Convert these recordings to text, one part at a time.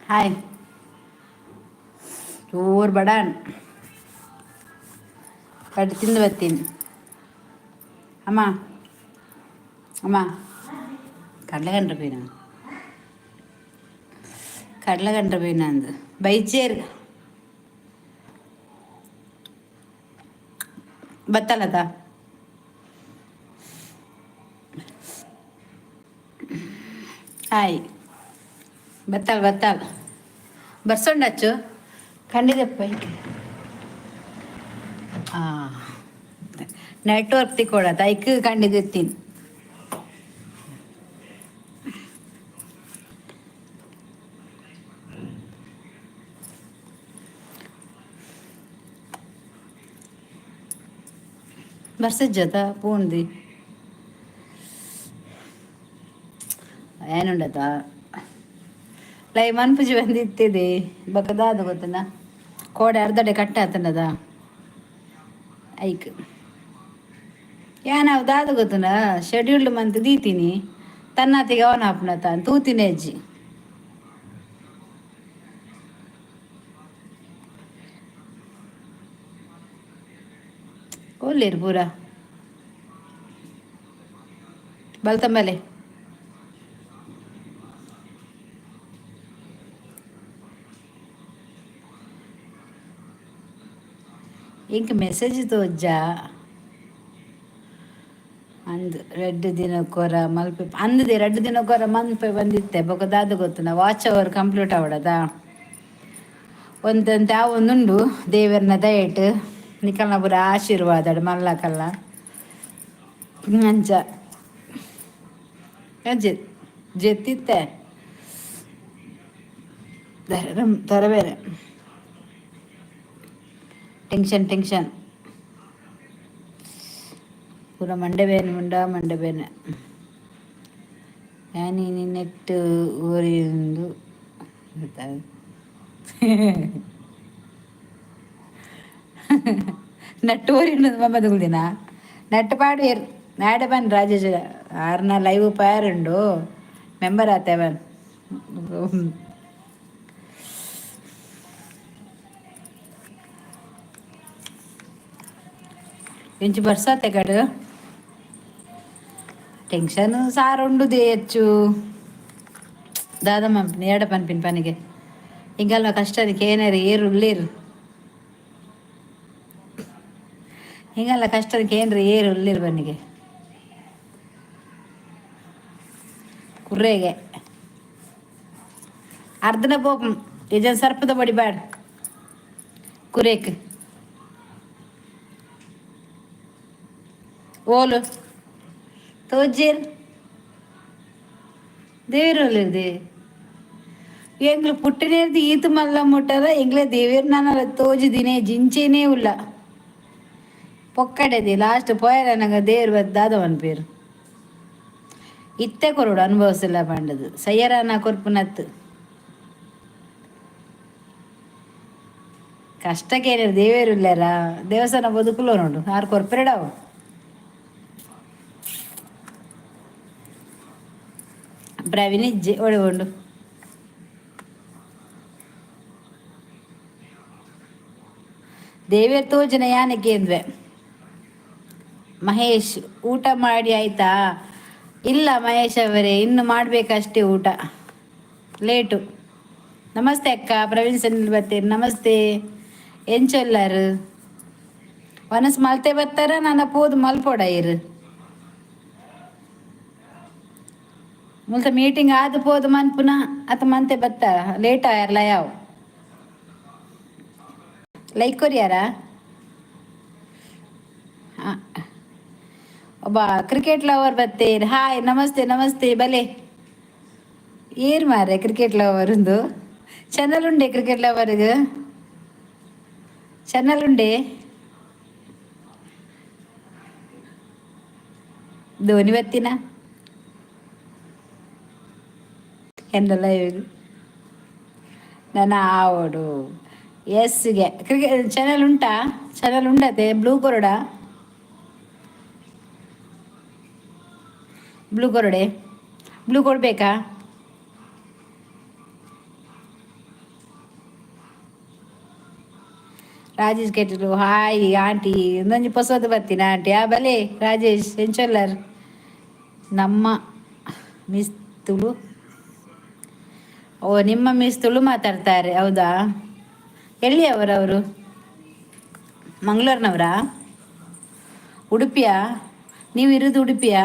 Hi. ಚೂರು ಬಡಾನ್ ಕಡ್ಡಿ ತಿಂದು ಬರ್ತೀನಿ. ಅಮ್ಮ ಅಮ್ಮ, ಕಡಲೆ ಗಂಟ್ರ ಪೋಯಿನ, ಕಡಲೆ ಗಂಟ್ರ ಪೋಯಿನ ಅಂದು ಬೈಚೇರ್ ಬತ್ತಲದ. ಹಾಯ್. ಬತ್ತಾಲ್ ಬತ್ತಾಲ್ ಬರ್ಸೊಂಡಚ್ಚು ಖಂಡಿತಪ್ಪ. ನೆಟ್ವರ್ಕ್ ತಿಕ್ಕೊಡತ್ತ, ಐಕ್ ಕಂಡಿದ್ದಿತ್ತೀನಿ. ಬರ್ಸಜ್ಜತ ಪೂಂದಿ ಏನುಂಡತ. ಲೈ ಮನ್ಪುಜಿ ಬಂದಿತ್ತಿದೆ ಬೊಕ ಗೊತ್ತನ ಕೋಡೆ ಅರ್ಧಡೆ ಕಟ್ಟ ಆತನದ ಐಕ್ ಯಾನ್ ಅವು ದಾದ ಗೊತ್ತುನ ಶೆಡ್ಯೂಲ್ಡ್ ಮಂತ್ ದೀತೀನಿ ತನ್ನಾತಿಗೆ ಅವನ ಆಪುನ ತಾನ್ ತೂತಿನಿ ಅಜ್ಜಿ. ಒಲ್ಲೆರ್ ಪೂರ ಬಲ್ತಂಬಲೆ. ಇಂಕ್ ಮೆಸೇಜ್ ತೋಜ ಅಂದ್ ರಡ್ಡ್ ದಿನಕ್ಕೊರ ಮಲ್ಪೆ ಅಂದದೆ ರಡ್ಡ್ ದಿನಕ್ಕೊರ ಮನ್ಪೆ ಬಂದಿತ್ತೆ ಬೊಕ ದಾದ ಗೊತ್ತುನ ವಾಚ್ ಅವರ್ ಕಂಪ್ಲೀಟ್ ಆವಡದ ಒಂದಂತೆ ಆವೊಂದುಂಡು ದೇವೆರ್ನ ದಯೆಟ್ ನಿಕಲ್ನ ಪೂರ ಆಶೀರ್ವಾದ ಮಲ್ಲಕಲ್ಲ ಅಂಚ ಜೆತ್ತಿತ್ತೆ ತರಬೇರೆ ಟೆನ್ಷನ್ ಟೆನ್ಷನ್ ಪೂರ ಮಂಡೆ ಬೇನೆ ಉಂಡ ಮಂಡೆ ಬೇನೆ ಯಾನ್ ನೆಟ್ ಒರಿಯೊಂದು ನೆಟ್ ಒರಿಯುಂಡು ಮಮ್ಮದುಗುಲ್ದಿನ ನೆಟ್ ಪಾಡುವೆರ್ ನಾಡೆ ಬನ್ ರಾಜೇಶ್ ಆರ್ನ ಲೈವ್ ಪಾರುಂಡು ಮೆಂಬರ್ ಆತೆ ಬನ್. ಇಂಚು ಬರ್ಸಾತೆ ಕಡು ಟೆನ್ಷನ್ ಸಾರುಂಡು ದೇಯಚ್ಚು ದಾದ ಮನ್ಪಿನಿ ಎಡ ಪನ್ಪಿನ ಪನಿಗೆ ಇಂಗಲ್ನ ಕಷ್ಟನಿಗೆ ಏನಾರು ಏರು ಉಳ್ಳೇರು ಹಿಂಗಲ್ಲ ಕಷ್ಟಕ್ಕೆ ಏನ್ರಿ ಏರು ಉಳ್ಳೇರು ಬನ್ನಿಗೆ ಕುರ್ರೆಗೆ ಅರ್ಧನ ಪೋಪು ಯಜನ್ ಸರ್ಪದ ಬಡಿ ಬ್ಯಾಡ ಕುರೇಕ್ ಓಲು ತೋಜೇರ್ ದೇವರು ಎಂಗ್ಲು ಪುಟ್ಟನೇರ್ದು ಈತು ಮಲ್ಲ ಮುಟ್ಟದ ಎಂಗ್ಲೆ ದೇವೇರ್ ನಾನಲ್ಲ ತೋಜಿದಿನೇ ಜಿಂಚೇನೇ ಉಲ್ಲ ಪೊಕ್ಕಡೆದಿ ಲಾಸ್ಟ್ ಪೋಯರ ನಂಗೆ ದೇವ್ರು ದಾದ ಪೇರು ಇತ್ತೆ ಕೊರಡು ಅನುಭವಿಸಿಲ್ಲ ಪಂಡದು ಸಯ್ಯರಾನ ಕೊರ್ಪುನತ್ತು ಕಷ್ಟಕ್ಕೇನು ದೇವೇರು ಇಲ್ಲಾರ ದೇವಸ್ಥಾನ ಬದುಕುಲೋ ನೋಡು ಆರು ಕೊರ್ಪೆರಡವು. ಪ್ರವೀಣ್ ಇಜ್ಜೆ ಒಳಗೊಂಡು ದೇವೇರ್ ತೋಜನ ಯಾನಕ್ಕೆ ಅಂದ್ವೆ. ಮಹೇಶ್ ಊಟ ಮಾಡಿ ಆಯ್ತಾ? ಇಲ್ಲ ಮಹೇಶ್ ಅವರೇ, ಇನ್ನು ಮಾಡಬೇಕಷ್ಟೇ ಊಟ, ಲೇಟು. ನಮಸ್ತೆ ಅಕ್ಕ, ಪ್ರವೀಣ್ ಸನಿಲ್ ಬತ್ತೀರಿ ನಮಸ್ತೆ. ಎಂಚೊಲ್ಲಾರು ವನಸ್ ಮಲ್ತೆ ಬತ್ತಾರ ನನ್ನ ಪೋದು ಮಲ್ಪೋಡ ಇರು ಮುಲ್ತ ಮೀಟಿಂಗ್ ಆದ ಪೋದು ಮನ್ಪುನ ಅತ ಮಂತೆ ಬತ್ತಾರ ಲೇಟ್ ಆಯರ್ಲ ಯಾವ ಲೈಕ್ ಕೊರಿಯಾರ. ಒಬ್ಬ ಕ್ರಿಕೆಟ್ ಲವರ್ ಬತ್ತೀರ್ ಹಾಯ್ ನಮಸ್ತೆ ನಮಸ್ತೆ ಬಲೆ ಏರ್ ಮಾರೆ ಕ್ರಿಕೆಟ್ ಲವರ್ ಒಂದು ಚಾನಲ್ ಉಂಡೆ ಕ್ರಿಕೆಟ್ ಲವರ್ಗೆ ಚಾನಲ್ ಉಂಡೆ ಧೋನಿ ಬತ್ತಿನ ಎಂದಲ್ಲ ನನ್ನ ಆವಡು ಎಸ್ಗೆ ಕ್ರಿಕೆಟ್ ಚಾನಲ್ ಉಂಟಾ? ಚಾನಲ್ ಉಂಡತೆ ಬ್ಲೂ ಕೊರಡ ಬ್ಲೂ ಕೊರಡೆ ಬ್ಲೂ ಕೊಡಬೇಕಾ? ರಾಜೇಶ್ ಕೆಟ್ಟಲು ಹಾಯ್ ಆಂಟಿ ಇನ್ನೊಂದು ಪೊಸದು ಬರ್ತೀನಿ ಆಂಟಿ ಆ ಬಲೆ ರಾಜೇಶ್ ಎಂಚೊಲ್ಲರ್ ನಮ್ಮ ಮಿಸ್ ತುಳು. ಓ ನಿಮ್ಮ ಮಿಸ್ ತುಳು ಮಾತಾಡ್ತಾರೆ ಹೌದಾ? ಎಲ್ಲಿ ಅವರವರು? ಮಂಗಳೂರಿನವರಾ? ಉಡುಪಿಯಾ? ನೀವು ಇರೋದು ಉಡುಪಿಯಾ?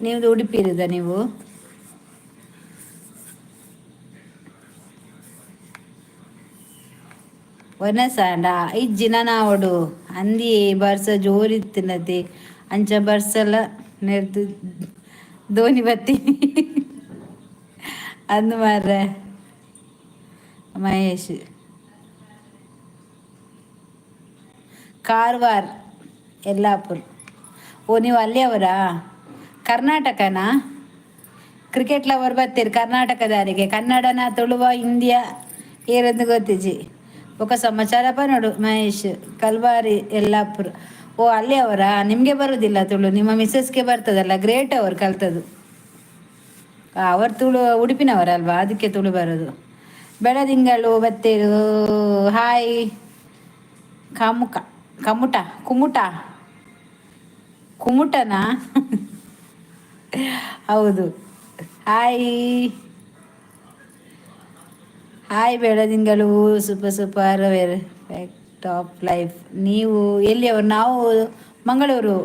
ನೀವು ಉಡುಪಿ ಇರೋದಾ ನೀವು? ವನಸಾಂಡ ಇಜ್ಜಿ ನನಾವಡು ಅಂದಿ ಬರ್ಸ ಜೋರಿತ್ತಿನತಿ ಅಂಚ ಬರ್ಸಲ ನೆರ್ದು ಧೋನಿ ಬತ್ತೀನಿ ಅಂದು ಮಾರ್ರೆ ಮಹೇಶ್. ಕಾರವಾರ್ ಯಲ್ಲಾಪುರ್ ಓ, ನೀವು ಅಲ್ಲಿ ಅವರಾ? ಕರ್ನಾಟಕನಾ? ಕ್ರಿಕೆಟ್ ಲವರ್ ಬರ್ತೀರಿ ಕರ್ನಾಟಕದಾರಿಗೆ. ಕನ್ನಡನ, ತುಳುವ, ಹಿಂದಿಯ ಏರಂದು ಗೊತ್ತಿಜಿ. ఒక ಸಮಾಚಾರಪ್ಪ ನೋಡು. ಮಹೇಶ್ ಕಲ್ವಾರಿ ಯಲ್ಲಾಪುರ. ಓ, ಅಲ್ಲಿ ಅವರಾ? ನಿಮಗೆ ಬರುವುದಿಲ್ಲ ತುಳು, ನಿಮ್ಮ ಮಿಸ್ಸಸ್ಗೆ ಬರ್ತದಲ್ಲ. ಗ್ರೇಟ್, ಅವರು ಕಲ್ತದ್ದು. ಅವರು ತುಳು ಉಡುಪಿನವರಲ್ವಾ, ಅದಕ್ಕೆ ತುಳು ಬರೋದು. ಬೆಳದಿಂಗಳು ಬತ್ತೇರು. ಹಾಯ್. ಕಾಮುಕ, ಕಮುಟ, ಕುಮುಟ, ಕುಮುಟನಾ? ಹೌದು. Hi hi Beladingalu. Super super top life. ನೀವು ಎಲ್ಲಿಯವರು? ನಾವು ಮಂಗಳೂರು.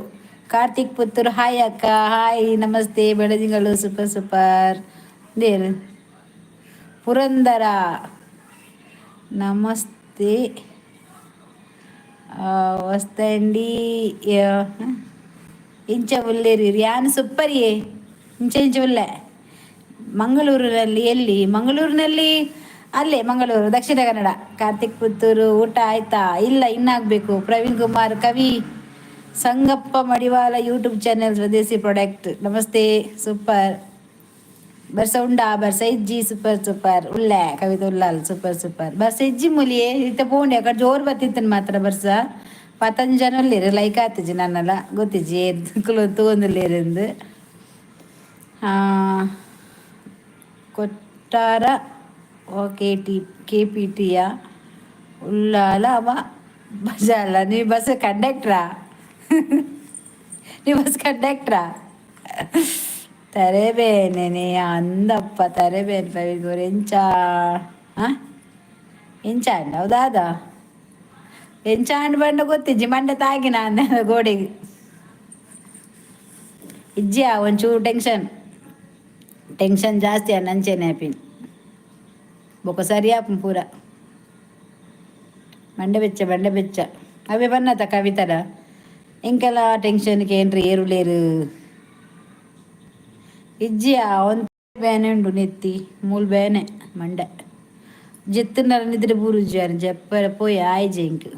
ಕಾರ್ತಿಕ್ ಪುತ್ತೂರು. ಹಾಯ್ ಅಕ್ಕ. ಹಾಯ್, ನಮಸ್ತೆ. Beladingalu super super. ದೇರು ಪುರಂದರ. ನಮಸ್ತೆ. ವಸ್ತಂಡಿ ಇಂಚ ಉಲ್ಲೇರಿ. ಯಾನ್ ಸೂಪರಿಯೇ. ಇಂಚ ಇಂಚ ಉಲ್ಲೆ. ಮಂಗಳೂರಿನಲ್ಲಿ ಎಲ್ಲಿ? ಮಂಗಳೂರಿನಲ್ಲಿ ಅಲ್ಲೇ ಮಂಗಳೂರು, ದಕ್ಷಿಣ ಕನ್ನಡ. ಕಾರ್ತಿಕ್ ಪುತ್ತೂರು. ಊಟ ಆಯ್ತಾ? ಇಲ್ಲ, ಇನ್ನಾಗಬೇಕು. ಪ್ರವೀಣ್ ಕುಮಾರ್ ಕವಿ. ಸಂಗಪ್ಪ ಮಡಿವಾಳ ಯೂಟ್ಯೂಬ್ ಚಾನೆಲ್ ಸ್ವದೇಶಿ ಪ್ರಾಡಕ್ಟ್. ನಮಸ್ತೆ. ಸೂಪರ್. ಬರ್ಸ ಉಂಡಾ? ಬರ್ಸ ಇಜ್ಜಿ. ಸೂಪರ್ ಸೂಪರ್ ಉಲ್ಲೆ. ಕವಿತೆ ಉಲ್ಲಾಲ್. Super super. ಬರ್ಸ ಇಜ್ಜಿ ಮೂಲಿಯೇ. ಇತ್ತ ಪೋಂಡೆ ಅಕಡೆ ಜೋರು ಬತ್ತಿತ್ತನ್ ಮಾತ್ರ ಬರ್ಸ. ಪತ್ತೊಂಜಿ ಜನ ಉಲ್ಲೇರು. ಲೈಕ್ ಆತಿಜಿ ನನ್ನಲ್ಲ. ಗೊತ್ತಿಜ್ಜಿ ಏರ್ ತೂವೊಂದುಲ್ಲೇರಿಂದು. ಕೊಟ್ಟಾರ ಕೆಪಿಟಿಯ ಉಳ್ಳಾಲ ಅವ ಬಜಾಲ. ನೀವು ಬಸ್ ಕಂಡಕ್ಟ್ರಾ? ನೀವು ಬಸ್ ಕಂಡಕ್ಟ್ರಾ? ತರೆಬೇನೆ ಅಂದಪ್ಪ, ತರೆಬೇನೆ. ಪ್ರವೀಣ್ ಎಂಚ? ಹಾಂ, ಎಂಚ ಅಂಡ? ಹೌದಾದ, ಎಂಚ ಅಂಡ್ ಬಂಡ ಗೊತ್ತಿಜ್ಜಿ. ಮಂಡೆ ತಾಗಿನ ಗೋಡೆಗೆ ಇಜ್ಜಿಯಾ? ಒಂಚೂರು ಟೆನ್ಷನ್ ಟೆನ್ಷನ್ ಜಾಸ್ತಿ ಅಂಚೆನೆ ಆಪಿನ್. ಬೊಕ ಸರಿ ಆಪುಂಡು ಪೂರ. ಮಂಡೆ ಬೆಚ್ಚ, ಮಂಡೆ ಬೆಚ್ಚ. ಅವೇ ಬನ್ನತ ಕವಿತರ ಇಂಕೆಲ್ಲ ಟೆನ್ಷನ್ ಕೇಂದ್ರ ಏರುಲೇರು. ಇಜ್ಜಿಯಾ? ಒಂದು ಬೇನೆ ಉಂಡು ನೆತ್ತಿ ಮೂಲು ಬೇನೆ ಮಂಡೆ. ಜೆತ್ತುಂಡಲ ನಿದ್ರೆ ಬೂರುಜಿ. ಜಪ್ಪರೆ ಪೋಯಿ ಆಯ್ಜೆ ಇಂಕ್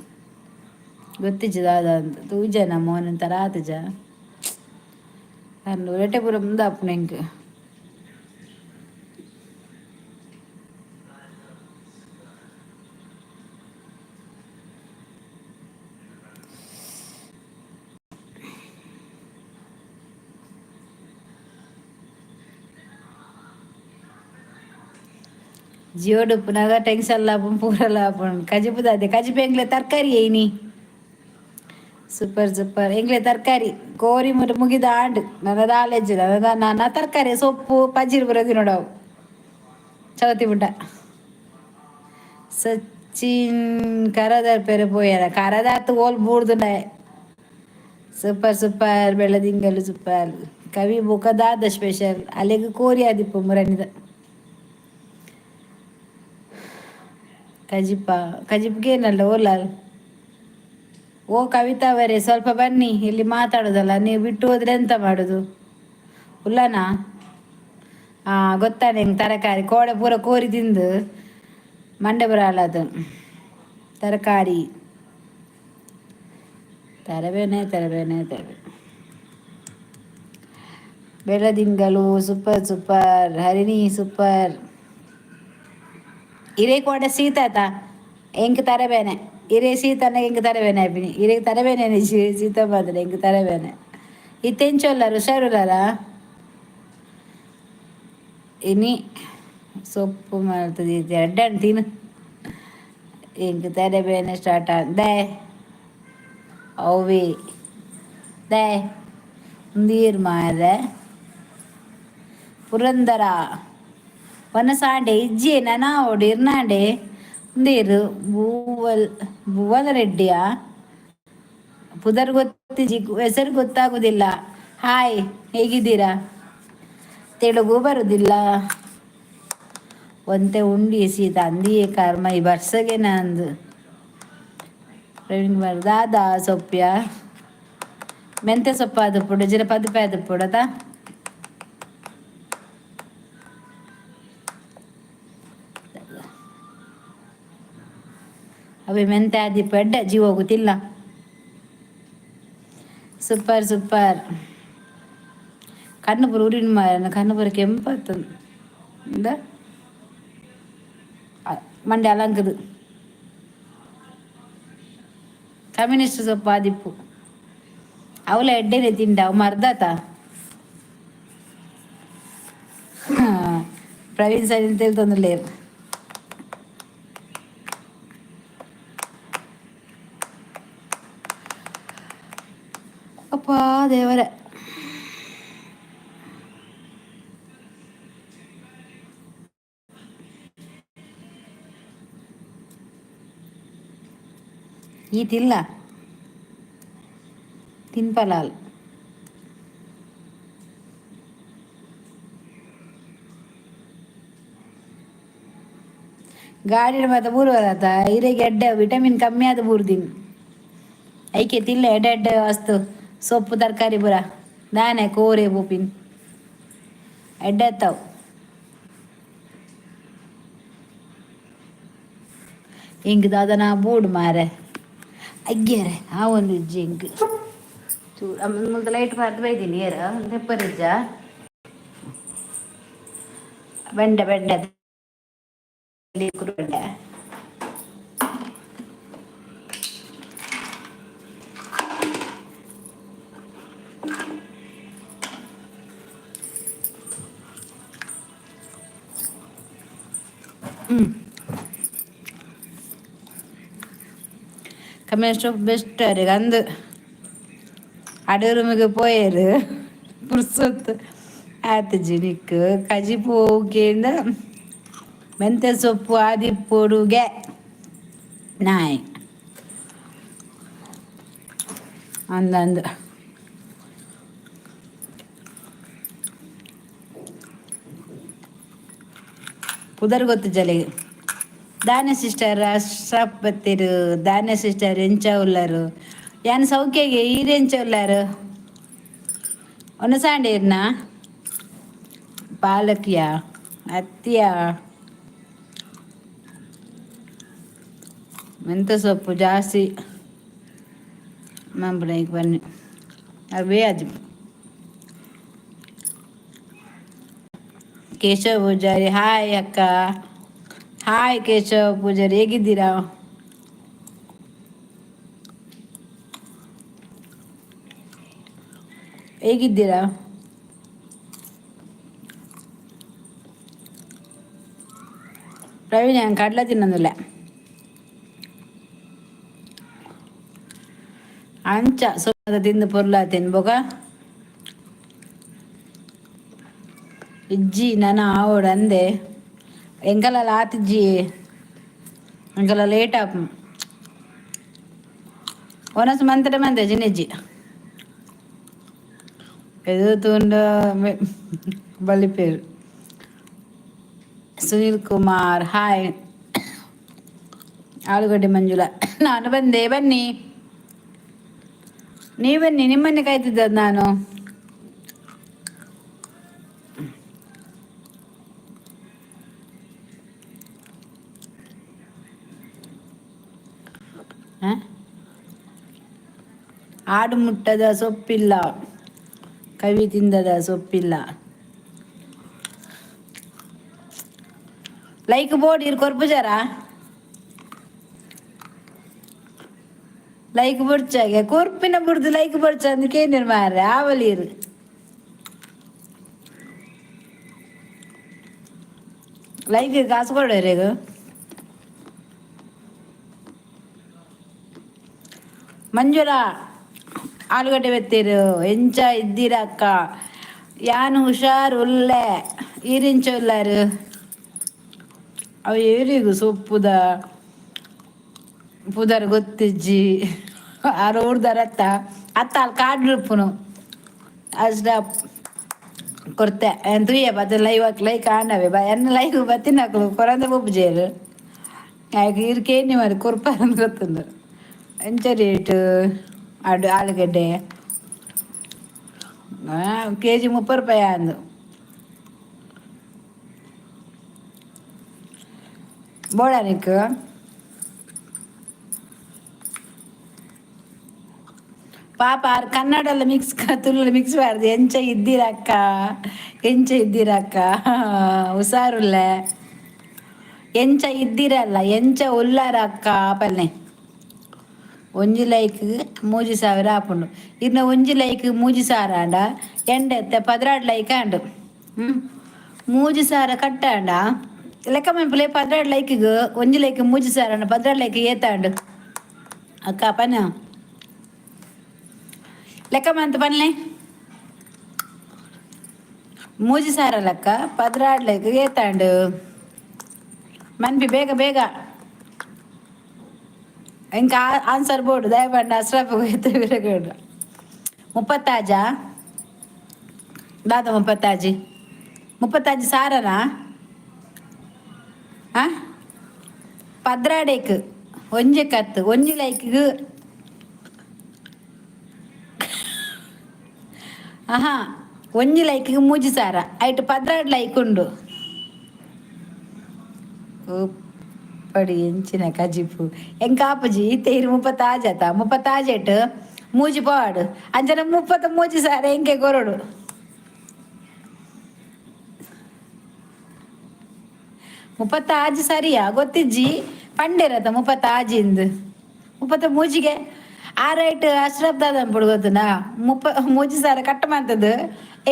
ಗೊತ್ತಿಜ್ಜಿ ದಾದ ಅಂತ. ತೂಜನ ಮೋನನ್ ತರ ಆತಜ ಅನ್ನು ಪೂರ ಮುಂದಾಪುಣ ಇಂಕ್. ಜಿಯೋಡು ಉಪ್ಪುನಗ ಟೆನ್ಷನ್ ಲಾಪುಂಡು, ಪೂರ ಲಾಪುಂಡು. ಕಜಿಪು ದಾದೆ? ಕಜಿಪು ಎಂಕ್ಲೆ ತರಕಾರಿ ಏನಿ. Super super. ಎಂಕ್ಲೆ ತರಕಾರಿ ಕೋರಿ ಮುರು ಮುಗಿದ ಆಂಡ್. ನನ್ನ ದಾಲೆಜ್ಜು ನನ್ನ ನನ್ನ ತರಕಾರಿ ಸೊಪ್ಪು ಪಜಿರು ಪೂರ ತಿನ್ನೋಡವು ಚೌತಿ ಪುಟ್ಟ. ಸಚಿನ್ ಕರದರ್ ಪೆರೆ ಪೋಯಾರ. ಕರದಾತ್ ಓಲ್ ಬೂರ್ದುಂಡ. Super super Beladingalu super. Kavi ಬೊಕದಾದ ಸ್ಪೆಷಲ್? ಅಲೆಗ್ ಕೋರಿ ಆದಿಪ್ಪು ಮುರನಿದ. ಕಜಿಪ? ಕಜಿಪ್ಗೇನಲ್ಲ ಓಲಾಲ್. ಓ ಕವಿತಾ ಅವರೇ, ಸ್ವಲ್ಪ ಬನ್ನಿ ಇಲ್ಲಿ. ಮಾತಾಡೋದಲ್ಲ, ನೀವು ಬಿಟ್ಟು ಹೋದ್ರೆ ಎಂತ ಮಾಡೋದು? ಉಲ್ಲನಾ? ಹಾಂ, ಗೊತ್ತಾ ನಿಂಗೆ? ತರಕಾರಿ ಕೋಡೆ ಪೂರ ಕೋರಿ ತಿಂದು ಮಂಡೆ ಬರಲ್ಲ ಅದು. ತರಕಾರಿ ತರಬೇನೆ, ತರಬೇನೆ, ತರಬೇನೆ. ಬೆಳದಿಂಗಲು ಸೂಪರ್ ಸೂಪರ್. ಹರಿಣಿ ಸೂಪರ್. ಇರೇ ಕೋಡೆ ಸೀತ ಆತ ಎಂಕ್ ತರಬೇನೆ. ಇರೇ ಸೀತನ ಎಂಕ್ ತರಬೇನೆ ಅಪಿನಿ. ಇರೆಗ್ ತರಬೇನೆ ಸೀತ ಬಂದ್ರೆ ಎಂಕ್ ತರಬೇನೆ. ಇತ್ತೆಂಚೊಲ್ಲರು? ಹುಷಾರುಲ್ಲಾರ? ಇನಿ ಸೊಪ್ಪು ಮಾಡ್ತದೆ ಎಡ್ಡೆ ತಿನ್ನು. ಎಂಕ್ ತರಬೇನೆ ಸ್ಟಾರ್ಟ್ they ಅವಿ they ನೀರ್ ಮಾರೆ. ಪುರಂದರ ವನಸಾಂಡೆ ಇಜ್ಜಿ ನನ ಓಡಿ ಇರ್ನಾಂಡೆ ಉಂದೇರು. ಭೂವಲ್ ಭುವನ ರೆಡ್ಡಿಯಾ? ಪುದರ್ ಗೊತ್ತಿಜಿ, ಹೆಸರು ಗೊತ್ತಾಗುದಿಲ್ಲ. ಹಾಯ್, ಹೇಗಿದ್ದೀರಾ? ತೆಲುಗು ಬರುದಿಲ್ಲ. ಒಂತೆ ಉಂಡಿ ಸೀತ ಅಂದಿಯೇ ಕರ್ಮ ಈ ಬರ್ಸಗೆ ನಂದು. ಪ್ರವೀಣ್ ಕುಮಾರ್ ದಾದಾ ಸೊಪ್ಪ್ಯ? ಮೆಂತೆ ಸೊಪ್ಪು ಆದುಪ್ಪುಡು, ಜಿರ ಪದಿಪೆ ಆದುಪ್ಪುಡು ಅತ. ಅವೆ ಮೆಂತೆ ಆದಿಪ್ಪು ಎಡ್ಡೆ ಜೀವೋಗು ತಿಲ್ಲ. Super super. ಕಣ್ಣು ಪೂರ ಉರಿನ ಮಾರ, ಕಣ್ಣು ಪೂರ ಕೆಂಪತ್ತು. ಇಂದ ಮಂಡೆ ಅಲಂಕದು. ಕಮ್ಯುನಿಸ್ಟ್ ಸೊಪ್ಪು ಆದಿಪ್ಪು. ಅವಲ ಎಡ್ಡೆನೆ ತಿಂಡ ಅವು ಮರ್ದಾತ. ಪ್ರವೀಣ್ ಸರ್ ತೆಲ್ತೊಂದುಲ್ಲೇರ್. ಅಪ್ಪಾ ದೇವರೇ. ಈತಿಲ್ಲ ತಿನ್ಪಲಾಲ್. ಗಾಡಿಡ್ ಮಾತ ಬೂರುವರತ ಇರೆಗ್ ಎಡ್ಡೆ ವಿಟಮಿನ್ ಕಮ್ಮಿ ಆದ್ ಬೂರ್ದಿನ್. ಐಕೆ ತಿಲ್ಲ ಎಡ್ಡೆ ಎಡ್ಡೆ ವಸ್ತು, ಸೊಪ್ಪು ತರಕಾರಿ ಪೂರ. ದಾನೆ ಕೋರೆ ಪೋಪಿನ್ ಎಡ್ಡೆ ಅತ್ತವು. ಇಂಕ್ ದಾದನ ಬೋಡು ಮಾರೆ, ಅಗ್ಗೇರೆ ಆ ಒಂದು ಇಜ್ಜಿ ಇಂಕ್. ಮುಲ್ತ ಲೈಟ್ ಪಾಡ್ದ್ ಬೈದಿನಿ ಏರ ತೆಪ್ಪರಿಜ್ಜ. ಬೆಂಡೆ ಬೆಂಡೆ ಬೆಂಡೆ. ಕಮ್ಯುನಿಸ್ಟ್ ಬೆಸ್ಟ್ ಅವ್ರಿಗೆ ಅಂದು ಅಡೂರುಮಿಗೆ ಪೋಯೆರ್ ಪುರ್ಸೊತ್ತು ಆತಿಜಿ ನಿಕ್ಕ್ ಕಜಿಪು ಕೇಂಡ ಮೆಂತೆ ಸೊಪ್ಪು ಆದಿಪ್ಪೊಡುಗೆ ನಾಯಿ ಅಂದಂದು. ಪುದರ್ ಗೊತ್ತಿಜ್ಜಲೆಗ್. ದಾನೆ ಸಿಸ್ಟರ್ ಅಶ್ರಫ್ ಬತ್ತೆರ್. ದಾನೆ ಸಿಸ್ಟರ್ ಎಂಚ ಉಲ್ಲರು? ಯಾನ್ ಸೌಖ್ಯಗೆ, ಈರ್ ಎಂಚ ಉಲ್ಲರು? ಒನಸಾಂಡೇರ್ನ ಪಾಲಕಿಯ ಅತ್ತಿಯ ಮೆಂತ್ಯ ಸೊಪ್ಪು ಜಾಸ್ತಿ ಮಂಪುನ ಬನ್ನಿ ಅವೇ ಅದು. ಕೇಶವ ಪೂಜಾರಿ ಹಾಯ್ ಅಕ್ಕ. ಹಾಯ್ ಕೇಶವ ಪೂಜಾರಿ, ಹೇಗಿದ್ದೀರಾ? ಹೇಗಿದ್ದೀರಾ? ಪ್ರವೀಣ್ ഞാൻ ಕಡಲೆ ತಿನ್ನೋದಿಲ್ಲ. ಅಂಚ ಸೊಪ್ಪದ ತಿಂದು ಪೊರ್ಲ ತಿನ್ಬೋಗ ಇಜ್ಜಿ ನನ ಆವೊಡು ಅಂದೆ. ಎಂಕಲಲ ಆತಿಜ್ಜಿ, ಎಂಕಲ ಲೇಟ್ ಆಪು. ಒನಸ್ ಮಂತ್ರೆ ಮಂತೆ ಜಿನೆಜ್ಜಿ ಎದು ತೂಂಡ ಬಲಿಪೇರು. ಸುನೀಲ್ ಕುಮಾರ್ ಹಾಯ್. ಆಲೂಗಡ್ಡೆ ಮಂಜುಳ ನಾನು ಬಂದೆ, ಬನ್ನಿ ನೀವು ಬನ್ನಿ, ನಿಮ್ಮನ್ನೇ ಕಾಯ್ತಿದ್ದದ್ದು ನಾನು. ಆಡು ಮುಟ್ಟದ ಸೊಪ್ಪಿಲ್ಲ, ಕವಿ ತಿಂದದ ಸೊಪ್ಪಿಲ್ಲ. ಲೈಕ್ ಬೋರ್ಡ್ ಇರ್ ಕೊರ್ಪುಜಾರ? ಲೈಕ್ ಬೊಡ್ಚಾಗೆ ಕೊರ್ಪಿನ ಬುಡ್ದು ಲೈಕ್ ಬೊಡ್ಚ ಅಂದ್ ಕೇಂದ್ರ ಮಾರ್ರೆ ಆವಲಿರು. ಲೈಕ್ ಕಾಸು ಕೊಡೋರೇಗು. ಮಂಜುಳಾ ಆಲೂಗಡ್ಡೆ ಬೆತ್ತೀರು. ಎಂಚ ಇದ್ದೀರ ಅಕ್ಕ? ಯಾನು ಹುಷಾರ್ ಉಲ್ಲೆ, ಈರಿಂಚ ಉಲ್ಲಾರು? ಅವು ಏರಿಗು ಸೊಪ್ಪುದ ಪುದರ್ ಗೊತ್ತಿಜ್ಜಿ. ಆರು ಊರ್ದಾರ ಅತ್ತ ಅತ್ತ ಅಲ್ಲಿ ಕಾಡ್ರುಪ್ಪುನು ಅಷ್ಟ ಕೊರ್ತೆ. ತೂಯೆ ಬತ್ತ ಲೈವ್ ಲೈಕ್ ಆಂಡವೆ ಬ ಎನ್ನ ಲೈವ್ ಬತ್ತಿನಕುಲು ಕೊರಂದೆ ಬೊಬ್ಬುಜೇರು. ಆಯ್ಕೆ ಈರ್ ಕೇನಿ ಮಾರಿ ಕೊರ್ಪಾರಂದ್ ಗೊತ್ತುಂಡು. ಎಂಚ ರೇಟ್ ಅಡು ಆಲೂಗಡ್ಡೆ? ಕೆಜಿ 30 ರೂಪಾಯಿ ಅಂದು. ಬೋಡ ನಿಕ್? ಪಾಪ ಆರ್ ಕನ್ನಡ ಎಲ್ಲ ಮಿಕ್ಸ್, ತುಳು ಮಿಕ್ಸ್ ಬಾರ್ದು. ಎಂಚ ಇದ್ದೀರಕ್ಕ? ಎಂಚ ಇದ್ದೀರಕ್ಕ? ಹುಷಾರುಲ್ಲ. ಎಂಚ ಇದ್ದೀರಲ್ಲ, ಎಂಚ ಉಲ್ಲಾರಕ್ಕ ಪಲ್ಲೆ. ಒಂಜಿ ಲೈಕ್ 3000 ಆಪುಂಡು. ಇರ್ನ ಒಂಜಿ ಲೈಕ್ 3000 ಆಂಡ ಎಂಡೆತ್ತೆ 12 ಲೈಕ್ ಆಂಡು. 3000 ಕಟ್ಟಾಂಡ ಲೆಕ್ಕ ಮನ್ಪುಲೆ. 12 ಲೈಕ್ಗ್, ಒಂಜಿ ಲೈಕ್ 3000 ಆಂಡ 12 ಲೈಕ್ ಏತಾಂಡು ಅಕ್ಕ? ಪನ, ಲೆಕ್ಕ ಮಂತ್ ಪನ್ಲೆ. 3000 ಲೆಕ್ಕ, 12 ಲೈಕ್ ಏತಾಂಡು ಮನ್ಪಿ, ಬೇಗ ಬೇಗ. ఇంకా ಆನ್ಸರ್ ಬೋರ್ಡು ದಯಪಂಡ ಅಶ್ರಫ್ ವಿರಗೌಡ. ಮುಪ್ಪತ್ತಾಜ ದಾದ? ಮುಪ್ಪತ್ತಾಜಿ, ಮುಪ್ಪತ್ತಾಜಿ ಸಾರನಾ? ಆ ಪದ್ರಾಡೇಕ್ ಒಂಜಿ ಕತ್ತು, ಒಂಜಿ ಲೈಕ್ಗ್. ಆಹಾ, ಒಂಜಿ ಲೈಕ್ಗ್ 3000. ಐಟ್ 12 ಲೈಕ್ ಉಂಡು. ಪಡಿ, ಎಂಚಿನ ಕಜಿಪು ಎಂಕಾಪುಜಿ. ಇತ್ತೆ ಇರು ಮುಪ್ಪತ್ತಾಜತ, ಮುಪ್ಪತ್ತಾಜೆಟ್ ಮೂಜಿ ಪೋವಾಡು. ಅಂಚನೆ 33,000 ಎಂಕೆ ಕೊರಡು. ಮುಪ್ಪತ್ತಾಜಿ ಸರಿಯಾ ಗೊತ್ತಿಜ್ಜಿ. ಪಂಡೇರತ ಮುಪ್ಪತ್ತಾಜಿಂದು ಮುಪ್ಪತ್ತ ಮೂಜಿಗೆ ಆ ರೈಟ್. ಅಶ್ರಫ್ ದಾದ ಗೊತ್ತುನಾ? 3000 ಕಟ್ಟ ಮಂತದ್ದು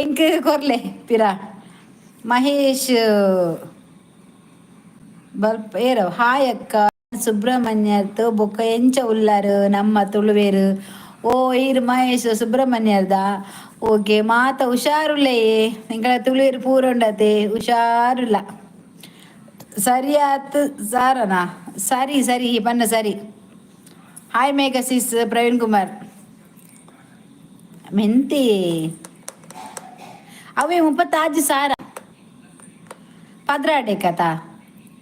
ಎಂಕ್ ಕೊರ್ಲೆ ಪಿರ. ಮಹೇಶ್ ಬಲ್ಪ ಏರೋ. ಹಾಯ್ ಅಕ್ಕ, ಸುಬ್ರಹ್ಮಣ್ಯರ್ತು ಬೊಕ್ಕ ಎಂಚ ಉಲ್ಲಾರು ನಮ್ಮ ತುಳುವೇರು? ಓ, ಈರ್ ಮಹೇಶ್ ಸುಬ್ರಹ್ಮಣ್ಯರ್ದ. ಓಕೆ, ಮಾತ ಹುಷಾರುಲ್ಲೆಯೇ. ಎಂಕಲ ತುಳುವೇರು ಪೂರ ಉಂಡತೆ, ಹುಷಾರುಲ್ಲ. ಸರಿಯಾತ್ ಸಾರನಾ? ಸರಿ ಸರಿ, ಬನ್ನ ಸರಿ. ಹಾಯ್ ಮೇಘ ಸಿಸ್, ಪ್ರವೀಣ್ ಕುಮಾರ್ ಮೆಂತಿ. ಅವೇ 36,000 ಪದ್ರಾಡೆ ಕಥಾ.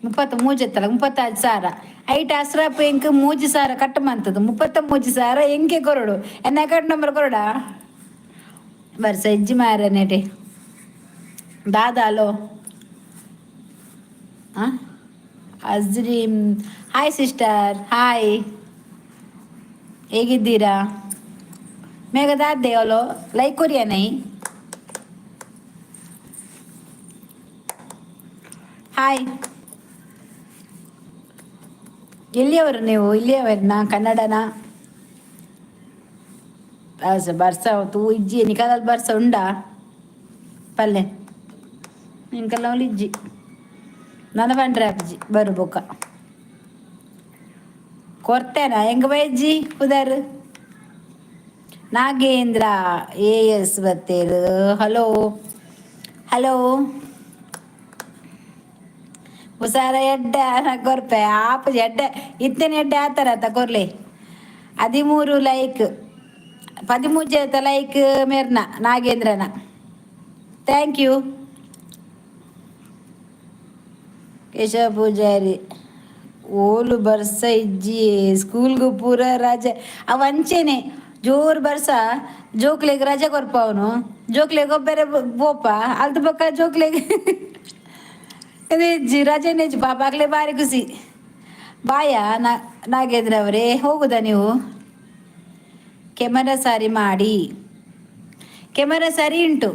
ಮುಪ್ಪತ್ತು ಮೂಜೆತ್ತಲ್ಲ, 36,000. ಐಟ್ ಅಸ್ರಪ್ ಎಂಕ್ 3000 ಕಟ್ಟು ಮಂತದ್ದು. 33,000 ಎಂಕೆ ಕೊರಡು. ಎನ್ನ ಅಕೌಂಟ್ ನಂಬರ್ ಕೊರಡಾ? ಬರ್ಸ ಇಜ್ಜಿ ಮಾರನೇಟೆ. ದಾದಾಲೋ. ಅಜ್ರೀಮ್, hi sister, hi. ಹೇಗಿದ್ದೀರಾ? ಮೇಘದಾದ್ದೆ ಅವಳು ಲೈಕ್ ಕೊರಿಯಾ ನೈ. ಹಾಯ್, ಎಲ್ಲಿಯವರು ನೀವು? ಇಲ್ಲಿಯವರನಾ, ಕನ್ನಡನಾ? ಬರ್ಸ ತೂ ಇಜ್ಜಿ. ನಿಕಲಲ್ಲಿ ಬರ್ಸ ಉಂಡಾ ಪಲ್ಲೆ? ನಿಂಕಲ್ಲ ಇಜ್ಜಿ. ನನ್ನ ಪಂಡ್ರೆ ಅಪ್ಜಿ ಬರು ಬೊಕ್ಕ ಕೊರ್ತೇನಾ? ಹೆಂಗ ಬೈಜ್ಜಿ ಪುದರ್? ನಾಗೇಂದ್ರ ಎ ಎಸ್ ಬತ್ತೇರು. ಹಲೋ ಹಲೋ, ಹುಷಾರ. ಎಡ್ಡೆ ಕೊರ್ಪೆ ಆಪ ಎಡ್ಡೆ ಇತ್ತೇನೆ. ಎಡ್ಡೆ ಆತರ ಆತ ಕೊರ್ಲೆ. 13 ಲೈಕ್, 13 ಲೈಕ್ ಮೇರ್ನ ನಾಗೇಂದ್ರನ. Thank you. Keshava Poojary, ಓಲು ಬರ್ಸ ಇಜ್ಜಿ, ಸ್ಕೂಲ್ಗೂ ಪೂರ ರಜೆ. ಅವ ಅಂಚೆನೆ ಜೋರು ಬರ್ಸ ಜೋಕ್ಲೆಗ್ ರಜೆ ಕೊರ್ಪ ಅವನು. ಜೋಕ್ಲೆಗ್ ಒಬ್ಬರೆ ಬೋಪ ಅಲ್ತ ಬೊಕ್ಕ ಜೋಕ್ಲೆಗ್ ಇಜ್ಜಿ, ರಜೆನೇ ಇಜ್ಜಿ. ಪಾಪ ಆಗ್ಲೇ ಬಾರಿ ಖುಷಿ. ಬಾಯ ನಾಗೇಂದ್ರ ಅವರೇ, ಹೋಗುದಾ ನೀವು? ಕೆಮರಾ ಸರಿ ಮಾಡಿ. ಕೆಮರಾ ಸರಿ ಉಂಟು,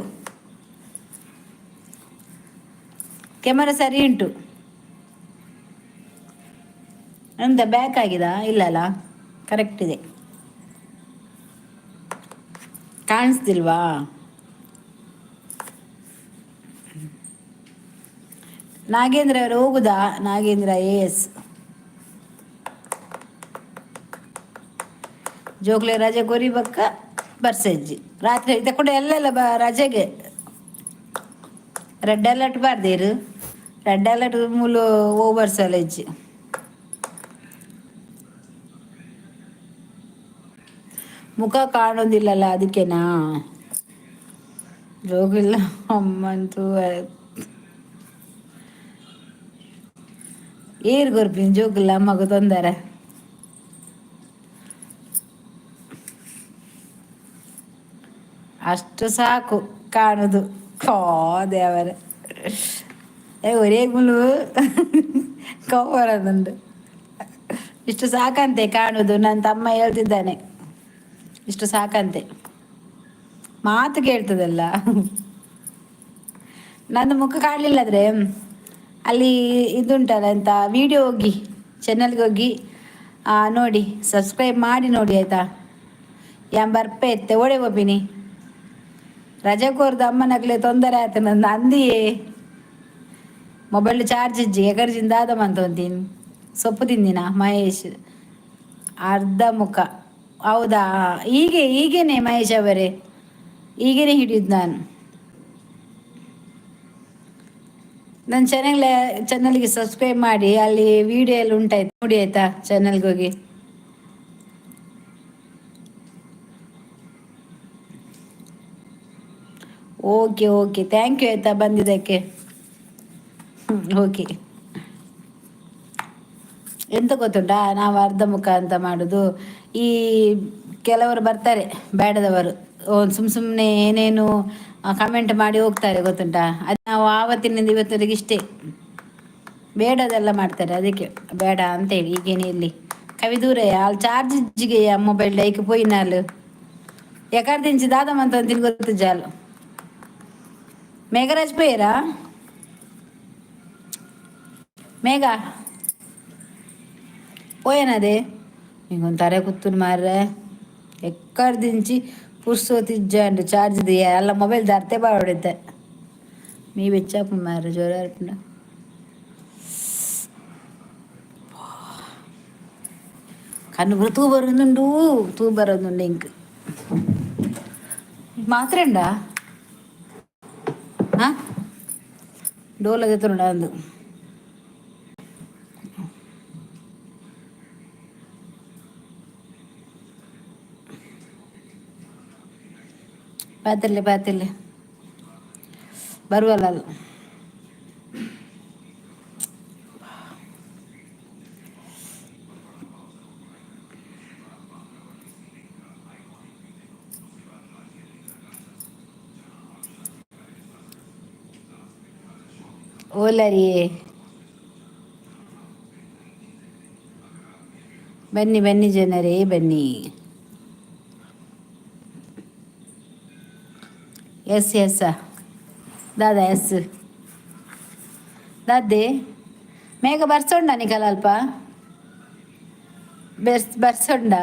ಕೆಮರಾ ಸರಿ ಉಂಟು. ಎಂತ ಬ್ಯಾಕ್ ಆಗಿದಾ? ಇಲ್ಲಲ್ಲ, ಕರೆಕ್ಟ್ ಇದೆ. ಕಾಣಿಸ್ತಿಲ್ವಾ? ನಾಗೇಂದ್ರ ಅವರು ಹೋಗುದಾ? ನಾಗೇಂದ್ರ ಎ ಎಸ್, ಜೋಕ್ಲೆ ರಜೆ ಕೊರಿ ಬಕ್ಕ ಬರ್ಸೆಜ್ಜಿ. ರಾತ್ರಿ ತಕೊಂಡು ಎಲ್ಲೆಲ್ಲ ಬ ರಜೆಗೆ ರೆಡ್ ಅಲರ್ಟ್ ಬಾರ್ದೇರು. ರೆಡ್ ಅಲರ್ಟ್ ಮೂಲು ಓವರ್ಸ್ ಇಜ್ಜಿ. ಮುಖ ಕಾಣೋದಿಲ್ಲಲ್ಲ, ಅದಕ್ಕೆನಾ? ಜೋಗಿಲ್ಲ ಅಮ್ಮಂತೂ. ಏರ್ ಕೊರ್ಪಿನ ಜೋಕುಲ್ಲ ಅಮ್ಮಗ ತೊಂದರೆ. ಅಷ್ಟು ಸಾಕು ಕಾಣುದು. ಕೋ ದೇವರೇ, ಏ ಒರೇ ಗುಲು ಕೌವರದುಂಡು. ಇಷ್ಟು ಸಾಕಂತೆ ಕಾಣುದು. ನನ್ನ ತಮ್ಮ ಹೇಳ್ತಿದ್ದಾನೆ. ಇಷ್ಟು ಸಾಕಂತೆ. ಮಾತು ಕೇಳ್ತದಲ್ಲ. ನಂದು ಮುಖ ಕಾಣಲಿಲ್ಲಾದ್ರೆ ಅಲ್ಲಿ ಇದುಂಟಲ್ಲ ಎಂತ ವಿಡಿಯೋ, ಹೋಗಿ ಚಾನಲ್ಗೆ ಹೋಗಿ ನೋಡಿ, ಸಬ್ಸ್ಕ್ರೈಬ್ ಮಾಡಿ ನೋಡಿ, ಆಯ್ತಾ? ಯಾನ್ ಬರ್ಪೆ ಇತ್ತೆ ಓಡೆ ಹೋಪಿನಿ. ರಜೆ ಕೋರ್ದು ಅಮ್ಮನಗ್ಲೆ ತೊಂದರೆ ಆಯ್ತು ನಂದು ಅಂದಿಯೇ. ಮೊಬೈಲ್ ಚಾರ್ಜ್ ಇಜ್ಜಿ, ಎಗರ್ಜಿಂದ ಆದ ಮಂತೊಂತೀನಿ. ಸೊಪ್ಪು ತಿಂದಿನ ಮಹೇಶ್. ಅರ್ಧ ಮುಖ ಹೌದಾ? ಹೀಗೆ ಹೀಗೇನೆ ಮಹೇಶ್ ಅವರೇ, ಹೀಗೇನೆ ಹಿಡಿಯುದು ನಾನು. ನನ್ನ ಚಾನಲ್ಗೆ ಸಬ್ಸ್ಕ್ರೈಬ್ ಮಾಡಿ, ಅಲ್ಲಿ ವಿಡಿಯೋ ಎಲ್ಲ ಉಂಟಾಯ್ತು ನೋಡಿ, ಆಯ್ತಾ? ಚಾನಲ್ಗೆ ಹೋಗಿ. Okay okay, thank you ಆಯ್ತಾ ಬಂದಿದ್ದಕ್ಕೆ. ಓಕೆ. ಎಂತ ಗೊತ್ತುಂಟಾ, ನಾವು ಅರ್ಧ ಮುಖ ಅಂತ ಮಾಡೋದು, ಈ ಕೆಲವರು ಬರ್ತಾರೆ ಬೇಡದವರು, ಸುಮ್ಮ ಸುಮ್ಮನೆ ಏನೇನು ಕಮೆಂಟ್ ಮಾಡಿ ಹೋಗ್ತಾರೆ ಗೊತ್ತುಂಟಾ. ಅದು ನಾವು ಆವತ್ತಿನಿಂದ ಇವತ್ತವರೆಗೆ ಇಷ್ಟೇ, ಬೇಡದೆಲ್ಲ ಮಾಡ್ತಾರೆ, ಅದಕ್ಕೆ ಬೇಡ ಅಂತೇಳಿ. ಈಗೇನೆ ಇಲ್ಲಿ ಕವಿ ದೂರ ಅಲ್ಲಿ ಚಾರ್ಜ್ ಇಜ್ಜಿಗೆ ಮೊಬೈಲ್ ಐಕ್ ಪೋಯಿನಾಲು ಎಕರ್ ದಾದ ಮಂತ ತಿನ್ ಗೊತ್ತು ಜಾಲು. ಮೇಘರಾಜ್ ಪೋಯರಾ? ಮೇಘ ಪೋಯನದೇ ಇಂಕೊಂತಾರೆ ಕೂತುನ್ ಮಾರ್ರೆ. ಎಕ್ಕರ್ದಿಂಚಿ ಪುರ್ಸೋತಿಜ್ಜಂಡ್ ಚಾರ್ಜ್ ದಿಯ ಅಲ್ಲ ಮೊಬೈಲ್ ದಾರ್ತೆ ಬಾವಡಿತ್ತೆ ಮೀ ಬೆಚ್ಚಾಪುಂಡು ಮಾರ್ರೆ, ಜೋರ ಆಪುಂಡು. ಕಣ್ಣು ತೂ ಬರೋದುಂಡು, ತೂ ಬರೋದುಂಡು. ಇಂಕ್ ಮಾತ್ರೆ ಉಂಡಾ? ಹಾಂ, ಡೋಲ ದೆತ್ತುಂಡ ಅಂದು. ಪಾತಿರ್ಲಿ ಪಾತಿರ್ಲಿ, ಬರುವಲ್ಲ ಅದು. ಓಲರಿ, ಬನ್ನಿ ಬನ್ನಿ ಜನರೇ ಬನ್ನಿ. ಎಸ್ ಎಸ್ ದಾದಾ, ಎಸ್ ದಾದೆ. ಮೇಘ ಬರ್ಸೋಂಡ ನಿಕಲ ಅಲ್ಪ ಬೆರ್ಸ್ ಬರ್ಸೋಂಡ.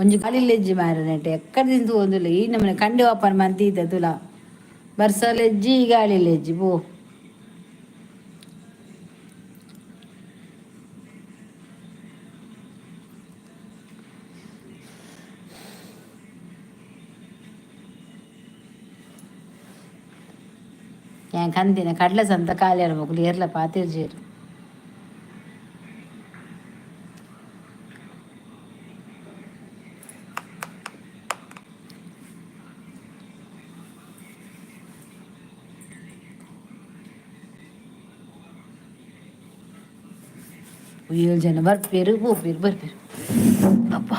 ಒಂಜಿ ಗಾಳಿ ಮಾರನೆಟ್ ಎಕ್ಕಡ ದಿಂತು ಒಂದುಲ್ಲ. ಈ ನಮ್ಮನೆ ಕಂಡಿ ಓಪನ್ ಮಂತಿ ತುಲ ಬರ್ಸಲೆಜ್ಜಿ, ಈ ಗಾಳಿ ಲೆಜ್ಜಿ ಪೋ. ಯಾನ್ ಕಂದಿನ ಕಡಲೆ ಸಂತ ಖಾಲಿ ಮೊಗ್ಲು ಏರ್ಲ ಪಾತಿರ್ಜೇರು. ಏಳು ಜನ ಬರ್ಪೇರು, ಪೋಪೇರು, ಬರ್ಪೇರು. ಅಪ್ಪ,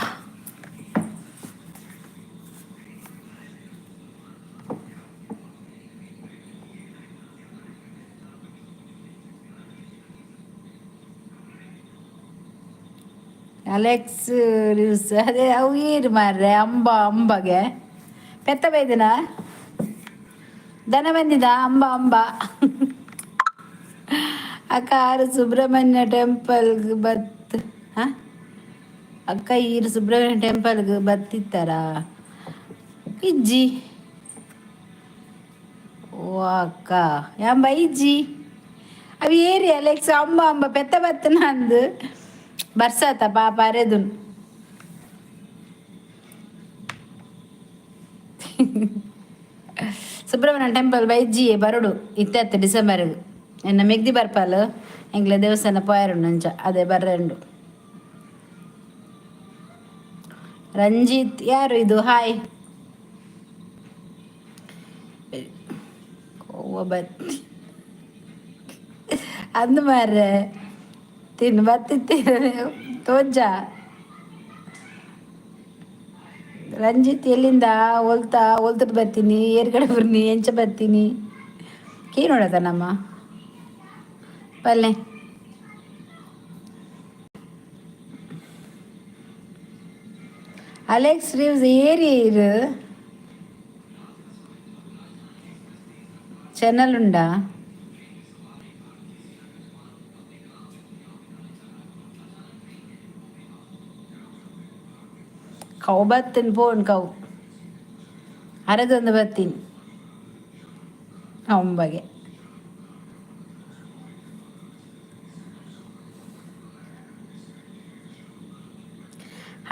ಅಲೆಕ್ಸ್ ನ್ಯೂಸ್ ಅದೇ. ಅವು ಏರು ಮಾರ್ರೆ? ಅಂಬ ಅಂಬಗೆ ಪೆತ್ತ ಬೈದನ ದನ ಬಂದಿದ. ಅಂಬ ಅಂಬ. ಅಕ್ಕ, ಆರು ಸುಬ್ರಹ್ಮಣ್ಯ ಟೆಂಪಲ್ಗೆ ಬತ್. ಹಾಂ ಅಕ್ಕ, ಈರು ಸುಬ್ರಹ್ಮಣ್ಯ ಟೆಂಪಲ್ಗೆ ಬತ್ತಿತ್ತಾರ? ಇಜ್ಜಿ. ಓ ಅಕ್ಕ, ಯಾಂಬ ಇಜ್ಜಿ. ಅವು ಏರಿ ಅಲೆಕ್ಸ್? ಅಂಬ ಅಂಬ ಪೆತ್ತ ಬತ್ತನ ಅಂದು ಬರ್ಸಾತ ಪಾಪ ಅರೆದುನ್. ಸುಬ್ರಹ್ಮಣ್ಯ ಟೆಂಪಲ್ ಬೈಜ್ಜಿಯೇ ಬರಡು ಇತ್ತೆ ಡಿಸೆಂಬರ್ ಎನ್ನ ಮೆಗ್ದಿ ಬರ್ಪಾಲ್. ಎಂಗ್ಲ ದೇವಸ್ಥಾನ ಪೋಯರುಂಡು ಅಂಚ ಅದೇ ಬರ್ರೆಂಡು. ರಂಜಿತ್ ಯಾರು ಇದು? ಹಾಯ್. ಬತ್ತಿ ಅಂದು ಮಾರ್ರೆ, ತಿನ್ನು ಬತ್ತಿತ್ತೆ ತೋಜ. ರಂಜಿತ್ ಎಲ್ಲಿಂದ? ಒಲ್ತಾ ಒಲ್ತದ ಬರ್ತೀನಿ, ಏರ್ಗಡೆ ಬರ್ನಿ, ಎಂಚ ಬರ್ತೀನಿ? ಕೇನೋಡತ ನಮ್ಮ ಪಲ್ಲೆ. ಅಲೆಕ್ಸ್ ರಿವ್ಸ್ ಏರಿ ಇರು ಚಾನಲ್ ಉಂಡಾ? ಕೌ ಬತ್ತೀನಿ ಫೋನ್ ಕೌ ಅರೆದೊಂದು ಬತ್ತೀನಿ ಅಂಬಗೆ.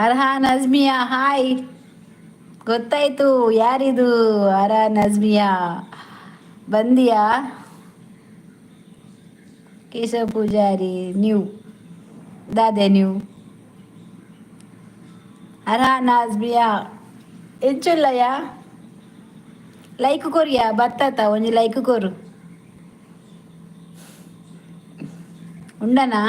ಅರ್ಹಾನ್ ಅಜ್ಮಿಯಾ ಹಾಯ್. ಗೊತ್ತಾಯ್ತು ಯಾರಿದು. ಅರ್ಹಾನ್ ಅಜ್ಮಿಯಾ ಬಂದಿಯಾ? ಕೇಶವ ಪೂಜಾರಿ ನೀವು ದಾದೆ ನೀವು ಅರ್ಹಾನ್ ಅಜ್ಮಿಯಾ ಎಂಚುಲ್ಲಯ್ಯ? ಲೈಕ್ ಕೊರಿಯಾ ಬತ್ತಾತ ಒಂಜಿ ಲೈಕ್ ಕೊರು ಉಂಡನಾ?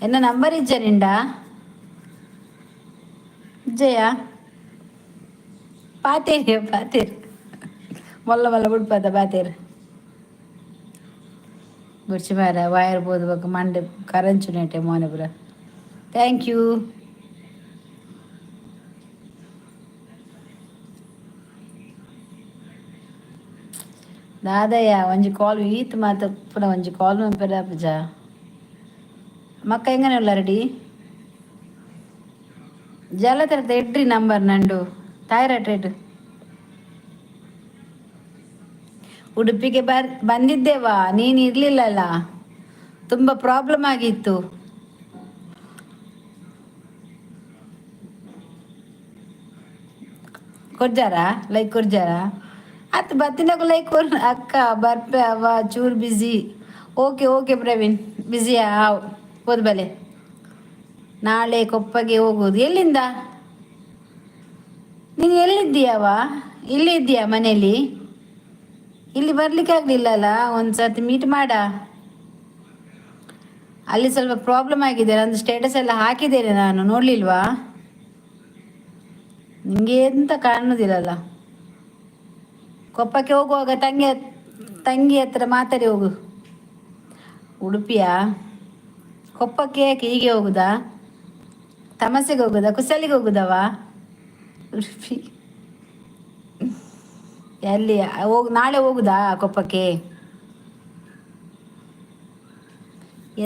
ಎನ್ನ ನಂಬರ್ ಇಜ್ಜ ನಿಂಡ? ಇಜ್ಜಯ? ಪಾತೇರಿ ಪಾತೇರಿ ಮೊಲ್ಲ ಮೊಲ್ಲ ಬುಡ್ಪಾತ ಪಾತೇರಿ ಬುಡ್ಚಿ ಮಾರ ವೈರ್ ಬೋದು ಬೊಕ್ಕ ಮಂಡೆ ಕರಂಚುನೇಟೆ ಮೋನೆಪುರ. Thank you. ದಾದಯ್ಯ ಒಂಜಿ ಕಾಲ್ ಈತ್ ಮಾತ ಪುನ ಒಂಜಿ ಕಾಲ್ ಮನ್ಪೆರೆ ಆಪುಜ. ಮಕ್ಕ ಎಂಗನೆ ಉಲ್ಲ ರೆಡಿ ಜಲತರದ ಎಡ್ರಿ ನಂಬರ್ ನಂಡು ತಾಯ್ರಟ್ ರೇಟ್. ಉಡುಪಿಗೆ ಬಂದಿದ್ದೇವಾ, ನೀನು ಇರಲಿಲ್ಲಲ್ಲ, ತುಂಬ ಪ್ರಾಬ್ಲಮ್ ಆಗಿತ್ತು. ಕೊರ್ಜಾರಾ ಲೈಕ್ ಕೊರ್ಜಾರಾ? ಅತ್ ಬತ್ತಿನಕು ಲೈಕ್ ಕೊರ್ ಅಕ್ಕ. ಬರ್ಪೆ ಅವ ಚೂರು ಬಿಸಿ. ಓಕೆ ಓಕೆ ಪ್ರವೀಣ್, ಬಿಸಿಯಾ? ಹೋದ್ ಬಲೆ. ನಾಳೆ ಕೊಪ್ಪಗೆ ಹೋಗುವುದು. ಎಲ್ಲಿಂದ ನೀನು? ಎಲ್ಲಿದ್ದೀಯವ? ಇಲ್ಲಿ ಇದ್ದೀಯಾ ಮನೆಯಲ್ಲಿ? ಇಲ್ಲಿ ಬರ್ಲಿಕ್ಕೆ ಆಗಲಿಲ್ಲಲ್ಲ, ಒಂದು ಸರ್ತಿ ಮೀಟ್ ಮಾಡ. ಅಲ್ಲಿ ಸ್ವಲ್ಪ ಪ್ರಾಬ್ಲಮ್ ಆಗಿದೆ. ನಂದು ಸ್ಟೇಟಸ್ ಎಲ್ಲ ಹಾಕಿದ್ದೇನೆ ನಾನು, ನೋಡಲಿಲ್ವಾ? ನಿಮಗೆ ಎಂತ ಕಾಣುವುದಿಲ್ಲಲ್ಲ. ಕೊಪ್ಪಕ್ಕೆ ಹೋಗುವಾಗ ತಂಗಿ ತಂಗಿ ಹತ್ರ ಮಾತಾಡಿ ಹೋಗು. ಉಡುಪಿಯ ಕೊಪ್ಪಕ್ಕೆ ಯಾಕೆ ಹೀಗೆ ಹೋಗುದಾ? ತಮಸೆಗೆ ಹೋಗುದಾ? ಕುಸಲಿಗೆ ಹೋಗುದವಾ? ಉಡುಪಿ ಎಲ್ಲಿ ಹೋಗ್ ನಾಳೆ ಹೋಗುದಾ ಕೊಪ್ಪಕ್ಕೆ?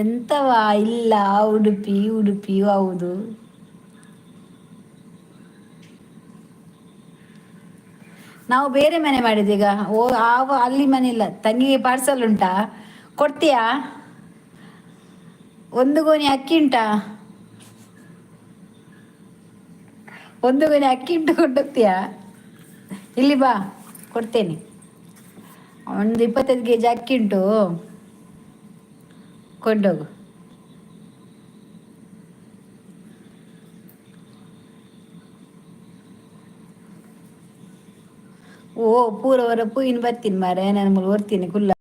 ಎಂತವಾ ಇಲ್ಲ ಉಡುಪಿ ಉಡುಪಿ ಹೌದು. ನಾವು ಬೇರೆ ಮನೆ ಮಾಡಿದ್ದೀಗ. ಓ ಆವ ಅಲ್ಲಿ ಮನೆ ಇಲ್ಲ. ತಂಗಿಗೆ ಪಾರ್ಸಲ್ ಉಂಟಾ? ಕೊಡ್ತೀಯಾ? ಒಂದು ಗೋಣಿ ಅಕ್ಕಿ ಉಂಟಾ? ಒಂದು ಗೋಣಿ ಅಕ್ಕಿ ಉಂಟು, ಕೊಂಡೋಗ್ತೀಯಾ? ಇಲ್ಲಿ ಬಾ, ಕೊಡ್ತೇನೆ. ಒಂದು 25 ಕೆಜಿ ಅಕ್ಕಿ ಉಂಟು, ಕೊಂಡೋಗು. ಓ ಪೂರವರ ಪೂಯಿನ ಬರ್ತೀನಿ ಮಾರೆ, ನಾನು ಮೂಲು ಬರ್ತೀನಿ ಕುಲ್ಲ.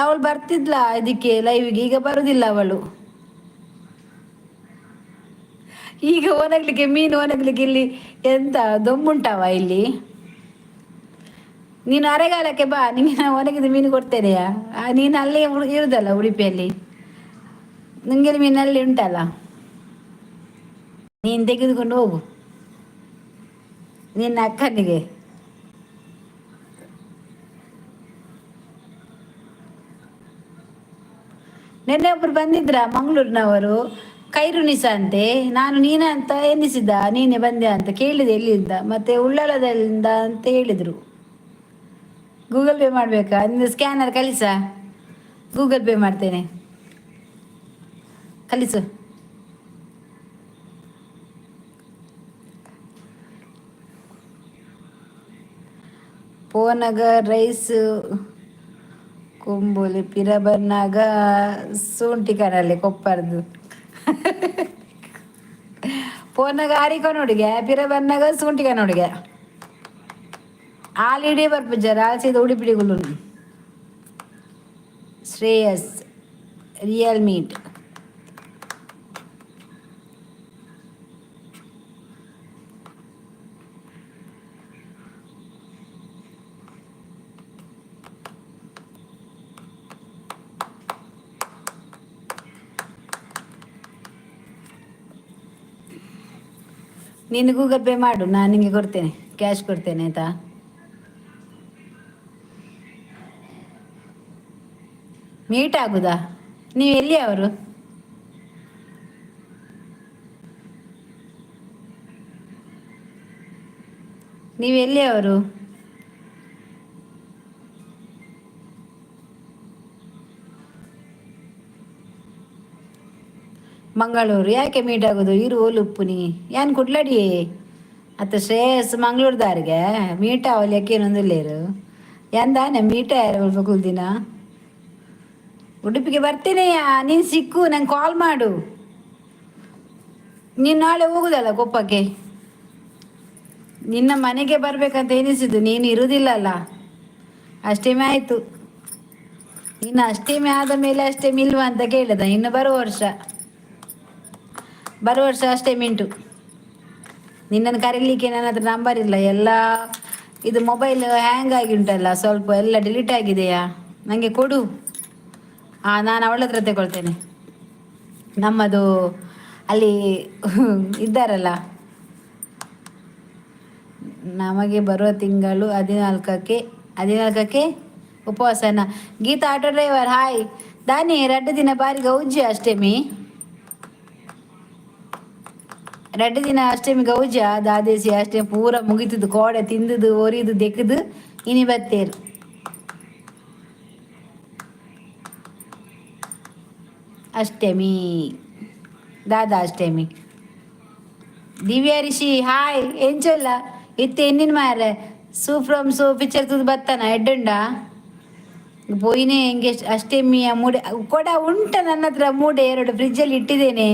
ಅವಳು ಬರ್ತಿದ್ಲಾ ಇದಕ್ಕೆ ಲೈವ್ಗೆ? ಈಗ ಬರುದಿಲ್ಲ ಅವಳು. ಈಗ ಒಣಗ್ಲಿಕ್ಕೆ ಮೀನು ಒಣಗ್ಲಿಕ್ಕೆ ಇಲ್ಲಿ ಎಂತ ದೊಂಬುಂಟವ ಇಲ್ಲಿ? ನೀನು ಅರೆಗಾಲಕ್ಕೆ ಬಾ, ನಿಂಗೆ ನಾನು ಒಣಗಿದ ಮೀನು ಕೊಡ್ತೇನೆಯಾ. ನೀನು ಅಲ್ಲೇ ಇರುದಲ್ಲ ಉಡುಪಿಯಲ್ಲಿ, ನಿಂಗೆ ಮೀನಲ್ಲಿ ಉಂಟಲ್ಲ, ನೀನು ತೆಗೆದುಕೊಂಡು ಹೋಗು ನಿನ್ನ ಅಕ್ಕನಿಗೆ. ನಿನ್ನೆ ಒಬ್ರು ಬಂದಿದ್ರ ಮಂಗಳೂರಿನವರು, ಕೈರುನಿಸ ಅಂತೆ. ನಾನು ನೀನ ಅಂತ ಎನ್ನಿಸಿದ್ದ, ನೀನೆ ಬಂದೆ ಅಂತ ಕೇಳಿದೆ. ಎಲ್ಲಿಂದ ಮತ್ತೆ ಉಳ್ಳಾಲದಿಂದ ಅಂತ ಹೇಳಿದರು. ಗೂಗಲ್ ಪೇ ಮಾಡಬೇಕಾ? ನಿನ್ನ ಸ್ಕ್ಯಾನರ್ ಕಲಿಸ, ಗೂಗಲ್ ಪೇ ಮಾಡ್ತೇನೆ, ಕಲಿಸು. ಪೋನಗ ರೈಸ್ ಕುಂಬುಲಿ ಪಿರ ಬರ್ನಾಗ ಸೂಂಟಿ ಕನಲ್ಲಿ ಕೊಪ್ಪರ್ದು. ಪೋನಾಗ ಆರಿಕೊನುಡಿಗೆ ಪಿರ ಬನ್ನಾಗ ಸೂಂಟಿ ಕನೋಡಿಗೆ ಆಲ್ ಇಡೀ ಬರ್ಪುಜಾರ ಆಲ್ ಸೀದ ಉಡಿಪಿಡಿಗುಲು. Shreyas real meet. ನೀನು ಗೂಗಲ್ ಪೇ ಮಾಡು, ನಾನು ನಿಮಗೆ ಕೊಡ್ತೇನೆ, ಕ್ಯಾಶ್ ಕೊಡ್ತೇನೆ, ಆಯಿತಾ? ಮೀಟ್ ಆಗುದಾ? ನೀವು ಎಲ್ಲಿ ಅವರು? ನೀವು ಎಲ್ಲಿ ಅವರು? ಮಂಗಳೂರು. ಯಾಕೆ ಮೀಟ್ ಆಗೋದು? ಇರು ಓಲುಪ್ಪುನಿ ಯಾನ್ ಕುಡ್ಲಡಿ ಅತ್ತ ಶ್ರೇಯಸ್ ಮಂಗಳೂರುದಾರಿಗೆ ಮೀಟ್ ಆವಲ್ ಯಾಕೇನೊಂದುಲ್ಲೇರು ಎಂದಾನೆ ಮೀಟ್ ಆಯ್ರ ಕುಲ್ದಿನ. ಉಡುಪಿಗೆ ಬರ್ತೀನಿ, ನೀನು ಸಿಕ್ಕು, ನಂಗೆ ಕಾಲ್ ಮಾಡು. ನೀನು ನಾಳೆ ಹೋಗುದಲ್ಲ ಕೊಪ್ಪಕ್ಕೆ? ನಿನ್ನ ಮನೆಗೆ ಬರಬೇಕಂತ ಎನಿಸಿದ್ದು, ನೀನು ಇರುವುದಿಲ್ಲಲ್ಲ. ಅಷ್ಟೇಮೆ ಆಯಿತು. ಇನ್ನು ಅಷ್ಟೇಮೆ ಆದ ಮೇಲೆ ಅಷ್ಟೇಮೆ ಇಲ್ವಾ ಅಂತ ಕೇಳಿದ. ಇನ್ನು ಬರುವ ವರ್ಷ, ಬರುವ ವರ್ಷ ಅಷ್ಟೇ ಮಿಂಟು. ನಿನ್ನನ್ನು ಕರೀಲಿಕ್ಕೆ ನನ್ನ ಹತ್ರ ನಂಬರ್ ಇಲ್ಲ. ಎಲ್ಲ ಇದು ಮೊಬೈಲ್ ಹ್ಯಾಂಗ್ ಆಗಿ ಉಂಟಲ್ಲ ಸ್ವಲ್ಪ, ಎಲ್ಲ ಡಿಲೀಟ್ ಆಗಿದೆಯಾ? ನನಗೆ ಕೊಡು. ಹಾಂ, ನಾನು ಅವಳ ಹತ್ರ ತಗೊಳ್ತೇನೆ. ನಮ್ಮದು ಅಲ್ಲಿ ಇದ್ದಾರಲ್ಲ. ನಮಗೆ ಬರುವ ತಿಂಗಳು 14ಕ್ಕೆ, 14ಕ್ಕೆ ಉಪವಾಸನ. Gita auto driver, hi. ದಾನಿ 2 ದಿನ ಬಾರಿ ಗೌಜಿ ಅಷ್ಟಮಿ. 2 ದಿನ ಅಷ್ಟಮಿ ಗೌಜ. ದಾದೇಸಿ ಅಷ್ಟಮಿ ಪೂರ ಮುಗಿತದು, ಕೋಡೆ ತಿಂದುದು ಒರಿದು ದೆಕ್ಕದು ಇನಿ ಬತ್ತೇರು. ಅಷ್ಟಮಿ ದಾದಾ ಅಷ್ಟಮಿ. ದಿವ್ಯಾ ರಿಷಿ ಹಾಯ್. ಎಂಚೊಲ್ಲ ಇತ್ತೆ ಎನ್ನಿನ ಮಾರ್ರೆ? ಸೂ ಫ್ರಮ್ ಸೂ ಪಿಕ್ಚರ್ ತೂದು ಬತ್ತಾನ ಎಡ್ಡುಂಡ ಪೋಯಿನೇ ಹೆಂಗೆ ಅಷ್ಟಮಿಯ ಮೂಡೆ ಕೊಡ ಉಂಟ ನನ್ನ ಹತ್ರ. ಮೂಡೆ ಎರಡು ಫ್ರಿಜ್ಜಲ್ಲಿ ಇಟ್ಟಿದ್ದೇನೆ.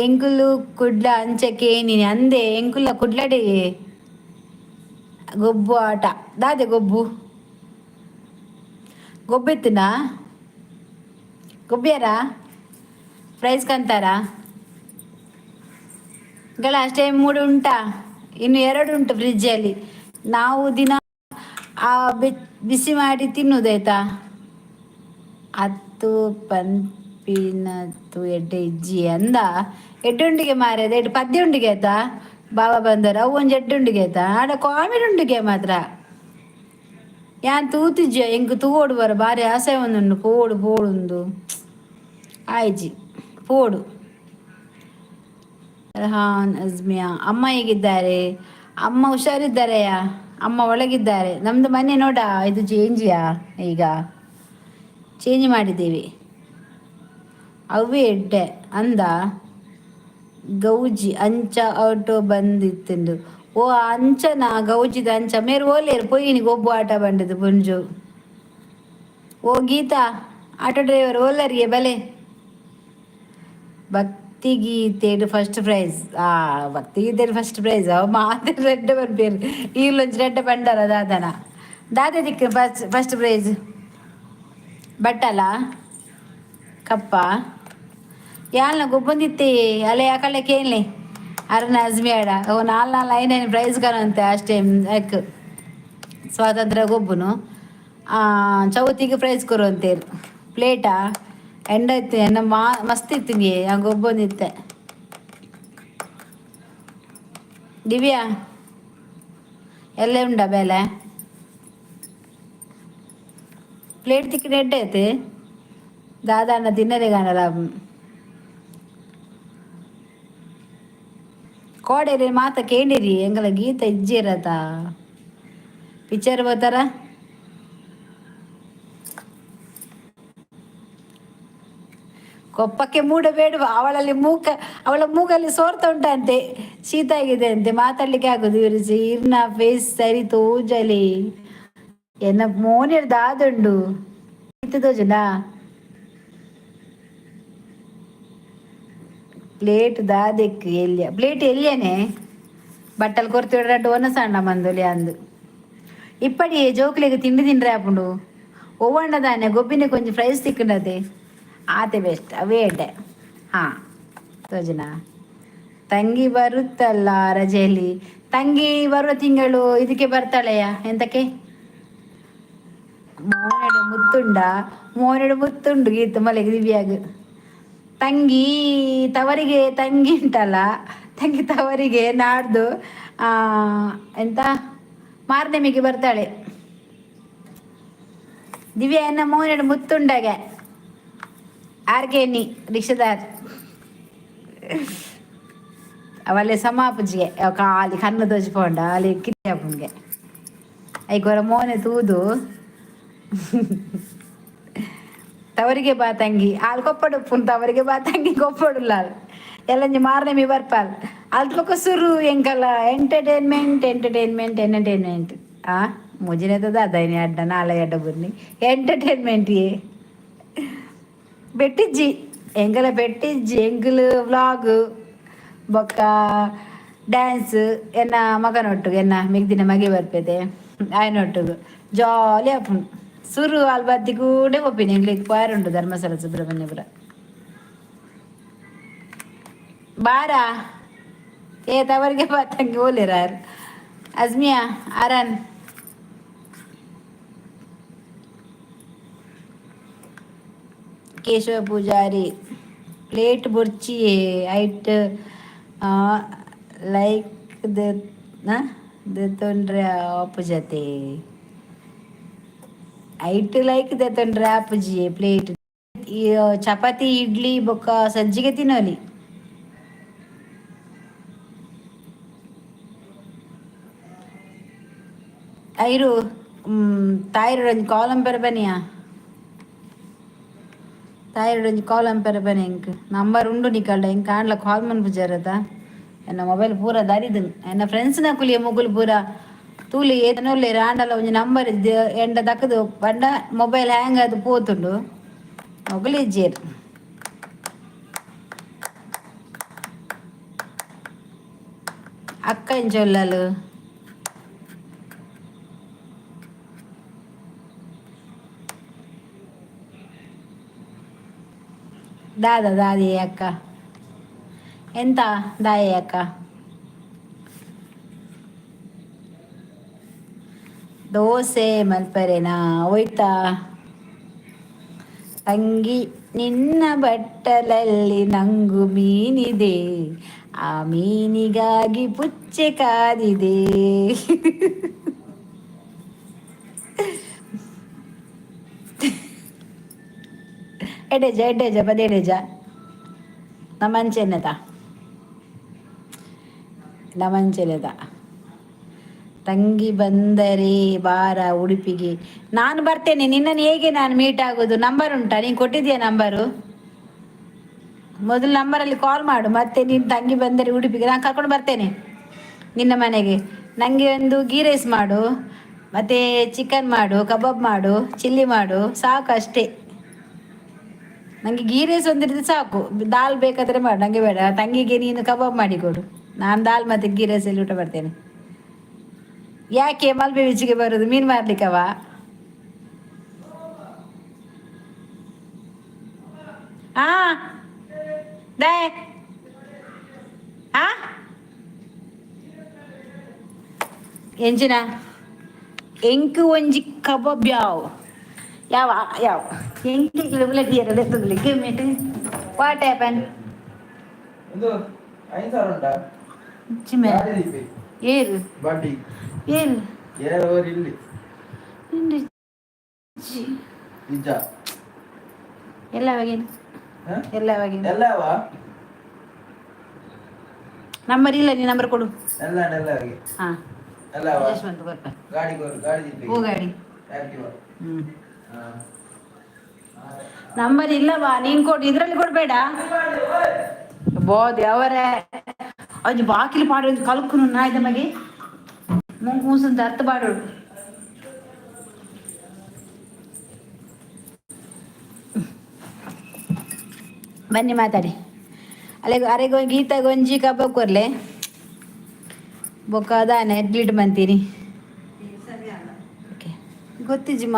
ಎಂಕುಲು ಕುಡ್ಲ ಅಂಚಕ್ಕೆ ನೀನೆ ಅಂದೆ. ಎಂಕುಲ ಕುಡ್ಲಡೆ ಗೊಬ್ಬು ಆಟ ದಾದೆ ಗೊಬ್ಬು ಗೊಬ್ಬೆತ್ತುನಾ? ಗೊಬ್ಬ್ಯಾರ ಪ್ರೈಸ್ ಕಂತಾರ ಗಳ ಅಷ್ಟೇ ಮೂಡು ಉಂಟಾ? ಇನ್ನು ಎರಡು ಉಂಟು ಫ್ರಿಜ್ಜಲ್ಲಿ. ನಾವು ದಿನ ಆ ಬಿಸಿ ಮಾಡಿ ತಿನ್ನುವುದಾಯ್ತಾ? ಅತ್ತು ಪನ್ಪಿನತ್ತು ಎಡ್ಡೆ ಇಜ್ಜಿ ಅಂದ. ಎಡ್ಡುಂಡಿಗೆ ಮಾರ್ಯದ ಎಡ್ಡು ಪದ್ಯ ಉಂಡಿಗೆ ಆಯ್ತಾ? ಬಾಬಾ ಬಂದರು ಅವು ಒಂಜಿ ಎಡ್ಡುಂಡಿಗೆ ಆಯ್ತಾ? ಆಡ ಕಾಮಿಡಿ ಉಂಡಿಗೆ ಮಾತ್ರ ಯಾನ್ ತೂತಿಜ್ಜ. ಎಂಕ್ ತೂವೊಡು ಬರ ಬಾರಿ ಆಸೆ ಒಂದುಂಡು. ಪೋಡು ಪೋಡುಂದು ಆಯ್ಜಿ ಪೋಡು. ರೆಹಾನ್ ಅಜ್ಮಿಯಾ, ಅಮ್ಮ ಹೇಗಿದ್ದಾರೆ? ಅಮ್ಮ ಹುಷಾರಿದ್ದಾರೆಯಾ? ಅಮ್ಮ ಒಳಗಿದ್ದಾರೆ. ನಮ್ಮದು ಮನೆ ನೋಡ, ಇದು ಚೇಂಜಿಯಾ? ಈಗ ಚೇಂಜ್ ಮಾಡಿದ್ದೀವಿ. ಅವೇ ಎಡ್ಡೆ ಅಂದ. ಗೌಜಿ ಅಂಚ ಆಟೋ ಬಂದಿತ್ತುಂಡು. ಓ ಅಂಚನ ಗೌಜಿದ ಅಂಚ ಮೇರು ಓಲೇರು ಪೊಯ್ಯಿನಿ ಗೊಬ್ಬು ಆಟ ಬಂಡದು ಪುಂಜು. ಓ ಗೀತಾ ಆಟೋ ಡ್ರೈವರ್ ಓಲರಿಗೆ ಬಲೆ. ಭಕ್ತಿಗೀತೆಡು ಫಸ್ಟ್ ಪ್ರೈಸ್. ಆ ಭಕ್ತಿಗೀತೆಡು ಫಸ್ಟ್ ಪ್ರೈಸ್. ಅವ ಮಾತೆ ರೆಡ್ಡ ಬರ್ಬೇರು ಈಲೊಂಜಿ ರೆಡ್ಡ ಬಂಡಾರ ದಾದನ ದಾದ ದಿಕ್ಕ first first prize ಬಟ್ಟಲ ಕಪ್ಪ ಯಾಲ್ನ ಗೊಬ್ಬಂದಿತ್ತೆ ಅಲೆ ಅಕಳೆ ಕೇಳಲಿ ಅರಣ ಅಜ್ಮಿಯಾಡ. ಓ ನಾಲ್ ನಾಲ್ ಐನೈನು ಐನು ಪ್ರೈಸ್ ಕಾಣಂತೆ ಅಷ್ಟೇ. ಯಾಕೆ ಸ್ವಾತಂತ್ರ್ಯ ಗೊಬ್ಬುನು ಚೌತಿಗೆ ಪ್ರೈಸ್ ಕೊರುವಂತೇರು. ಪ್ಲೇಟಾ ಎಂಡೈತೆ ಎನ್ನ ಮಾ ಮಸ್ತ್ ಇತ್ತು ಆ ಗೊಬ್ಬೊಂದಿತ್ತೆ. ದಿವ್ಯಾ ಎಲ್ಲ ಉಂಡ ಬೇಲೆ ಪ್ಲೇಟ್ ತಿಕ್ಕಿನ ಎಡ್ಡೆ ಐತೆ. ದಾದಾಣ್ಣ ತಿನ್ನರೆ ಕಾಣಲ್ಲ. ಕೋಡೇರಿ ಮಾತ ಕೇಳಿರಿ. ಎಂಗಲ ಗೀತ ಇಜ್ಜಿರತ ಪಿಕ್ಚರ್ ಬೋತಾರ. ಕೊಪ್ಪಕ್ಕೆ ಮೂಡಬೇಡುವ. ಅವಳಲ್ಲಿ ಮೂಕ, ಅವಳ ಮೂಗಲ್ಲಿ ಸೋರ್ತಾ ಉಂಟಂತೆ, ಶೀತ ಆಗಿದೆ ಅಂತೆ, ಮಾತಾಡ್ಲಿಕ್ಕೆ ಆಗುದು. ಇವರು ಇರ್ನ ಫೇಸ್ ಸರಿ ತೋಜಲಿ. ಎನ್ನ ಮೋನಿರ್ ದಾದುಂಡು ತೋಜುನಾ? ಪ್ಲೇಟ್ ದಾದೆಕ್ ಎಲ್ಲಿಯ ಪ್ಲೇಟ್ ಎಲ್ಲಿಯನೆ? ಬಟ್ಟಲು ಕೊರ್ತಿಡ ಒನ ಸಣ್ಣ ಮಂದೊಲಿ ಅಂದು. ಇಪ್ಪಡಿ ಜೋಕ್ಲಿಗೆ ತಿಂಡಿ ತಿಂಡ್ರೆ ಆಪುಂಡು. ಒವ್ವಂಡ ದಾನೆ ಗೊಬ್ಬಿನ ಕೊಂಚ ಪ್ರೈಸ್ ತಿಕ್ಕಂಡದೆ ಆತೆ ಬೆಸ್ಟ್. ಅವೇ ಎಡ್ಡೆ. ಹಾಂ ತೋಜನಾ? ತಂಗಿ ಬರುತ್ತಲ್ಲ ರಜೆಯಲ್ಲಿ? ತಂಗಿ ಬರುವ ತಿಂಗಳು ಇದಕ್ಕೆ ಬರ್ತಾಳೆಯಾ. ಎಂತಕ್ಕೆ? ಮೋನೆಡು ಮುತ್ತುಂಡ, ಮೋನೆಡು ಮುತ್ತುಂಡು ಗೀತ ಮಲೆಗೆ ದಿವ್ಯಾಗ. ತಂಗಿ ತವರಿಗೆ ತಂಗಿ ಉಂಟಲ್ಲ, ತಂಗಿ ತವರಿಗೆ ನಾಡ್ದು ಎಂತ ಮಾರ್ನೆಮಿಗೆ ಬರ್ತಾಳೆ. ದಿವ್ಯಾ ಎನ್ನ ಮೋನೆಡ್ ಮುತ್ತುಂಡಗೆ ಆರ್ಗೇನಿ ರಿಕ್ಷದಾರ್ ಅವಲ್ಲೇ ಸಮಾಪುಜಿಗೆ ಖಾಲಿ ಕಣ್ಣು ತೋಜಿಪೋಂಡ ಅಲ್ಲಿ ಕಿರಿಯಪ್ಪನಿಗೆ ಐಕೊರ ಮೋನೆ ತೂದು ತವರಿಗೆ ಬಾ ತಂಗಿ ಆಲ್ ಕೊಪ್ಪಡು ಪುನ್ ತವರಿಗೆ ಬಾ ತಂಗಿ ಕೊಪ್ಪಡುಲ್ಲ ಎಲ್ಲಂಜಿ ಮಾರನೇ ಬರ್ಪಾಲ್ ಅಲ್ಪಕ ಸುರು ಎಂಕಲ್ಲ ಎಂಟರ್ಟೈನ್ಮೆಂಟ್ ಎಂಟರ್ಟೈನ್ಮೆಂಟ್ ಎಂಟರ್ಟೈನ್ಮೆಂಟ್. ಆ ಮುಜಿನೆತದ ಅದೈನಿ ಅಡ್ಡ ನಾಳೆ ಅಡ್ಡ ಬುರ್ನಿ ಎಂಟರ್ಟೈನ್ಮೆಂಟ್ ಏ ಬೆಟ್ಟಿಜ್ಜಿ ಎಂಕಲ ಬೆಟ್ಟಿಜ್ಜಿ ಎಂಕಲ್ ವ್ಲಾಗ್ ಬೊಕ್ಕ ಡ್ಯಾನ್ಸ್ ಎನ್ನ ಮಗನೊಟ್ಟುಗು ಎನ್ನ ಮಿಗ್ದಿನ ಮಗೆ ಬರ್ಪೆದೆ ಆಯನೊಟ್ಟುಗು ಜಾಲಿ ಆಪುಂಡು. ಸುರು ಅಲ್ ಬತ್ತಿ ಕೂಡೆ ಪೋಪಿನಿ ಎಂಕ್ಲೆಗ್ ಪೋಯರುಂಡು ಧರ್ಮಸ್ಥಳ ಸುಬ್ರಹ್ಮಣ್ಯಪುರ ಬಾರಾ ಏ ತವರಿಗೆ ಬಾ ತಂಗಿ ಓಲೇರಾರ್ ಅಜ್ಮಿಯಾ ಅರನ್ ಕೇಶವ ಪೂಜಾರಿ ಪ್ಲೇಟ್ ಬೊರ್ಚಿ ಐಟ್ ಲೈಕ್ ದೆತೊಂಡ್ರೆ ಆಪುಜತೆ ಐಟ್ ಲೈಕ್ ದೆತೊಂಡ್ರೆ ಆಪುಜಿ ಪ್ಲೇಟ್ ಚಪಾತಿ ಇಡ್ಲಿ ಬೊಕ್ಕ ಸಜ್ಜಿಗೆ ತಿನ್ನೋಲಿ. ಐರು ತಾಯಿರು ಒಂಜಿ ಕಾಲಂ ಪೆರ ಬನಿಯಾ ತಾಯಿರು ಒಂಜಿ ಕಾಲಂ ಪೆರ ಬನಿ ಎಂಕ್ ನಂಬರ್ ಉಂಡು ನಿಕಲ್ಡ ಎಂಕ್ ಆಂಡ್ಲ ಕಾಲ್ ಮನ್ಪುಜಾರತ ಎನ್ನ ಮೊಬೈಲ್ ಪೂರ ದರಿದು ಎನ್ನ ಫ್ರೆಂಡ್ಸ್ ನಕುಲಿ ಮುಗುಲು ಪೂರ ತೂಲಿ ಏತನೊಲ್ಲೆರ್ ಆಂಡಲ ಒಂಜಿ ನಂಬರ್ ಎಂಡ ದಕ್ಕದು ಪಂಡ ಮೊಬೈಲ್ ಹ್ಯಾಂಗ್ ಆದ್ ಪೋತುಂಡು ಮೊಗಲು ಇಜ್ಜೆರ್. ಅಕ್ಕ ಎಂಚ ಉಲ್ಲಲ್? ದಾದ ದಾದಿ ಅಕ್ಕ ಎಂತ ದಾಯಿ ಅಕ್ಕ ದೋಸೆ ಮಲ್ಪರೆನಾ ಹೋಯ್ತಾ ತಂಗಿ ನಿನ್ನ ಬಟ್ಟಲಲ್ಲಿ ನಂಗು ಮೀನಿದೆ ಆ ಮೀನಿಗಾಗಿ ಪುಚ್ಚೆ ಕಾದಿದೆ. ಎಡೆಜ ಎಡೆಜ ಪದೆಡೆಜ ನಮಂಚೆನೆದ ನಮಂಚೆನೆದ ತಂಗಿ ಬಂದರೆ ಬಾರ ಉಡುಪಿಗೆ ನಾನು ಬರ್ತೇನೆ. ನಿನ್ನನ್ನು ಹೇಗೆ ನಾನು ಮೀಟ್ ಆಗೋದು? ನಂಬರ್ ಉಂಟಾ? ನೀನು ಕೊಟ್ಟಿದ್ಯಾ ನಂಬರು? ಮೊದಲು ನಂಬರಲ್ಲಿ ಕಾಲ್ ಮಾಡು. ಮತ್ತೆ ನೀನು ತಂಗಿ ಬಂದರೆ ಉಡುಪಿಗೆ ನಾನು ಕರ್ಕೊಂಡು ಬರ್ತೇನೆ ನಿನ್ನ ಮನೆಗೆ. ನನಗೆ ಒಂದು ಗೀ ರೈಸ್ ಮಾಡು, ಮತ್ತು ಚಿಕನ್ ಮಾಡು, ಕಬಾಬ್ ಮಾಡು, ಚಿಲ್ಲಿ ಮಾಡು, ಸಾಕು ಅಷ್ಟೇ. ನನಗೆ ಗೀ ರೈಸ್ ಒಂದಿರಿದ್ರೆ ಸಾಕು. ದಾಲ್ ಬೇಕಾದರೆ ಮಾಡು, ನನಗೆ ಬೇಡ. ತಂಗಿಗೆ ನೀನು ಕಬಾಬ್ ಮಾಡಿ ಕೊಡು, ನಾನು ದಾಲ್ ಮತ್ತು ಗೀ ರೈಸಲ್ಲಿ ಊಟ ಮಾಡ್ತೇನೆ. ಯಾಕೆ ಮಲ್ಪೆ ಬೀಚಿಗೆ ಬರೋದು? ಮೀನು ಮಾರ್ಲಿಕ್ಕವ? ಹಾ they ಆ ಎಂಚಿನ ಎಂಕ್ ಒಂಜಿ ಕಬಾಬ್ ಯಾವ ಯಾವ ಯಾವ ಎಂಕ್ give me what happen? ಒಂದು 5,000 ಉಂಟಾ? ಚಿಮೆ ಗಾಡಿ ದೀಪಿ. ಏರು ಬಡ್ಡಿ ಏರು ಏರು ಅವರು ಇಲ್ಲಿ ನಿಜ. ಎಲ್ಲ ಅವಾಗೇನು? ಹ? ಎಲ್ಲ ಅವಾಗೇನು? ಎಲ್ಲವ. ನಂಬರ್ ಇಲ್ಲ, ನೀ ನಂಬರ್ ಕೊಡು. ಎಲ್ಲ ಎಲ್ಲ ಹಾಗೆ. ಹಾ. ಎಲ್ಲವ. ಯಶವಂತ ಕೊರ್ಪ. ಗಾಡಿ ಕೊಡು, ಗಾಡಿ ದೀಪಿ. ಹೂ ಗಾಡಿ. ಆಕ್ಟಿವಾ. ಹ್ಮ್. ಹಾ. ನಂಬರ್ ಇಲ್ಲವಾ? ನೀನ್ ಕೊಡು, ಇದ್ರಲ್ಲಿ ಕೊಡ್ಬೇಡ. ಬೋದು ಅವರೇ ಅದು ಬಾಕಿಲು ಪಾಡು ಕಲ್ಕುನು ನಾಯ್ದ ಮಗೆ ಮುಂಗ್ ಅರ್ಥ ಬಾಡೋಡು. ಬನ್ನಿ ಮಾತಾಡಿ. ಅಲ್ಲೇ ಅರೆಗೊ ಗೀತ ಗೊಂಜಿ ಕಬಾಬ್ ಕೊರ್ಲೆ ಬೊಕ್ಕ ದಾನೆ ಡಿಲೀಟ್ ಮಂತೀನಿ. ಓಕೆ ಗೊತ್ತಿಜ್ಜಿಮ್ಮ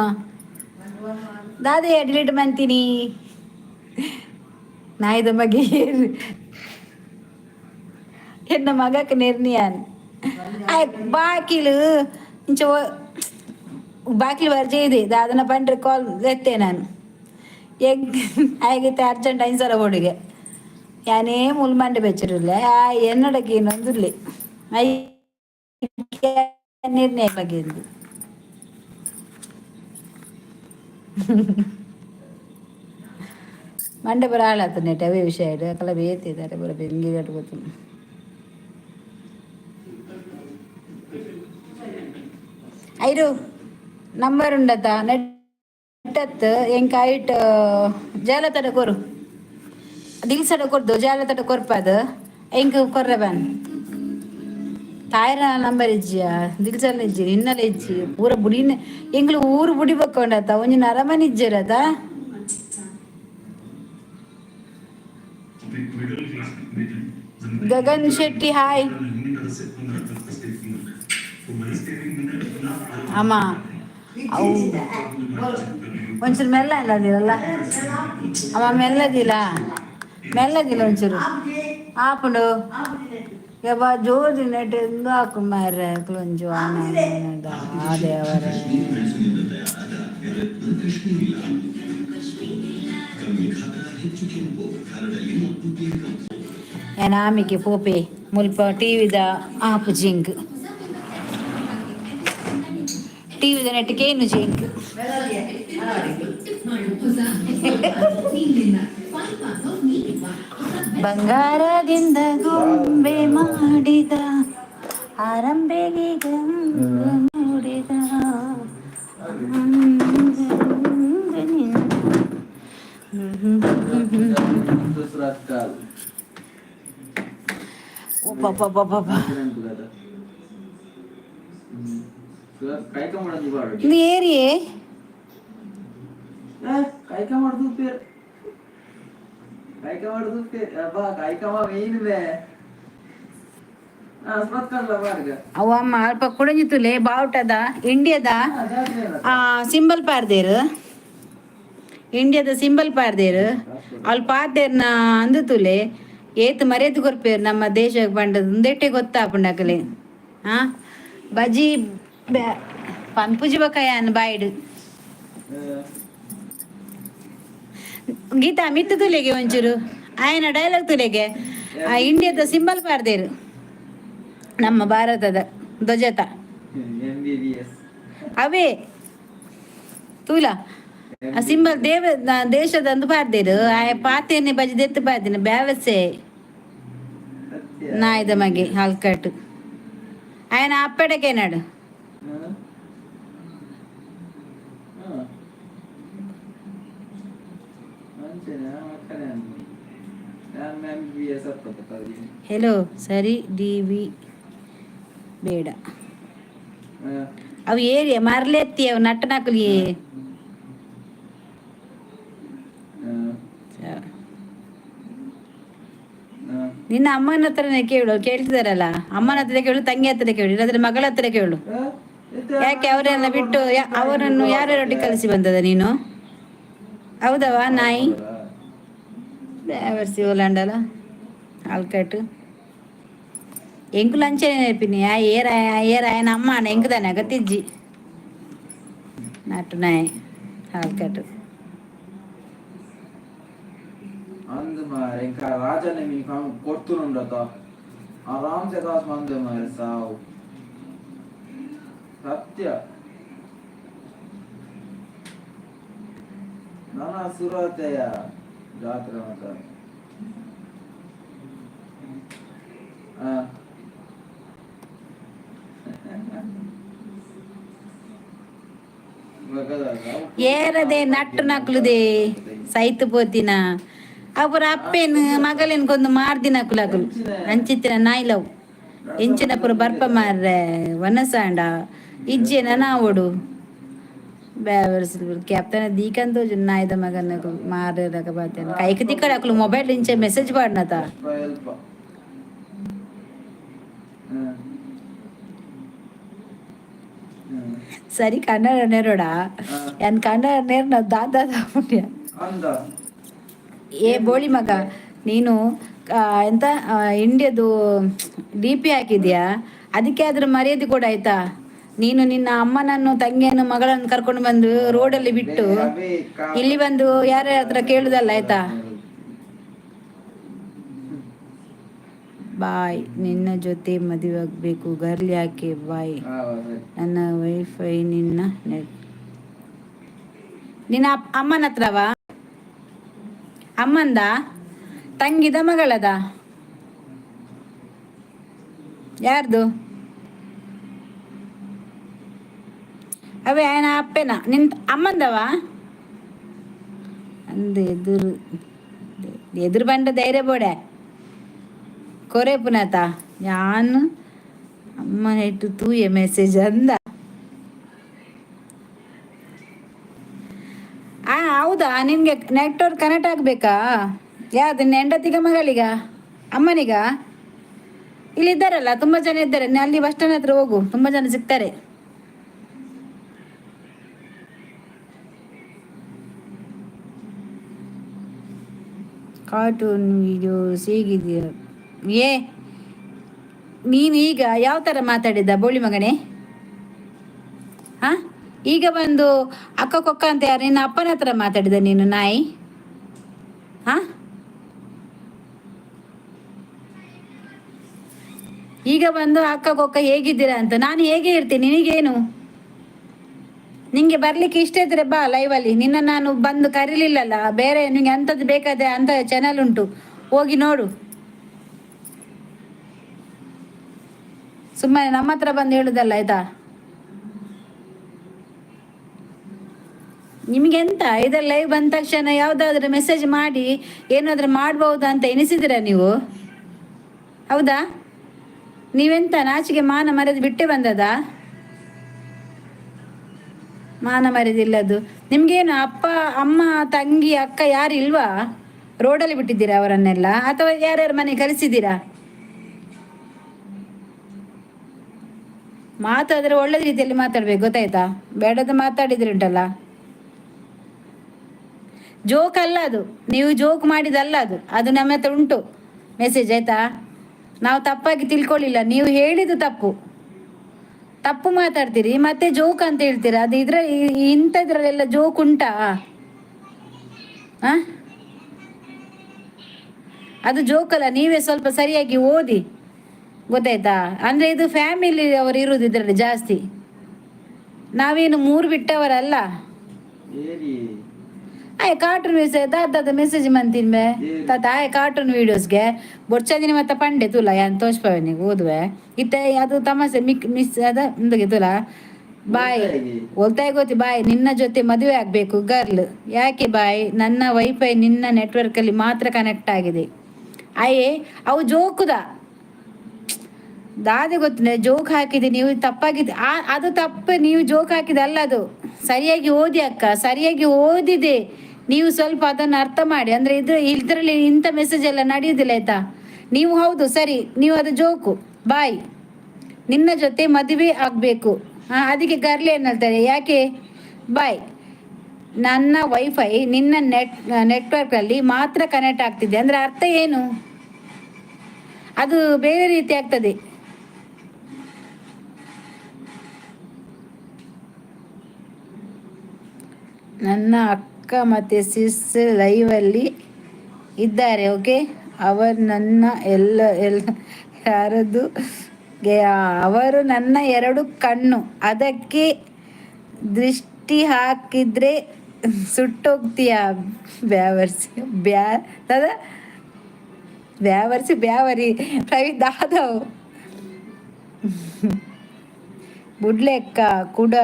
ದಾದೆ ಡಿಲೀಟ್ ಮಂತೀನಿ ನಾಯ್ದ ಮಗೆ ಎನ್ನ ಮಗಕ್ಕೆ ನಿರ್ನಿಯಾನ್ ಬಾಕಿಲು ಇಂಚ ಬಾಕಿಲು ವರ್ಜೆ ಇದೆ ದಾದನ ಪಂಡ್ರೆ ಕಾಲ್ ಎತ್ತೆ ನಾನು. ಎಗ್ ಆಗಿತ್ತೆ ಅರ್ಜೆಂಟ್ 5 ಸಲ ಬೋಡಿಗೆ ಯಾನೇ ಮುಲ್ಮಂಡೆ ಬೆಚ್ಚರುಲ್ಲ ಆ ಎನ್ನಡಕ್ಕೆ ಏನೊಂದುಲ್ಲೆ I ನಿರ್ಣಯ ಬಗ್ಗೆ. ಮಂಡೆ ಬರ ಹಾಳಾತ ನೆಟ್ ಅವೇ ವಿಷಯ ಇಡು ಅಕಲ ಬೇತಿದ್ದಾರೆ ಬರ ಬೆಂಗಿ ಕಟ್ಕೋತು. ಐರು ನಂಬರ್ ಉಂಡತ ನೆಟ್ಟತ್ ಎಂಕ ಐಟ್ ಜಾಲತಡ ಕೊರು, ದಿಲ್ಸಡ ಕೊರ್ದು ಜಾಲತಡ ಕೊರ್ಪದು ಎಂಕ್ ಕೊರ್ರೆ ಬನ್. ತಾಯರ ನಂಬರ್ ಇಜ್ಜಿಯ, ದಿಲ್ಸಲ ಇಜ್ಜಿ, ನಿನ್ನಲ ಇಜ್ಜಿ. ಪೂರ ಬುಡಿನ ಎಂಗ್ಲು ಊರು ಬುಡಿ ಬಕ್ಕೊಂಡತ ಒಂಜಿ ನರಮನಿ ಇಜ್ಜಿರತ. ಗಗನ್ ಶೆಟ್ಟಿ ಹಾಯ್. ಅಮ್ಮ ಅವು ಒಂಚೂರು ಮೆಲ್ಲ ಇಲ್ಲದಿರಲ್ಲ ಅಮ್ಮ, ಮೆಲ್ಲದಿಲ್ಲ ಮೆಲ್ಲದಿಲ್ಲ ಒಂಚೂರು ಆಪುಂಡು. ಯಬ್ಬ ಜೋರು ನೆಟ್ ಎಂದು ಹಾಕು ಮಾರ್ರೆ ಒಂಜು ದೇವರೇ. ಏನಾಮಿಗೆ ಪೋಪೆ ಮುಲ್ಪ ಟಿವಿದ ಆಪು ಜಿಂಕ್ ಟಿವಿದ ನೆಟ್ಟಿಗೆ ಏನು ಜಿಂಕ್. ಬಂಗಾರದಿಂದ ಗೊಂಬೆ ಮಾಡಿದ ಆರಂಭೆಗೆ ಗಂಗು ಮೂಡಿದ. Surathkal. ಅಬ್ಬಬ್ಬಬ್ಬಬ್ಬ. ಕಾಯ್ಕ ಮಾಡೋದು ಬಾಡ. ಇದು ಏರಿಯೇ. ಕಾಯ್ಕ ಮಾಡುದು ಪೇರ್, ಕಾಯ್ಕ ಮಾಡುದು ಪೇರ್ ಅಬ್ಬಾ ಕಾಯ್ಕಮ ಮೇನ್ ಬೇ. ಹಾ, ಸುರತ್ಕಲ್ ಬಾರ್ಗ. ಅವ ಅಮ್ಮ ಅಲ್ಪ ಕುಡಂಜಿತುಲೆ ಬಾವುಟದ ಇಂಡಿಯಾದ ಸಿಂಬಲ್ ಪಾರ್ದೇರು, ಇಂಡಿಯಾದ ಸಿಂಬಲ್ ಪಾರ್ದೇರು. ಅಲ್ಲಿ ಪಾರ್ದೇರ್ನ ಅಂದುತುಲೆ ಏತ್ ಮರ್ಯಾದೆ ಕೊರ್ಪೇರು ನಮ್ಮ ದೇಶಕ್ಕೆ ಪಂಡದ ಉಂದೆಟ್ಟೆ ಗೊತ್ತಾಪುಂಡಕಲೆ. ಹಾ ಬಜಿ ಪನ್ಪುಜಿ ಬಕಾಯಾನ್ ಬಾಯ್ಡ್. ಗೀತಾ ಮಿತ್ತು ತುಲೆಗೆ ಒಂಚೂರು ಆಯನ ಡೈಲಾಗ್ ತುಲೆಗೆ. ಆ ಇಂಡಿಯಾದ ಸಿಂಬಲ್ ಪಾರ್ದೇರು, ನಮ್ಮ ಭಾರತದ ಧ್ವಜತ. ಎಂಬಿಬಿಎಸ್. ಅವೇ ತೂಲ ಆ ಸಿಂಬಲ್ ದೇವ ದೇಶದ ಅಂದು ಪಾರ್ದೇರು. ಆ ಪಾತೇನೆ ಬಜಿ ದೆತ್ತು ಪಾರ್ದೇನೆ ಬ್ಯಾವಸೆ ನಾಯ್ದ ಮಗೆ ಹಲ್ಕಟ್ಟು ఆయన ಅಪ್ಪಡಕೇನಾಡು. ಹೆಲೋ ಸರಿ ಡಿ ವಿ ಬೇಡ. ಅವು ಏರಿಯಾ ಮರಲೆತ್ತಿ ಅವು ನಟ್ಟನಾಕುಲಿ. ನಿನ್ನ ಅಮ್ಮನ ಹತ್ರನೇ ಕೇಳು, ಕೇಳ್ತಿದಾರಲ್ಲ. ಅಮ್ಮನ ಹತ್ರ ಕೇಳು, ತಂಗಿ ಹತ್ರ ಕೇಳು, ಇಲ್ಲಾಂದ್ರೆ ಮಗಳ ಹತ್ರ ಕೇಳು. ಯಾಕೆ ಅವರೆಲ್ಲ ಬಿಟ್ಟು ಅವರನ್ನು ಯಾರ್ಯಾರೊಟ್ಟಿಗೆ ಕಲಿಸಿ ಬಂದದ ನೀನು? ಹೌದವಾ ನಾಯಿ ಬ್ಯಾವರ್ಸಿ ಓಲಾಂಡಲ ಆಲ್ಕಟ್ಟು. ಎಂಕುಲು ಅಂಚನೆ నేర్పిని ಆ ಏರ ಏರ ఆయన ಅಮ್ಮ ಎಂಕುದಾನೆ ಅಗತ್ತಿಜ್ಜಿ ನಟ್ಟು ನಾಯಿ ಆಲ್ಕಟ್ಟು. ಅಂದ್ ಮಾರೆ ఇంకా ರಾಜನೇ ಮೀ ಕೊಡ್ತುನುಂಡತ ಆರಾಮ್ಸೆ ಕಾಸ್ ಮಂದೆ ಮಾರೆ ಸಾವು ಸತ್ಯ ನಾನಾ ಸುರಾತೆಯ ಜಾತ್ರೆ ಮಾತ. ಆ ಏರದೆ ನಟ್ಟು ನಕ್ಲುದೆ ಸೈತು ಪೋತಿನ ಅವರ ಅಪ್ಪೇನು ಮಗಲೇನು ಕೊಂದು ಮಾರ್ದಿನ ಅಕುಲು ಅಂಚಿತ್ತಿನ ನಾಯಿಲವು ಎಂಚಿನ ಪುರ ಬರ್ಪ ಮಾರ್ರೆ ವನಸಾಂಡ ಇಜ್ಜೆ ನಾವೋಡು ಬ್ಯಾವರ್ಸ್ ಕ್ಯಾಪ್ಟನ್ ದೀಕಂತ ನಾಯ್ದ ಮಗನ ಮಾರ್ರೆ ರಕ ಬಾತೇನ ಕೈಕ್ ತಿಕ್ಕಡ ಅಕುಲು ಮೊಬೈಲ್ ಇಂಚೆ ಮೆಸೇಜ್ ಪಾಡ್ನತ. ಅಲ್ಪ ಹ್ಮ್ ಹ್ಮ್. ಸರಿ ಕನ್ನಡ ನೇರೋಡ ಏನ್ ಕನ್ನಡ ನೇರ್ ನಾವು ದಾದಾ ಪುಣ್ಯ. ಅಂದ. ಏ ಬೋಳಿ ಮಗ, ನೀನು ಎಂತ ಇಂಡಿಯಾದು ಡಿಪಿ ಹಾಕಿದ್ಯಾ, ಅದಕ್ಕೆ ಅದ್ರ ಮರ್ಯಾದೆ ಕೂಡ ಆಯ್ತಾ? ನೀನು ನಿನ್ನ ಅಮ್ಮನನ್ನು ತಂಗಿಯನ್ನು ಮಗಳನ್ನು ಕರ್ಕೊಂಡು ಬಂದು ರೋಡಲ್ಲಿ ಬಿಟ್ಟು ಇಲ್ಲಿ ಬಂದು ಯಾರ ಹತ್ರ ಕೇಳುದಲ್ಲ ಆಯ್ತಾ? ಬಾಯ್, ನಿನ್ನ ಜೊತೆ ಮದುವೆ ಆಗಬೇಕು ಗರ್ಲ್. ಯಾಕೆ ಬಾಯ್? ಸರಿ. ನನ್ನ ವೈಫೈ ನಿನ್ನ ನೆಟ್ ನಿನ್ನ ಅಮ್ಮನ ಹತ್ರವಾ? ಅಮ್ಮಂದ, ತಂಗಿದ, ಮಗಳದ, ಯಾರ್ದು? ಅವೇ ಆಯನ ಅಪ್ಪೇನ ನಿನ್ ಅಮ್ಮಂದವ ಅಂದು ಎದುರು ಎದುರು ಬಂಡ ಧೈರ್ಯ ಬೋಡೆ ಕೊರೆ ಪುನತ ಯಾನ್ ಅಮ್ಮನ ಇಟ್ಟು ತೂಯೆ ಮೆಸೇಜ್ ಅಂದ. ಆ, ಹೌದಾ? ನಿನ್ಗೆ ನೆಟ್ವರ್ಕ್ ಕನೆಕ್ಟ್ ಆಗಬೇಕಾ? ಯಾವ್ದು, ನಿನ್ನ ಹೆಂಡತಿಗ, ಮಗಳಿಗ, ಅಮ್ಮನಿಗ? ಇಲ್ಲಿ ಇದ್ದಾರಲ್ಲ, ತುಂಬ ಜನ ಇದ್ದಾರೆ. ನೀ ಅಲ್ಲಿ ಬಸ್ ಸ್ಟ್ಯಾಂಡ್ ಹತ್ರ ಹೋಗು, ತುಂಬ ಜನ ಸಿಗ್ತಾರೆ. ಕಾರ್ಟೂನ್ ವಿಡಿಯೋಸ್ ಹೇಗಿದೆಯಾ? ಏ, ನೀನು ಈಗ ಯಾವ ಥರ ಮಾತಾಡಿದ್ದ ಬೋಳಿ ಮಗನೇ? ಹಾಂ, ಈಗ ಬಂದು ಅಕ್ಕ ಕೊಕ್ಕ ಅಂತ ಯಾರು ನಿನ್ನ ಅಪ್ಪನ ಹತ್ರ ಮಾತಾಡಿದ ನೀನು ನಾಯಿ? ಹಾಂ, ಈಗ ಬಂದು ಅಕ್ಕ ಕೊಕ್ಕ ಹೇಗಿದ್ದೀರಾ ಅಂತ. ನಾನು ಹೇಗೆ ಇರ್ತೀನಿ, ನಿನಗೇನು? ನಿಂಗೆ ಬರ್ಲಿಕ್ಕೆ ಇಷ್ಟ ಇದ್ರೆ ಬಾ ಲೈವಲ್ಲಿ. ನಿನ್ನ ನಾನು ಬಂದು ಕರೀಲಿಲ್ಲಲ್ಲ. ಬೇರೆ ನಿಂಗೆ ಅಂಥದ್ದು ಬೇಕಾದ್ರೆ ಅಂತ ಚಾನಲ್ ಉಂಟು, ಹೋಗಿ ನೋಡು. ಸುಮ್ಮನೆ ನಮ್ಮ ಹತ್ರ ಬಂದು ಹೇಳುದಲ್ಲ, ಆಯ್ತಾ? ನಿಮ್ಗೆಂತ ಇದರ ಲೈವ್ ಬಂದ ತಕ್ಷಣ ಯಾವುದಾದ್ರೂ ಮೆಸೇಜ್ ಮಾಡಿ ಏನಾದರೂ ಮಾಡ್ಬಹುದಾ ಅಂತ ಎನಿಸಿದಿರಾ ನೀವು? ಹೌದಾ? ನೀವೆಂತ ನಾಚಿಕೆ ಮಾನ ಮರ್ಯಾದೆ ಬಿಟ್ಟೆ ಬಂದದಾ? ಮಾನ ಮರ್ಯಾದಿಲ್ಲದು ನಿಮ್ಗೇನು? ಅಪ್ಪ, ಅಮ್ಮ, ತಂಗಿ, ಅಕ್ಕ ಯಾರು ಇಲ್ವಾ? ರೋಡಲ್ಲಿ ಬಿಟ್ಟಿದ್ದೀರಾ ಅವರನ್ನೆಲ್ಲ ಅಥವಾ ಯಾರ್ಯಾರ ಮನೆ ಕಲಿಸಿದ್ದೀರಾ? ಮಾತಾದ್ರೆ ಒಳ್ಳೆ ರೀತಿಯಲ್ಲಿ ಮಾತಾಡ್ಬೇಕು, ಗೊತ್ತಾಯ್ತಾ? ಬೇಡದ ಮಾತಾಡಿದ್ರೆ ಉಂಟಲ್ಲ. ಜೋಕ್ ಅಲ್ಲ ಅದು, ನೀವು ಜೋಕ್ ಮಾಡಿದಲ್ಲ ಅದು. ಅದು ನಮ್ಮ ಹತ್ರ ಉಂಟು ಮೆಸೇಜ್, ಆಯ್ತಾ? ನಾವು ತಪ್ಪಾಗಿ ತಿಳ್ಕೊಳ್ಳಿಲ್ಲ. ನೀವು ಹೇಳಿದ್ದು ತಪ್ಪು. ತಪ್ಪು ಮಾತಾಡ್ತೀರಿ, ಮತ್ತೆ ಜೋಕ್ ಅಂತ ಹೇಳ್ತೀರಾ. ಅದು ಇದ್ರ ಇಂಥದ್ರಲ್ಲೆಲ್ಲ ಜೋಕ್ ಉಂಟಾ? ಆ, ಅದು ಜೋಕ್ ಅಲ್ಲ. ನೀವೇ ಸ್ವಲ್ಪ ಸರಿಯಾಗಿ ಓದಿ, ಗೊತ್ತಾಯ್ತಾ? ಅಂದ್ರೆ ಇದು ಫ್ಯಾಮಿಲಿ ಅವರು ಇರುವುದು ಇದರಲ್ಲಿ ಜಾಸ್ತಿ. ನಾವೇನು ಮೂರು ಬಿಟ್ಟವರಲ್ಲ. ಏರಿ. ಆಯ್ ಕಾರ್ಟೂನ್ ಮೆಸೇಜ್ ದಾದ ಮೆಸೇಜ್ ಮಂತಿನ್ ಬೇ ತಾತ. ಆಯ್ ಕಾರ್ಟೂನ್ ವೀಡಿಯೋಸ್ಗೆ ಬೊಡ್ಚಂದಿನ ಮತ್ತೆ ಪಂಡೆ ತುಲ ಯಾನ್ ತೋಜ್ಪವೆ ಓದುವೆ ಇತ್ತೆ. ಅದು ತಮಾಷೆ ಮಿಕ್ ಮಿಸ್ ಅದ ಮುಂದಗೆ ತುಲ. ಬಾಯ್ ಒಲ್ತಾಯ್ ಗೊತ್ತಿ. ಬಾಯ್, ನಿನ್ನ ಜೊತೆ ಮದುವೆ ಆಗಬೇಕು ಗರ್ಲ್. ಯಾಕೆ ಬಾಯ್? ನನ್ನ ವೈಫೈ ನಿನ್ನ ನೆಟ್ವರ್ಕಲ್ಲಿ ಮಾತ್ರ ಕನೆಕ್ಟ್ ಆಗಿದೆ. ಅಯ್ಯೇ, ಅವು ಜೋಕುದ ದಾದೆ ಗೊತ್ತಿಲ್ಲ. ಜೋಕ್ ಹಾಕಿದೆ, ನೀವು ತಪ್ಪಾಗಿದೆ. ಅದು ತಪ್ಪು, ನೀವು ಜೋಕ್ ಹಾಕಿದ ಅಲ್ಲ ಅದು. ಸರಿಯಾಗಿ ಓದಿ ಅಕ್ಕ, ಸರಿಯಾಗಿ ಓದಿದೆ. ನೀವು ಸ್ವಲ್ಪ ಅದನ್ನು ಅರ್ಥ ಮಾಡಿ. ಅಂದ್ರೆ ಇದರಲ್ಲಿ ಇಂಥ ಮೆಸೇಜ್ ಎಲ್ಲ ನಡೆಯುವುದಿಲ್ಲ, ಆಯ್ತಾ? ನೀವು ಹೌದು, ಸರಿ, ನೀವು ಅದು ಜೋಕು. ಬಾಯ್, ನಿನ್ನ ಜೊತೆ ಮದುವೆ ಆಗಬೇಕು. ಹಾಂ, ಅದಕ್ಕೆ ಗರ್ಲಿ ಏನು ಹೇಳ್ತಾರೆ? ಯಾಕೆ ಬಾಯ್? ನನ್ನ ವೈಫೈ ನಿನ್ನ ನೆಟ್ವರ್ಕಲ್ಲಿ ಮಾತ್ರ ಕನೆಕ್ಟ್ ಆಗ್ತಿದೆ ಅಂದರೆ ಅರ್ಥ ಏನು? ಅದು ಬೇರೆ ರೀತಿ ಆಗ್ತದೆ. ನನ್ನ ಅಕ್ಕ ಮತ್ತು ಸಿಸ್ ಲೈವಲ್ಲಿ ಇದ್ದಾರೆ. ಓಕೆ, ಅವರು ನನ್ನ ಎಲ್ಲ ಎಲ್ಲ ಯಾರದು ಅವರು ನನ್ನ ಎರಡು ಕಣ್ಣು. ಅದಕ್ಕೆ ದೃಷ್ಟಿ ಹಾಕಿದ್ರೆ ಸುಟ್ಟೋಗ್ತೀಯ ಬ್ಯಾವರ್ಸಿ ಬ್ಯಾ ದಾದ ಬ್ಯಾವರ್ಸಿ ಬ್ಯಾವರಿ ರವಿ ದಾದವ್ ಬುಡ್ಲೆಕ್ಕ ಕುಡ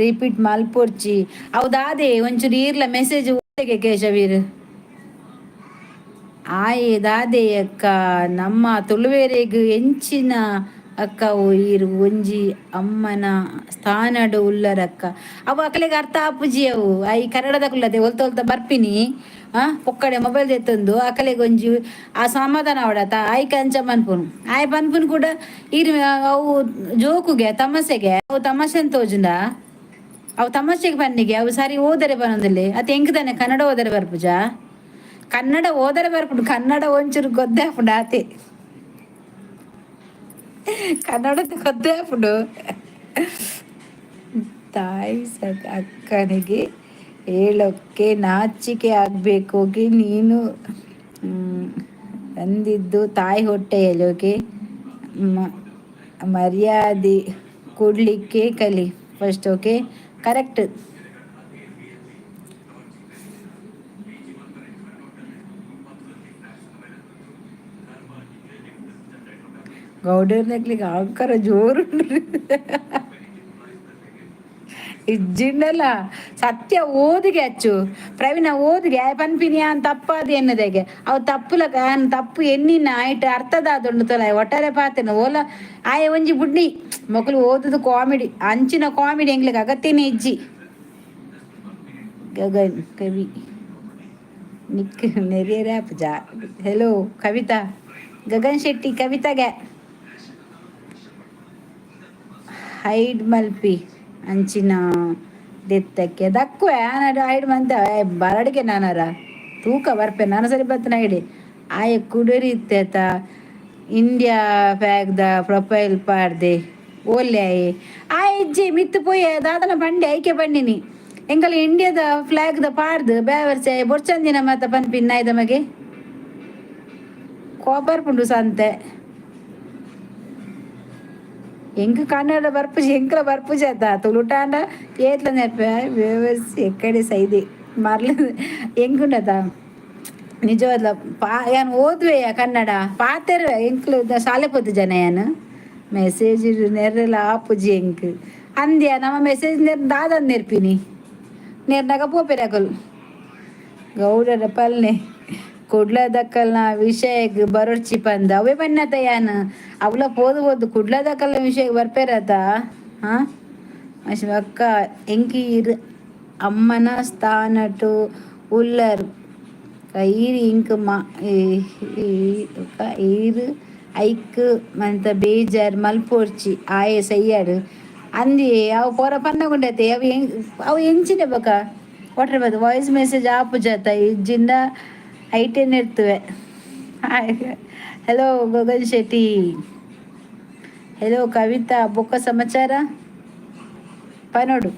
ರಿಪೀಟ್ ಮಲ್ಪೊರ್ಚಿ. ಅವು ದಾದೆ ಒಂಚೂರು ಈರ್ಲ ಮೆಸೇಜ್ ಓದೆಗೆ ಕೇಶವೀರ್. ಆಯೆ ದಾದೆ ಅಕ್ಕ, ನಮ್ಮ ತುಳುವೆರೆಗ್ ಎಂಚಿನ ಅಕ್ಕವು ಈರು ಒಂಜಿ ಅಮ್ಮನ ಸ್ಥಾನಡು ಉಲ್ಲರಕ್ಕ. ಅವು ಅಕಲೆಗ್ ಅರ್ಥ ಆಪುಜಿ ಅವು. I ಕನ್ನಡದಕುಲ್ಲದೆ ಒಲ್ತ ಒಲ್ತ ಬರ್ಪಿನಿ. ಆ ಪೊಕ್ಕಡೆ ಮೊಬೈಲ್ ದೆತ್ತೊಂದು ಅಕಲೆಗ್ ಒಂಜಿ ಆ ಸಮಾಧಾನ ಅವಡತ ಆಯ್ಕೆ ಅಂಚ ಪನ್ಪುನು. ಆಯ್ ಪನ್ಪುನು ಕೂಡ ಈರ್ ಅವು ಜೋಕುಗೆ ತಮಾಷೆಗೆ. ಅವು ತಮಾಷೆ ಅಂತ ತೋಜುಂಡ? ಅವು ತಮಾಷೆಗೆ ಪನ್ನಿಗೆ. ಅವು ಸರಿ ಓದರೆ ಬರೋದಿಲ್ಲ ಅತ್ ಎಂಕ್ ತಾನೆ ಕನ್ನಡ ಓದರೆ ಬರ್ಪುಜಾ? ಕನ್ನಡ ಓದರೆ ಬರ್ಪುಂಡು. ಕನ್ನಡ ಒಂಚೂರು ಗೊತ್ತೇ ಆಪುಂಡು ಆತೆ. ಕನ್ನಡ ಗೊತ್ತೇ ಆಪುಂಡು. ತಾಯಿ ಸತ್ ಅಕ್ಕನಿಗೆ ಹೇಳೋಕ್ಕೆ ನಾಚಿಕೆ ಆಗಬೇಕು. ನೀನು ಬಂದಿದ್ದು ತಾಯಿ ಹೊಟ್ಟೆಯಲ್ಲಿ. ಓಕೆ, ಮರ್ಯಾದೆ ಕೊಡ್ಲಿಕ್ಕೆ ಕಲಿ ಫಸ್ಟ್. Okay, correct. ಗೌಡರ್ನಕ್ಲಿಗೆ ಅಂಕರ ಜೋರು ಇಜ್ಜಿಂಡಲ್ಲ. ಸತ್ಯ ಓದಿಗೆ ಅಚ್ಚು ಪ್ರವೀಣ ಓದಿಗೆ ಪನ್ಪಿನಿ ಆನ್ ತಪ್ಪಾದ ಎನ್ನದೆಗೆ ಅವು ತಪ್ಪುಲಕ ಆನ್ ತಪ್ಪು ಎನ್ನಿನ ಐಟ್ ಅರ್ಥದಾದುಂಡು ತೊಲ ಒಟ್ಟಾರೆ ಪಾತೆನ ಓಲ ಆಯೆ ಒಂಜಿ ಬುಡ್ನಿ ಮೊಕಲು ಓದುದು ಕಾಮಿಡಿ ಅಂಚಿನ ಕಾಮಿಡಿ ಎಂಗ್ಲಿಗೆ ಅಗತ್ಯನೇ ಇಜ್ಜಿ. ಗಗನ್ ಕವಿ ನಿಕ್ ನೆರಿಯರ ಜಾ. ಹೆಲೋ ಕವಿತಾ, ಗಗನ್ ಶೆಟ್ಟಿ ಕವಿತಾಗೆ ಹೈಡ್ ಮಲ್ಪಿ ಅಂಚಿನ ದೆತ್ತಕ್ಕೆ ದಕ್ಕುವೆ ಆನಡು ಹೈಡ್ ಮಂತ ಬರಡಿಗೆ ನಾನರ ತೂಕ ಬರ್ಪೆ ನಾನು ಸರಿ ಬತ್ತನ ಐಡಿ ಆಯೆ ಕುಡರಿ ಇತ್ತೆತ ಇಂಡಿಯಾ ಫ್ಯಾಗ್ದ ಪ್ರೊಫೈಲ್ ಪಾಡ್ದೆ ಓಲ್ಲೆ ಆಯೆ ಆ ಇಜ್ಜಿ ಮಿತ್ತು ಪೋಯೆ ದಾದನ ಬಂಡೆ ಐಕೆ ಬಂಡಿನಿ ಎಂಕಲ್ ಇಂಡಿಯಾದ ಫ್ಲಾಗ್ದ ಪಾಡ್ದು ಬೇವರ್ಸೆ ಬೊರ್ಚಂದಿನ ಮಾತ ಪನ್ಪಿನ್ ನಾಯ್ದ ಮಗೆ ಕೋಪರ್ ಪುಂಡು ಸಂತೆ. ಎಂಕ್ ಕನ್ನಡ ಬರ್ಪುಜಿ, ಎಂಕ್ಲ ಬರ್ಪುಜಿ ಅತ್ತ ತುಳುಟಾಂಡ ಏತ್ಲ ನೆರ್ಪೆ ಬೇವರ್ಸಿ ಎಕ್ಕಡೆ ಸೈದಿ ಮರ್ಲ ಎಂಕುಂಡತ ನಿಜವಾದ್ಲ ಪಾ ಯಾನ್ ಓದುವೆಯ ಕನ್ನಡ ಪಾತೆರುವೆ. ಎಂಕ್ಲು ಶಾಲೆ ಪೋತು ಜನ ಯಾನ್ ಮೆಸೇಜ್ ನೆರ್ರೆಲ ಆಪುಜಿ ಎಂಕ್ ಅಂದ್ಯ ನಮ್ಮ ಮೆಸೇಜ್ ನೆರ್ ದಾದನ್ ನೆರ್ಪಿನಿ ನೆರ್ನಾಗ ಪೋಪೆರಕಲು ಗೌಡರ ಪಲ್ನೆ ಕುಡ್ಲದಕ್ಕಲ್ನ ವಿಷಯಕ್ಕೆ ಬರೊಡ್ಚಿ ಪಂದ ಅವೇ ಪನ್ನತ ಯಾನ್ ಅವಲ ಪೋದು ಪೋದು ಕುಡ್ಲದಕ್ಕಲ್ನ ವಿಷಯಕ್ಕೆ ಬರ್ಪೇರತ. ಹಾಂ ಅಕ್ಕ, ಎಂಕಿ ಇರ್ ಅಮ್ಮನ ಸ್ಥಾನಟು ಉಲ್ಲರ್ ಈರ್ ಇಂಕ್ ಮಾ ಈರ್ ಐಕ್ ಮಂತ ಬೇಜಾರ್ ಮಲ್ಪೊರ್ಚಿ ಆಯೆ ಸಯ್ಯಾಡು ಅಂದಿ ಅವು ಪೋರ ಪನ್ನಗುಂಡತೆ ಅವು ಅವು ಎಂಚಿನ ಬಕ ವಾಟರ್ ಬತ್ತು ವಾಯ್ಸ್ ಮೆಸೇಜ್ ಆಪುಜಾತ ಇಜ್ಜಿಂದ ಐಟೆನ್ ಇರ್ತವೆ. ಹೆಲೋ ಗಗನ್ ಶೆಟ್ಟಿ, ಹೆಲೋ ಕವಿತಾ, ಬೊಕ್ಕ ಸಮಾಚಾರ ಪನೋಡು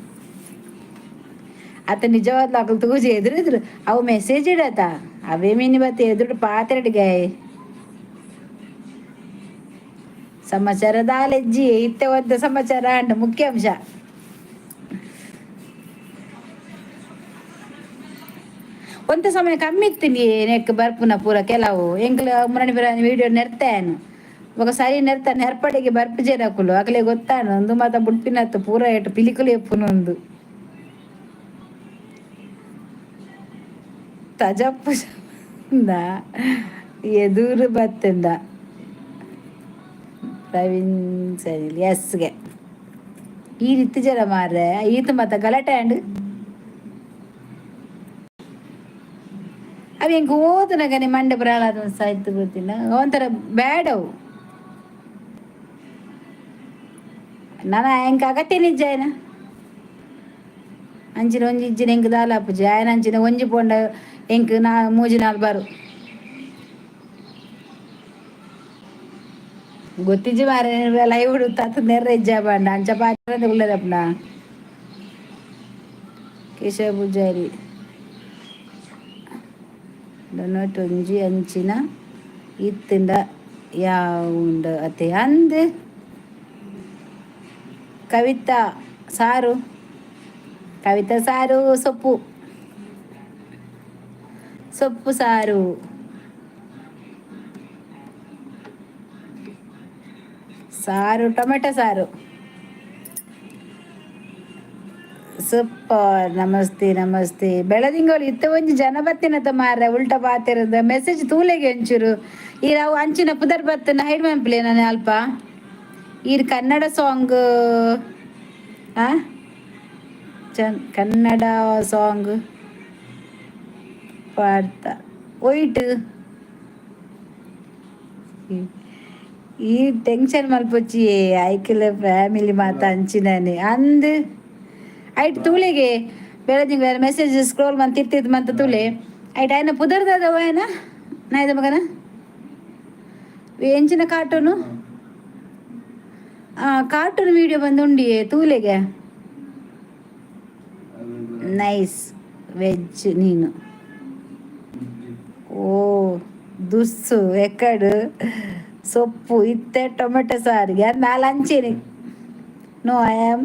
ಆತ. ನಿಜವಾದ್ಲು ಅಕಲ್ ತೂಜಿ ಎದುರಿದ್ರು ಅವು ಮೆಸೇಜ್ ಇಡತ ಅವೇ ಮೀನಿ ಬತ್ತ ಎದುರು ಪಾತ್ರೆಡ್ಗೆ ಸಮಾಚಾರ ದಾಲೆಜ್ಜಿ ಇತ್ತೆ ಒದ್ದ ಸಮಾಚಾರ ಅಂಡ ಮುಖ್ಯಾಂಶ. ಒಂತ ಸಮಯ ಕಮ್ಮಿ ಇತ್ತೀನಿ ನೆಕ್ ಬರ್ಪುನ ಪೂರ ಕೆಲವು ಎಂಕ್ಲ ಮುರಣಿ ಬರ ವಿಡಿಯೋ ನೆರ್ತಾನು ಬೊಕ ಸರಿ ನೆರ್ತ ನೆರ್ಪಡೆಗೆ ಬರ್ಪುಜೆರ್ ಅಕುಲು ಅಕಲೆ ಗೊತ್ತಾನು ಒಂದು ಮಾತ ಬುಡ್ಪಿನತ್ತು ಪೂರ ಏಟು ಪಿಲಿಕುಲು ಎಪ್ಪುನೊಂದು ತಜಪ್ಪು ಎದುರು ಬತ್ತಂದ ಪ್ರವೀಣ್ ಸರಿ ಎಸ್ಗೆ ಈ ರೀತಿ ಜನ ಮಾರ್ರೆ ಈತ ಮತ್ತ ಗಲಾಟೆ ಅಂಡ್ ಅವು ಎಂಕ್ ಓದುನಗನೆ ಮಂಡೆ ಪ್ರಹ್ಲಾದ ಸಾಹಿತ್ಯ ಗೊತ್ತಿಲ್ಲ ಒಂಥರ ಬ್ಯಾಡ್ ಅವು. ನನ ಎಂಕ್ ಅಗತ್ಯ ನಿಜ ಆಯ್ನ ಅಂಚಿನ ಒಂಜಿ ಇಜ್ಜಿನ ಎಂಕ್ ದಾಲ ಆಪುಜಿ ಆಯನ ಅಂಚಿನ ಒಂಜಿ ಪೋಂಡ ಎಂಕ್ ನಾ ಮೂಜಿ ನಾಲ್ ಬಾರು ಗೊತ್ತಿಜ್ಜಿ ಮಾರೆ. ಲೈವ್ ತತ್ ನೆರ್ರ ಇಜ್ಜ ಬಾಂಡ ಅಂಚ ಪಾತ್ರ ಉಳ್ಳದಪ್ಪನ ಕೇಶವ ಪೂಜಾರಿ ಒಂಜಿ ಅಂಚಿನ ಇತ್ತಿಂಡ ಯಾವುಂಡು ಅತೆ ಅಂದ್ ಕವಿತಾ ಸಾರು, ಕವಿತಾ ಸಾರು, ಸೊಪ್ಪು ಸೊಪ್ಪು ಸಾರು, ಸಾರು, ಟೊಮೆಟೊ ಸಾರು. ಸೂಪರ್. ನಮಸ್ತೆ ನಮಸ್ತೆ. ಬೆಳದಿಂಗಳು ಇತ್ತ ಒಂಜಿ ಜನ ಬತ್ತಿನತ ಮಾರ್ರೆ ಉಲ್ಟ ಪಾತೆರದ ಮೆಸೇಜ್ ತೂಲೆಗೆ ಒಂಚೂರು ಈ ಅವು ಅಂಚಿನ ಪುದರ್ ಬತ್ತನ ಹೈಡ್ ಮನ್ಪುಲೆ ನಾನು ಅಲ್ಪ ಈರ್ ಕನ್ನಡ ಸಾಂಗ್ ಆ ಚನ್ ಕನ್ನಡ ಸಾಂಗ್ ಪಾಡ್ತಾ ಒಯ್ಟ್ ಈ ಟೆನ್ಷನ್ ಮಲ್ಪೊಚ್ಚಿ ಐಕ್ಲ ಫ್ಯಾಮಿಲಿ ಮಾತ ಅಂಚಿನನೆ ಅಂದ್ ಐಟ್ ತೂಲೆಗೆ ಬೆಳದಿಂಗ್ ಮೆಸೇಜ್ ಸ್ಕ್ರೋಲ್ ಮಂತ್ ಇರ್ತಿತ್ತು ಮಂತ ತೂಲೆ ಐಟ್ ಆಯ್ನ ಪುದರ್ದದ ಆಯ್ನ ನಾಯ್ದ ಮಗನ ಎಂಚಿನ ಕಾರ್ಟೂನು ಕಾರ್ಟೂನ್ ವಿಡಿಯೋ ಬಂದು ಉಂಡಿಯೇ ತೂಲೆಗೆ. ನೈಸ್ ವೆಜ್ ನೀನು. ಓ ದುಸ್ಸು ಎಕ್ಕಡು ಸೊಪ್ಪು ಇತ್ತೆ ಟೊಮೆಟೊ ಸಾರಿಗೆ ನಾಲ್ ಅಂಚೇನೆ. No, I am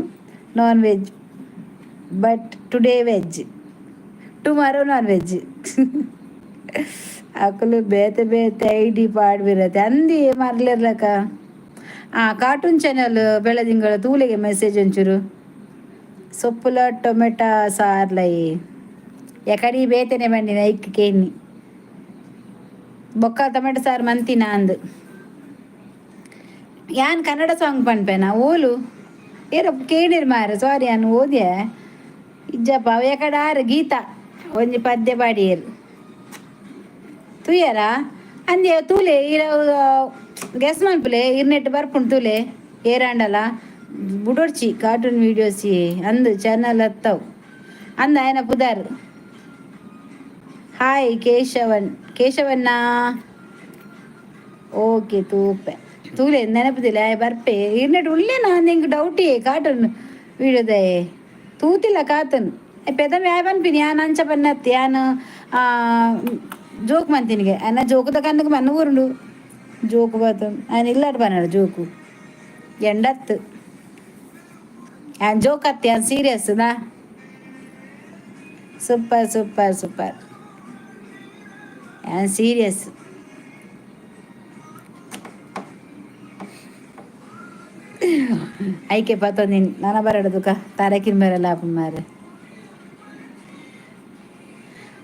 non veg, but today veg, tomorrow non veg. ಅಕುಲು ಬೇತೆ ಬೇತೆ ಐಡಿ ಪಾಡ್ಬಿರತ್ತೆ ಅಂದಿ ಮರ್ಲಿರ್ಲಕ. ಆ ಕಾರ್ಟೂನ್ ಚಾನೆಲ್ ಬೆಳದಿಂಗಳ ತೂಲೆಗೆ ಮೆಸೇಜ್ ಒಂಚೂರು. ಸೊಪ್ಪುಲ ಟೊಮೆಟೊ ಸಾರ್ಲೈ ಎಕಡಿ ಬೇತೆನೆ ಬಂಡಿನ ಐಕ್ ಕೇನಿ ಬೊಕ್ಕ ಟೊಮೆಟೊ ಸಾರು ಮಂತಿನ ಅಂದು. ಯಾನ್ ಕನ್ನಡ ಸಾಂಗ್ ಪನ್ಪೇನ ಓಲು ಏರ ಕೇಳಿರ್ ಮಾರ. ಸಾರಿ, ಯಾನ್ ಓದ್ಯೆ ಇಜ್ಜಪ್ಪ. ಅವ ಎಕಡ ಆರು ಗೀತಾ ಒಂಜಿ ಪದ್ಯ ಪಾಡಿಯೇರು ತೂಯರಾ ಅಂದೆ. ತೂಲೆ, ಇರ ಗೆಸ್ ಮನ್ಪುಲೆ. ಇರ್ನೆಟ್ ಬರ್ಪುಂಡು ತೂಲೆ. ಏರಾಂಡಲ ಬುಡೊಡ್ಚಿ. ಕಾರ್ಟೂನ್ ವೀಡಿಯೋಸ್ ಅಂದು ಚಾನಲ್ ಹತ್ತವು ಅಂದ ಆಯನ ಪುದಾರ್. ಹಾಯ್ ಕೇಶವನ್, ಕೇಶವಣ್ಣ. ಓಕೆ, ತೂಪೆ ತೂಲೆ, ನೆನಪುದಿಲ್ಲ. ಆಯ್ ಬರ್ಪೆ ಇರ್ನೆಟ್ ಉಲ್ಲೇನಾ? ನಿಂಗೆ ಡೌಟಿ. ಕಾರ್ಟೂನ್ ವೀಡಿಯೋದಯೆ ತೂತಿಲ್ಲ ಕಾತನ್ ಪೆದಮೆ. ಆಯ್ ಪನ್ಪಿನಿ ಯಾನ್ ಅಂಚ ಪನ್ನತ್ತಿ. ಯಾನ್ ಜೋಕ್ ಮಂತಿನಿಗೆ ಅನ್ನ ಜೋಕುದ ಕಣ್ಣಗೆ ಮಣ್ಣು ಊರುಂಡು. ಜೋಕು ಬಾತು ఆయన ಇಲ್ಲಾಡ್ ಪನ್ನಡ ಜೋಕು ಎಂಡತ್ತು. ಯಾನ್ ಜೋಕ್ ಅತ್ತಿ, ಯಾನ್ ಸೀರಿಯಸ್ ನಾ. Super super super. ಯಾನ್ ಸೀರಿಯಸ್. ಐಕೆ ಪತ್ತೊಂದಿನಿ ನನ ಬರಡು ದುಕ ತಾರಕಿನ ಬರಲ್ಲ ಮಾರೆ.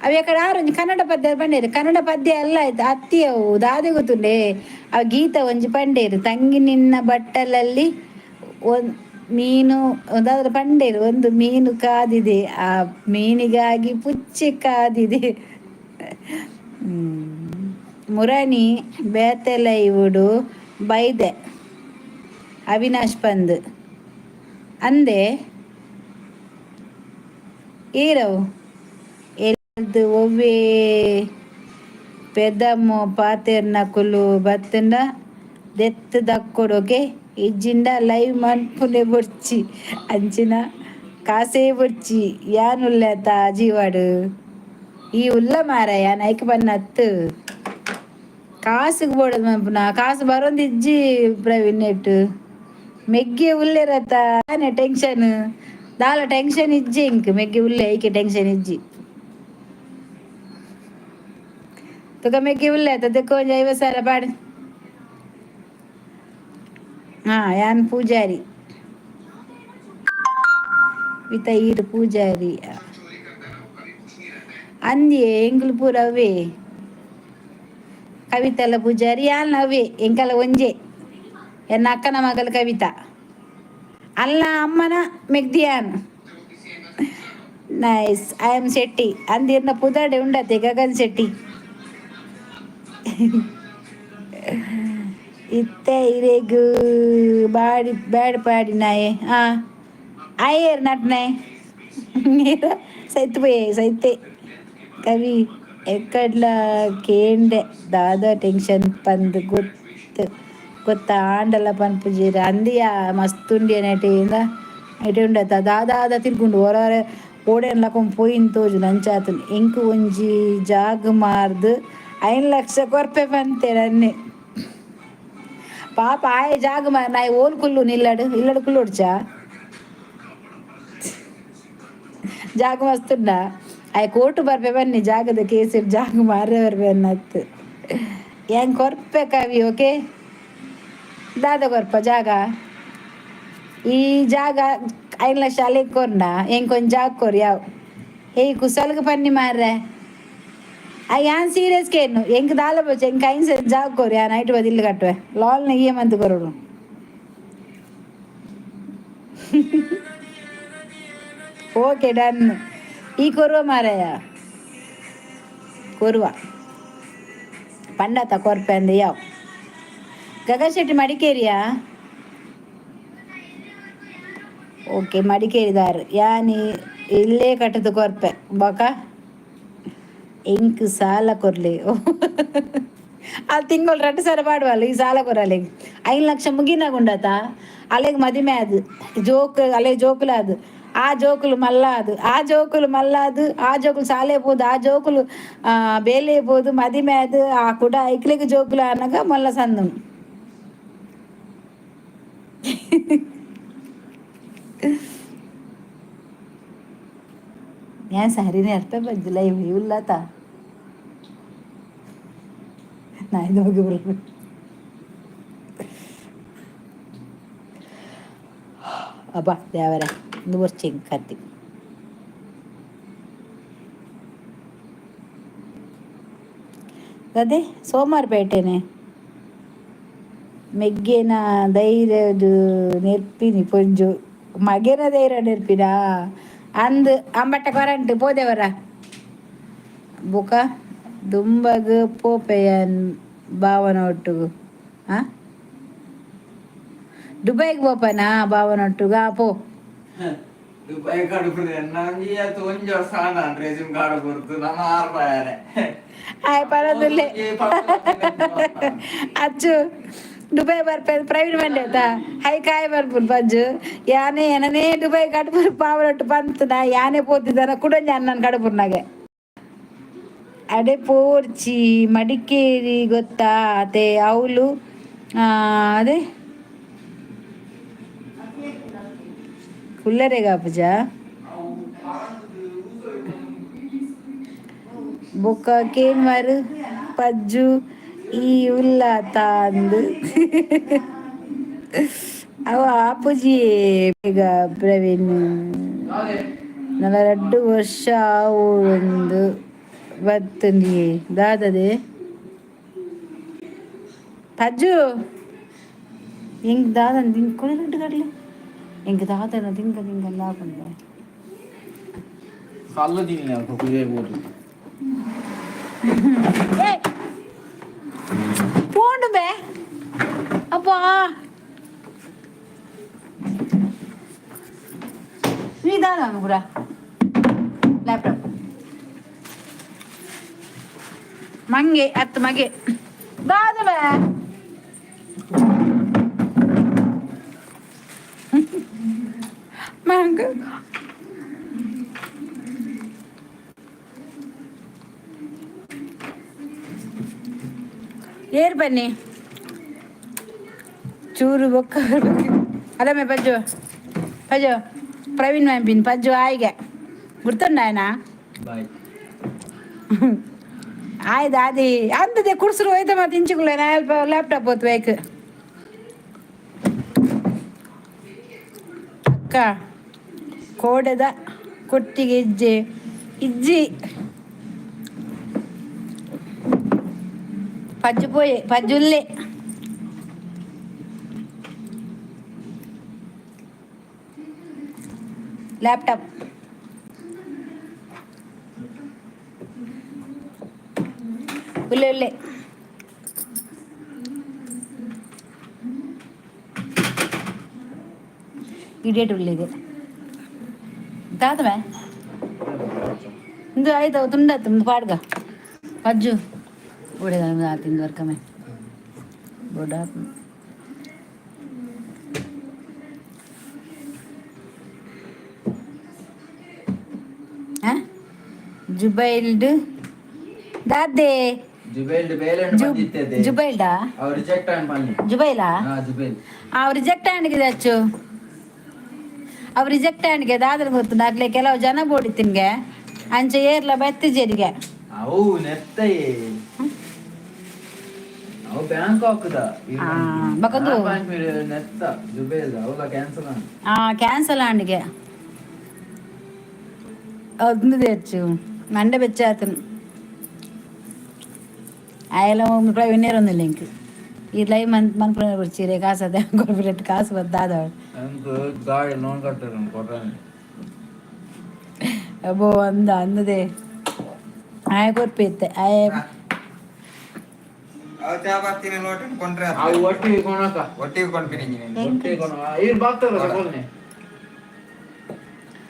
ಅವು ಎಕಡೆ ಆರು ಒಂಜಿ ಕನ್ನಡ ಪದ್ಯ ಪಂಡೇರು. ಕನ್ನಡ ಪದ್ಯ ಅಲ್ಲ ಆಯ್ತು ಅತ್ತಿ. ಅವು ದಾದೆ ಗೊತ್ತುಂಡೆ? ಅವು ಗೀತ ಒಂಜಿ ಪಂಡೇರು. ತಂಗಿ ನಿನ್ನ ಬಟ್ಟಲಲ್ಲಿ ಒಂದ್ ಮೀನು ಒಂದಾದ್ರೆ ಪಂಡೇರು. ಒಂದು ಮೀನು ಕಾದಿದೆ, ಆ ಮೀನಿಗಾಗಿ ಪುಚ್ಚೆ ಕಾದಿದೆ. ಮುರಣಿ ಬೇತೆಲ ಇವುಡು ಬೈದೆ ಅವಿನಾಶ್ ಪಂದ್ ಅಂದೆ. ಏರವು ಎಲ್ದು ಒವ್ವೇ ಪೆದಮ್ಮು ಪಾತೆರ್ನಕುಲು ಬತ್ತುಂಡ ದೆತ್ತ್ ದಕ್ಕೊಡೊಗೆ. ಇಜ್ಜಿಂಡ ಲೈವ್ ಮನ್ಪುನೆ ಬೊಡ್ಚಿ, ಅಂಚಿನ ಕಾಸೇ ಬೊಡ್ಚಿ. ಯಾನುಲ್ಲೆತ ಜೀವಡ್ ಈ ಉಲ್ಲ ಮಾರಾಯ. ನೈಕ್ ಬನ್ನತ್ತು ಕಾಸುಗ್ ಬೋಡದು ಮನ್ಪುನ. ಕಾಸು ಬರೊಂದಿಜ್ಜಿ ಪ್ರವೀಣ್. ನೆಟ್ ಮೆಗ್ಗೆ ಉಲ್ಲೆರತ ಟೆನ್ಷನ್ ದಾಲ ಟೆನ್ಷನ್ ಇಜ್ಜಿ ಇಂಕ್. ಮೆಗ್ಗೆ ಉಲ್ಲೆ, ಐಕೆ ಟೆನ್ಷನ್ ಇಜ್ಜಿ. ತುಕ ಮೆಗ್ಗೆ ಉಲ್ಲೆ ಅತ್ತ ಒಂಜಿ 50,000 ಪಾಡ್. ಹಾ, ಯಾನ್ ಪೂಜಾರಿ ವಿತ ಈರ್ ಪೂಜಾರಿ ಅಂದ್ಯೆ. ಎಂಕುಲು ಪೂರ ಅವೇ. ಕವಿತೆಲ್ಲ ಪೂಜಾರಿ, ಯಾನ್ ಅವೇ. ಎಂಕಲ ಒಂಜೆ. ಎನ್ನ ಅಕ್ಕನ ಮಗಲು ಕವಿತಾ ಅಲ್ಲ, ಅಮ್ಮನ ಮೆಗ್ದಿಯಾನ್. Nice. I am Shetty ಅಂದಿರ್ನ ಪುದರ್ಡೆ ಉಂಡತೆ Gagan Shetty. ಇತ್ತೆ ಇರೆಗ್ ಬಾಡಿ ಬ್ಯಾಡ್ ಪಾಡಿನಾಯೆ. ಆ ಆಯೇರ್ ನಟ್ನೆ ಸೈತ್ ಪೋಯೆ ಸೈತೆ. ಕವಿ ಎಕ್ಕಡ್ಲ ಕೇಂಡೆ ದಾದ ಟೆನ್ಷನ್ ಪಂದ್ ಗೊತ್ತು ಗೊತ್ತ ಆಂಡಲ ಪನ್ಪುಜೀರ ಅಂದಿಯ. ಮಸ್ತ್ ಉಂಡಿಯ ನೆಟ್ ಇಂದ ಐಟೆ ಉಂಡತ ದಾದಾದ ತಿರ್ಗುಂಡು. ಹೊರ ಓಡೇನ್ ಲಕೊಂಡ್ ಪೋಯಿನ್ ತೋಜುಂಡು ಅಂಚಾತುಂಡು. ಎಂಕ್ ಒಂಜಿ ಜಾಗ್ ಮಾರ್ದ್ 5 ಲಕ್ಷ ಕೊರ್ಪೆ ಪಂತೇರ್ ಅನ್ನೆ. ಪಾಪ ಆಯೆ ಜಾಗ ಮಾರ್ ನಾಯಿ ಓಲ್ ಕುಲ್ಲು ನಿಲ್ಲಡು ಇಲ್ಲಡು ಕುಲ್ಲೊಡ್ಚಾ. ಜಾಗ ಮಸ್ತುಂಡ. ಆಯೆ ಕೋರ್ಟು ಬರ್ಪೆ ಬನ್ನಿ ಜಾಗದ ಕೇಸ್. ಜಾಗ ಮಾರ್ರೆ ಬರ್ಪೆ ಅನ್ನತ್ತು. ಹೆಂಗ್ ಕೊರ್ಪೆ ಕವಿ? ಓಕೆ, ದಾದ ಕೊರ್ಪ ಜಾಗ? ಈ ಜಾಗ 5 ಲಕ್ಷ ಅಲೆಗ್ ಕೊರ್ಂಡ ಎಂಕ್ ಒಂಜಿ ಜಾಗ ಕೊರ್ ಯಾವ್. ಏಯ್, ಕುಸಲ್ಗ್ ಪನ್ನಿ ಮಾರ್ರೆ. ಆ ಯಾನ್ ಸೀರಿಯಸ್ ಕೇನು. ಎಂಕ್ ದಾಲ ಬೋಚ, ಎಂಕ್ 5 ಸೆಂಟ್ ಜಾಗ ಕೊರು, ಯಾನ್ ಐಟ್ ಬದಿಲ್ಲು ಕಟ್ಟುವೆ. ಲಾಲ್ನ ಇಯೆ ಮಂತ್ ಕೊರೊಡು. Okay, done. ಈ ಕೊರುವ ಮಾರಾಯ, ಕೊರುವ ಪಂಡತ ಕೊರ್ಪೆ ಅಂದ್ ಯಾವ್. ಗಗನ್ ಶೆಟ್ಟಿ ಮಡಿಕೇರಿಯಾ? ಓಕೆ, ಮಡಿಕೇರಿದಾರ್. ಯಾನಿ ಇಲ್ಲೇ ಕಟ್ಟದು ಕೊರ್ಪೆ. ಬೊಕ ಎಂಕ್ ಸಾಲ ಕೊರ್ಲೆ. ಆ ತಿಂಗಳು 2,000 ಪಾಡುವಲ್ಲ. ಈ ಸಾಲ ಕೊರಲೆ 5 ಲಕ್ಷ ಮುಗಿನಾಗುಂಡತ. ಅಲೆಗ್ ಮದಿಮೆ ಅದು ಜೋಕ್, ಅಲೆ ಜೋಕುಲ ಅದು. ಆ ಜೋಕುಲು ಮಲ್ಲಾದು, ಆ ಜೋಕುಲು ಮಲ್ಲಾದು, ಆ ಜೋಕುಲು ಸಾಲೆ ಪೋದು, ಆ ಜೋಕುಲು ಬೇಲೆ ಪೋದು, ಮದಿಮೆ ಅದು, ಆ ಕುಡ ಐಕ್ಲೆಗ್ ಜೋಕುಲು ಅನಗ ಮಲ್ಲ ಸಂದು. ഞാൻ ಸಾರಿ ಅರ್ಥ ಬಂದಿಲ್ಲ ಇವುಳ್ಳಾತ ನಾಯಿದ ಬಗ್ಗೆ ಬರ್ಬೇಕು. ಅಬ್ಬಾ ದೇವರ, ಒಂದು ವರ್ಷ ಕತ್ತಿ. ಅದೇ ಸೋಮವಾರಪೇಟೆನೆ. ಮೆಗ್ಗೆನ ಧೈರ್ಯದು ನೆರ್ಪಿನಿ ಪೊಂಜು, ಮಗೆನ ಧೈರ್ಯ ನೆರ್ಪಿನಾ ಅಂದ್ ಅಂಬಟ್ಟ ಕೊರಂಟು ಪೋದೆವರ. ಬುಕ ದುಂಬಗ್ ಪೋಪೆಯನ್ ಬಾವನ ಒಟ್ಟುಗು. ಆ ದುಬೈಗೆ ಪೋಪನಾ ಬಾವನೊಟ್ಟುಗು? ಆ ಪೋ. ದುಬೈ ಕಡುಪುಡು ನಂಗೆ ಒಂಜಿ ವರ್ಷ ಆಂಡ ರೆಸ್ಯೂಮ್ ಕಾರ್ಡ್ ಕೊರ್ತು ನಮ್ಮ ಆರ್ ಪಾಯರೆ. ಆಯ್ ಪರದುಲ್ಲೆ ಅಚ್ಚು, ದುಬೈ ಬರ್ಪೆ ಪ್ರವೀಣ್ ಮಂಡೆ ಆತ ಹೈ ಕಾಯ್ ಬರ್ಪುನ್ ಪಂಜು. ಯಾನೆ ಏನನೇ ದುಬೈ ಕಡುಪುರು ಪಾವನೊಟ್ಟು ಪಂತನ ಯಾನೆ ಪೋತಿದ್ದಾನ ಕುಡಂಜ ಅಣ್ಣನ ಕಡುಪುರ್ನಾಗೆ. ಅಡೆ ಪೋರ್ಚಿ, ಮಡಿಕೇರಿ ಗೊತ್ತಾ? ಅದೇ ಅವಳು ಅದೇ ಕುಲ್ಲರೆಗ ಪೂಜ. ಬೊಕ್ಕ ಕೇನ್ವಾರು ಪಜ್ಜು ಈ ಉಲ್ಲಾತ ಅಂದು ಅವ ಆಪುಜಿ. ಈಗ ಪ್ರವೀಣ್ ನಲ ರಡ್ಡು ವರ್ಷ ಒಂದು ಬತ್ತುಂಡಿ ದಾದದೆ ಪಜ್ಜು. ಎಂಕ್ ದಾದನ್ ದಿಂಗ್ ಕೊಡಿ ರಡ್ಡು ಕಡ್ಲೆ. ಎಂಕ್ ದಾದನ ದಿಂಗ ದಿಂಗ ಲಾಪುಂಡು. ಕಲ್ಲು ತಿನ್ನಿ ಕುದಿಯೇ ಬೋದು. ಏಯ್, ಪೋಂಡು ಬೇ ಅಪ್ಪಾ. ನೀ ದಾದ ಕೂಡ ಲ್ಯಾಪ್ಟಾಪ್ ಮಂಗೆ ಅತ್ತು ಮಗೆ ದಾದ ಬೇ ಮಂಗ. ಏರ್ ಬನ್ನಿ ಚೂರು ಬೊಕ್ಕ ಅಲ್ಲಮ್ಮೆ. ಪಜ್ಜು, ಪಜ್ಜು, ಪ್ರವೀಣ್ ಮ್ಯಾಂಪಿನ್ ಪಜ್ಜು ಆಯ್ಗೆ ಗುರ್ತುಂಡ ಬಾಯ್. ಆಯ್ತು ಅದಿ ಅಂತದೆ ಕುಡ್ಸ್ರು ಹೋಯ್ತ ಮತ್ತೆ ಇಂಚುಗುಲ್ಲ ಲ್ಯಾಪ್ಟಾಪ್ ಹೋತ್ ಬೇಕು. ಅಕ್ಕ, ಕೋಡೆದ ಕೊಟ್ಟಿಗೆ ಇಜ್ಜೆ ಇಜ್ಜಿ. ಪಜ್ಜು ಪೋಯೆ, ಪಜ್ಜುಲ್ಲೆ. ಲ್ಯಾಪ್ಟಾಪ್ ಉಲ್ಲೆ ಉಲ್ಲೆ. ಇಡಿಯಟ್ ಉಳ್ಳಿಗೆ ದಾದವೆ ಇಂದು ಆಯ್ತು ತುಂಡಾತು ಪಾಡ್ಗ ಪಜ್ಜು ಉಡೆ ತಿಂದು ವರ್ಕಮೆ ಬೊಡ. ಜುಬೈಲ್ಡ್ ದಾದೆ? ಜುಬೈಲ್ ಬೇಲೆ ಬಂದಿತ್ತದೆ. ಜುಬೈಲ್ಡಾ? ಅವ್ ರಿಜೆಕ್ಟ್ ಆನ್ ಪನ್ನಿ. ಜುಬೈಲಾ? ಹಾ, ಜುಬೈಲ್. ಅವ್ ರಿಜೆಕ್ಟ್ ಆಂಡ್ಗೆ ಅಚ್ಚು, ಅವ್ ರಿಜೆಕ್ಟ್ ಆಂಡ್ಗೆ ದಾದಲ್ ಗೊತ್ತು ಅಕ್ಲೆ ಕೆಲವು ಜನ ಬೋಡಿ ತಿನ್ಗೆ ಅಂಚೆ ಏರ್ಲ ಬತ್ತಿಜೇರಿಗೆ. ಅವು ನೆತ್ತಯೇ, ಅವು ಬ್ಯಾಂಕಾಕ್ ದ. ಆ, ಬಕಂದು. ನೆತ್ತ ಜುಬೈಲ್ ಅವುಲ ಕ್ಯಾನ್ಸಲ್ ಆನ್. ಆ ಕ್ಯಾನ್ಸಲ್ ಆಂಡ್ಗೆ ಅದು తెచ్చు ಮಂಡೆ ಬೆಚ್ಚಾತನು ಆಯಲ ವಿನೇರೊಂದಿಲ್ಲ ಇಂಕ್. ಈ ಲೈವ್ ಮನ್ ಮನ್ಪುನ ಬುಡ್ಚಿರೆ ಕಾಸು ಅದೇ ಕೊರ್ಪಿರೆಟ್ ಕಾಸು ಬದ್ದಾದ. ಅಂಕ್ ಗಾಡಿ ಲೋನ್ ಕಟ್ಟರು ಕೊಟ್ರಾನೆ. ಅಬ್ಬೋ ಅಂದ ಅಂದದೆ ಆಯ ಕೊರ್ಪಿತ್ತೆ ಆಯ. ಅವು ಚಾ ಬರ್ತೀನಿ ಲೋಟ ಕೊಂಡ್ರೆ. ಅವು ಒಟ್ಟಿಗೆ ಕೊಣಕ. ಒಟ್ಟಿಗೆ ಕೊಂಡ್ಪಿನಿ. ಒಟ್ಟಿಗೆ ಕೊಣ ಈರ್ ಬಾಕ್ತಾರ ಸಕೊಲ್ನೆ.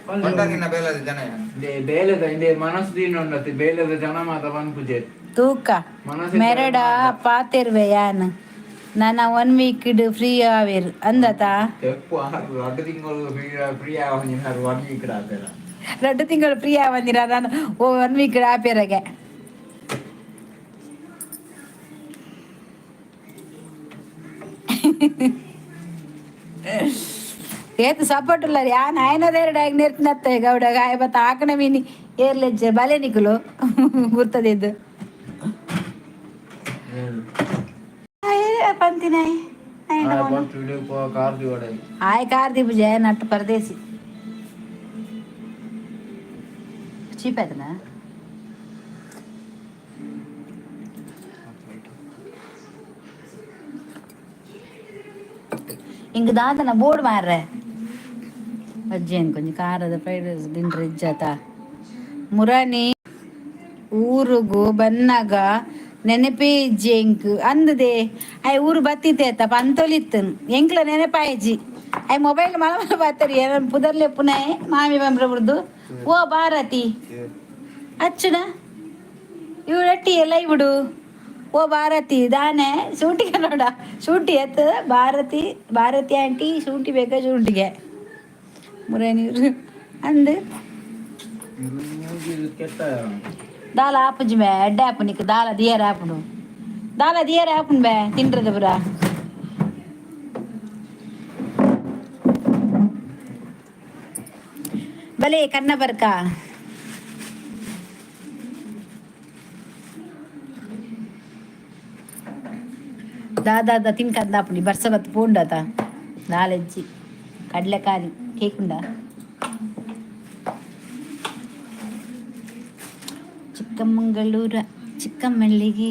ಕೊಂಡಾಗಿನ ಬೇಲದ ಜನ ಏನು? ಇಂದೆ ಬೇಲೆದ ಇಂದೆ ಮನಸ್ಸು ದೀನ ಉಂಡತಿ ಬೇಲೆದ ಜನ ಮಾತ ಪನ್ಪುಜೆ. ತೂಕ. ಮನಸ್ಸು ಮೆರಡ ಪಾತಿರ್ವೆ ಯಾನ್. ನಾನು one week free ಆವೇರು ಅಂದತ. ತೆಪ್ಪು ಆರು ರಡ್ಡು ತಿಂಗಳು ಫ್ರೀ ಫ್ರೀ ಆವಂದಿನ ಒನ್ ವೀಕ್ ಆಪೇರ. 2 ತಿಂಗಳು ಫ್ರೀ ಆವಂದಿರ ನಾನು ಓ ಒನ್ ವೀಕ್ ಆಪೇರಗೆ. ಏತ್ ಸಪೋರ್ಟ್ ಇಲ್ಲ ಯಾನ್ ಆಯನದೇರಡು ಆಗಿ ನಿರ್ತಿನತ್ತೆ ಗೌಡ ಗಾಯ ಬತ್ತ ಆಕಣ ಮೀನಿ ಏರ್ಲೆಜ್ಜೆ ಬಲೆ ನಿಕುಲು ಗುರ್ತದಿದ್ದು ಪಂತಿನಾಯ್. ಕಾರ್ ದಿವಡೆ. ಆಯ್ ಕಾರ್ ಪೂಜೆ ನಟ್ಟು ಪರದೇಸಿ ಚೀಪ್ ಆಯ್ತನಾ? ಇಂಗ್ ದಾದನ ಬೋರ್ಡ್ ಮಾರ್ರೆ ಅಜ್ಜೇನು ಕೊಂಚ ಖಾರದ ಫ್ರೈಡ್ ರೈಸ್ ತಿಂಡ್ರೆ ಇಜ್ಜಾತ. ಮುರಾನಿ ಊರುಗು ಬನ್ನಗ ನೆನಪೇ ಇಜ್ಜಿ ಎಂಕ್ ಅಂದದೆ. ಆಯ್ ಊರು ಬತ್ತಿತ್ತೆ ಆತ ಪಂತೊಲಿತ್ತು ಎಂಕ್ಲ ನೆನಪಾಯ್ಜಿ. ಆಯ್ ಮೊಬೈಲ್ ಮಲ ಮಲ ಬತ್ತರಿ ಏನ ಪುದರ್ಲೆ ಪುನಃ ಮಾಮಿ ಬಂದ್ರೆ ಬಿಡ್ದು. ಓ ಭಾರತಿ ಅಚ್ಚುನ ಇವಳಟ್ಟಿ ಎಲ್ಲ ಇಬಿಡು. ಓ ಭಾರತಿ ದಾನೆ ಶುಂಠಿಗೆ ನೋಡ ಶುಂಠಿ ಎತ್ತ ಭಾರತಿ ಭಾರತಿ ಆಂಟಿ ಶುಂಠಿ ಬೇಕಾ ಶುಂಠಿಗೆ ಮುರೇ ನೀರು ಅಂದು. ಕೆಟ್ಟ. ದಾಲ ಆಪುಜಿ ಬೇ ಎಡ್ಡೆ ಆಪುನಿಕ್ ದಾಲ ದಿಯರ ಆಪುಂಡು ದಾಲ ದಿಯರ ಆಪುಂಡು ಬೇ ತಿಂಡ್ರದ ಪುರ. ಬಲೆ ಕನ್ನ ಬರ್ಕ. ದಾದ ತಿನ್ಕಂದ ಆಪುಂಡಿ ಬರ್ಸ ಬತ್ತು ಪೂಂಡತ ದಾಲೆಜ್ಜಿ ಕಡಲೆಕಾರಿ ಕೇಕುಂಡ. ಚಿಕ್ಕಮಗಳೂರ ಚಿಕ್ಕಮಲ್ಲಿಗೆ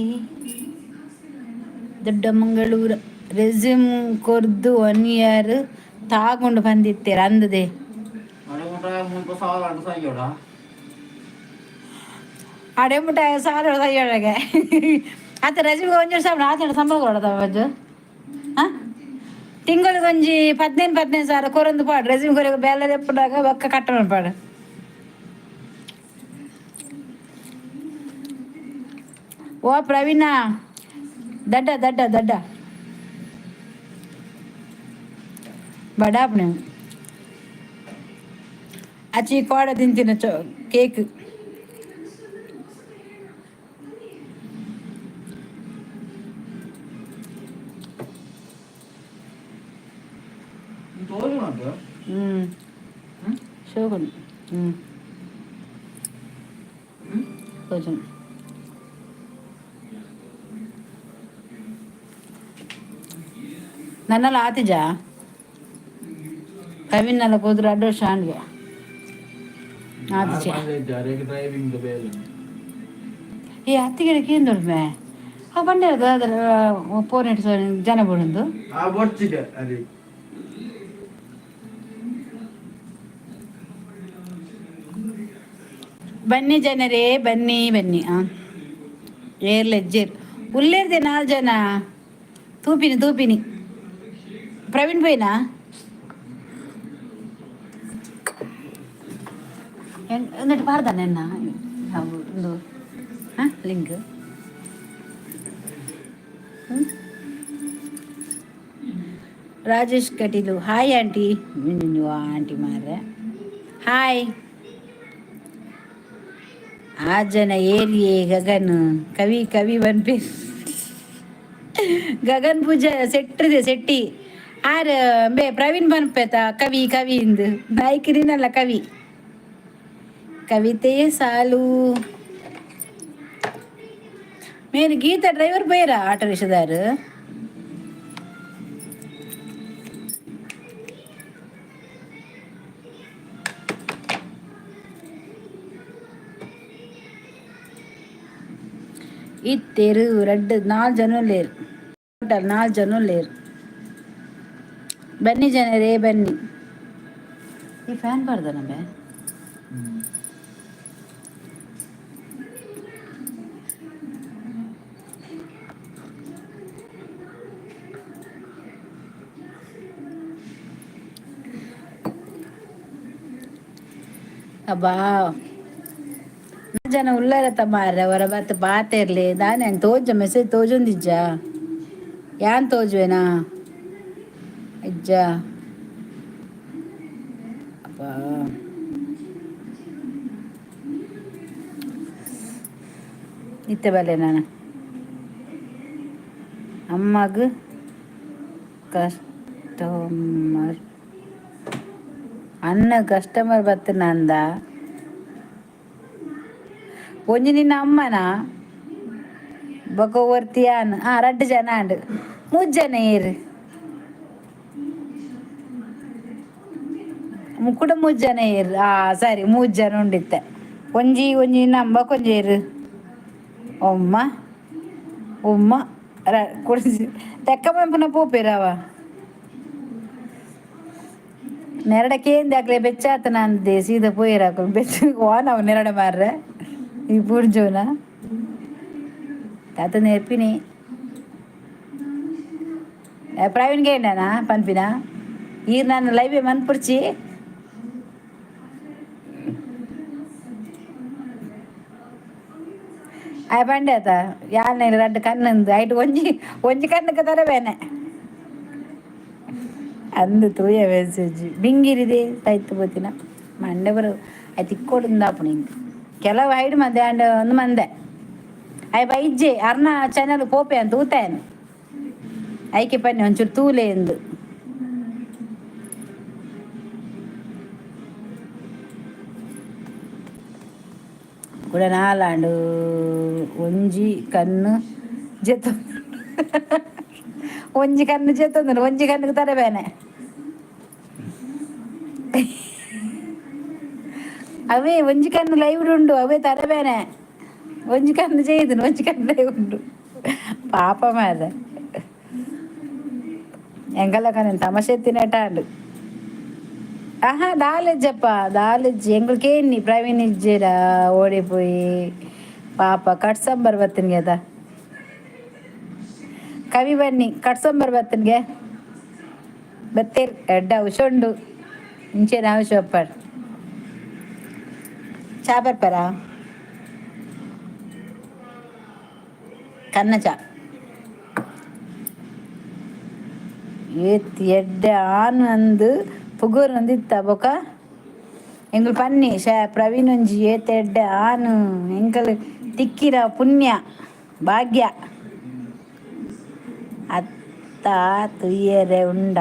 ದೊಡ್ಡ ಮಂಗಳೂರ ರೆಸ್ಯೂಮ್ ಕೊರ್ದು ಒನ್ ಇಯರ್ ತಾಗೊಂಡು ಬಂದಿತ್ತೀರ ಅಂದದೆ. ಮುಲ್ಪ ಸಾವಿರ ಸಯ್ಯೋಡ. ಅಡೆ ಮುಟ್ಟ ಸಾವಿರ ಸಯ್ಯೋಳಗೆ ಆತ ರೆಸ್ಯೂಮ್ ಒಂಜಿ ಸಾವಿರ ಆತಡ ಸಂಬಳ ಕೊಡದ ಬಜ್ಜು. ಹಾಂ ತಿಂಗಳಿಗೆ ಒಂಜಿ 15 15 ಸಾವಿರ ಕೊರೊಂದು ಪಾಡು ರೆಸ್ಯೂಮ್ ಕೊರ ಬೇಲೆ ಎಪ್ಪುನಾಗ ಬೊಕ್ಕ ಕಟ್ಟಣ ಪಾಡು. ಓ ಪ್ರವೀಣ ದಡ್ಡ ದಡ್ಡ ದಡ್ಡ ಬಡಾಪ್ನೆ ಅಚ್ಚಿ ಕೋಡ ತಿಂತಿನ ಚೊ ಕೇಕ್. ತೋಜುಂಟು. ಹ್ಞೂ ಶೋಕುಂಡು ಹ್ಞೂ ತೋಜುಂಡು. ನನ್ನೆಲ್ಲ ಆತಿಜ ಪ್ರವೀಣ್ ಕೂದ್ರು ಅಡ್ಡ ವರ್ಷ ಆಂಡ್ಗೆ ಆತಿಜ. ಡ್ರೈವಿಂಗ್ ಬೇಲೆ. ಈ ಅತ್ತಿಗೆ ಕೇಂದ್ರ ಆ ಬಂಡೆ ಅದರ ಫೋನ್ ಇಟ್ಟು ಜನ ಬಿಡೊಂದು. ಆ ಬೊಚ್ಚಿಗೆ ಅದೇ. ಬನ್ನಿ ಜನರೇ ಬನ್ನಿ ಬನ್ನಿ. ಆ ಏರ್ಲೆಜ್ಜೇರ್ ಉಲ್ಲೇರ್ದೆ ನಾಲ್ ಜನ ತೂಪಿನಿ ತೂಪಿನಿ. ಪ್ರವೀಣ್ ಪೋಯ್ನಾ? എന്നിട്ട് പാർದಾನೆ ಎನ್ನ ಒಂದು ಹಾಂ link. Rajesh Kateel hi aunty aunty ಮಾರ್ರೆ ಹಾಯ್. ಆ ಜನ ಏರಿಯೇ ಗಗನ್ ಕವಿ ಕವಿ ಬನ್ಪಿ ಗಗನ್ ಪೂಜಾ ಸೆಟ್ರಿದೆ ಸೆಟ್ಟಿ ಆರ್ ಬೇ ಪ್ರವೀಣ್ ಬನ್ಪೇತ ಕವಿ ಕವಿ ಇಂದು ನಾಯ್ಕಿರಿನಲ್ಲ ಕವಿ ಕವಿತೆಯೇ ಸಾಲು ಮೇನ್ ಗೀತಾ ಡ್ರೈವರ್ ಬೈರ ಆಟೋ ರಿಕ್ಷಾದಾರು. ಇತ್ತೇರು ರಡ್ಡು ನಾಲ್ ಜನ ಲೇರು ಟೋಟಲ್ ನಾಲ್ ಜನ ಲೇರು. ಬನ್ನಿ ಜನರೇ ಬನ್ನಿ. ಈ ಫ್ಯಾನ್ ಬಾರ್ದ ನಮ್ಮೆ. ಅಬ್ಬಾ ಜನ ಉಲ್ಲರ ತಮಾರ ಹೊರ ಬತ್ತ ಬಾತೆರ್ಲಿ ದಾನೆ ತೋಜ ಮೆಸೇಜ್ ತೋಜೊಂದಿಜ್ಜ. ಯಾನ್ ತೋಜುವೆನಾ ಅಜ್ಜ ಅಪ್ಪ. ಇತ್ತೆ ಬಲ್ಲೆ ನಾನು ಅಮ್ಮಗ್ ಕಸ್ಟಮರ್ ಅನ್ನ ಕಸ್ಟಮರ್ ಬತ್ತನಂದ ಒಂಜಿ ನಿನ್ನ ಅಮ್ಮನ ಬೊಕ ಒರ್ತಿ ಯಾನ್. ರಡ್ಡ್ ಜನ ಆಂಡ್, ಮೂಜಿ ಜನ ಏರ್ ಕುಡ ಮೂಜಿ ಜನ ಏರ್. ಸರಿ, ಮೂಜಿ ಜನ ಉಂಡಿತ್ತೆ. ಒಂಜಿ ಒಂಜಿ ನಿನ್ನ ಅಮ್ಮ, ಬೊಕೊಂಜಿ ಏರ್ ಒಮ್ಮ ಉಮ್ಮ ಕುಡಿಸಿ ತೆಕ್ಕ ಮಂಪುನ ಪೋಪೇರವ ನೆರಡ ಕೇಂದ ಅಕ್ಲೆ ಬೆಚ್ಚಾತನ ಅಂದೆ ಸೀದಾ ಪೋಯಿರಾಕುಲು ಬೆಚ್ಚ ವಾನವು ನೆರಡ ಮಾರ್ರೆ ಈ ಪೂರ್ಜೋನ ತಾತ ನೇರ್ಪಿನಿ. ಪ್ರವೀಣ್ ಗೇಂಡನಾ ಪನ್ಪಿನ ಈರ್ ನಾನು ಲೈವೆ ಮನ್ಪುರ್ಚಿ. ಆಯ್ ಪಂಡೆ ಆತ ಯಾನ್ ರಡ್ಡ್ ಕಣ್ಣಂದು ಐಟ್ ಒಂಜಿ ಒಂಜಿ ಕಣ್ಣಕ್ಕೆ ತರಬೇನೆ ಅಂದು ತೂಯ ಮೆಸೇಜ್ ಬಿಂಗಿರಿದೆ ಸೈತ್ ಪೋತಿನ ಮಂಡೆ ಬರು ಆಯ್ ತಿಕ್ಕೊಡುಂದಾಪುಣ ಇಂಕ್ ಕೆಲವು ಐಡ್ ಮಂದೆ ಅಂಡ ಒಂದು ಮಂದೆ ಆಯ್ ಬೈಜ್ಜೆ ಅರ್ನ ಚಾನಲ್ ಪೋಪೆ ಅಂತ ತೂತಾಯನ್ ಐಕೆ ಪನ್ನಿ ಒಂಚೂರು ತೂಲೆ ಎಂದು. ಕುಡ ನಾಲಾಂಡು ಒಂಜಿ ಕಣ್ಣು ಜೆತ್ತೊಂದು, ಒಂಜಿ ಕಣ್ಣು ಜೆತ್ತೊಂದು, ಒಂಜಿ ಕಣ್ಣುಗೆ ತರಬೇನೆ. ಅವೇ ಒಂಜಿ ಕಣ್ಣು ಲೈವ್ ಉಂಡು, ಅವೇ ತರಬೇನೆ. ಒಂಜಿ ಕಣ್ಣು ചെയ്തു, ಒಂಜಿ ಕಣ್ಣು ಲೈವ್ ಉಂಡು. ಪಾಪ ಮಾರ್ರೆ, ಎಂಕಲ್ಲ ಕಣ್ಣು ತಮಾಷೆ ತಿನ್ನಟಾಂಡು. ಆಹಾ, ದಾಲೆಜ್ಜಪ್ಪ ದಾಲೆಜ್ಜಿ ಎಂಗುಲು ಕೇನ್ನಿ ಪ್ರವೀಣ್ ಇಜ್ಜೆರ ಓಡಿಪೋಯಿ ಪಾಪ ಕಟ್ಸಂಬರ್ ಬತ್ತನ್ಗೆ ಅದ ಕವಿ ಬನ್ನಿ ಕಟ್ಸಂಬರ್ ಬತ್ತನ್ಗೆ ಬತ್ತೇರ್ ಎಡ್ಡ ಉಶೊಂಡು ಇಂಚೆನ ಅವಶ್ಯಪ್ಪಾಡ್ ಚಾ ಬರ್ಪರಾ? ಕನ್ನ ಚಾ ಏತ್ ಎಡ್ಡೆ ಆನ್ ಅಂದ್ ಪುಗರ್ ಒಂದಿತ್ತ. ಬೊಕ ಎಂಗುಲು ಪನ್ನಿ ಶಾ ಪ್ರವೀಣ್ ಒಂಜಿ ಏತ್ ಎಡ್ಡೆ ಆನ್, ಎಂಕಲ್ ತಿಕ್ಕಿರ ಪುಣ್ಯ ಭಾಗ್ಯ ಅತ್ತ ತುಯ್ಯರೆ ಉಂಡ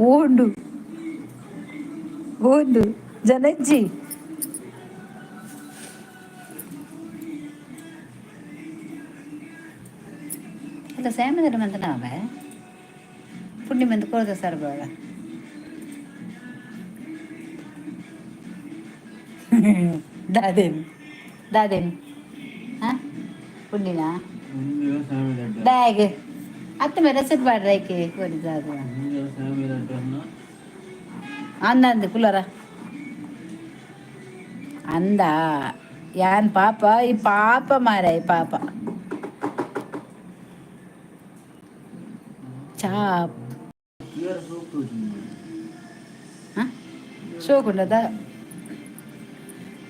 ಓಂಡು ಓಂಡು ಜನಜ್ಜಿ. ಅಲ್ಲ ಸ್ಯಾಮದರ ಮಂತ ನಾವೇ ಪುಣ್ಯ ಮಂತ್ ಕೊರ್ದ ಸರ್ ಬೇಡ ದಾದೇನು ದಾದೇನು. ಹಾಂ, ಪುಣ್ಣಿನ ಬ್ಯಾಗ್ ಅತ್ತ ಮೇಲೆ ರೆಸೆಟ್ ಮಾಡ್ರಿ ಐಕೆ ಕೊರಿದಾದ ಅಂದ ಕುಲ್ಲರ ಅಂದ ಯಾನ್ ಪಾಪ ಈ ಪಾಪ ಮಾರ ಈ ಪಾಪ ಚಾ ಶೋಕುಂಡದ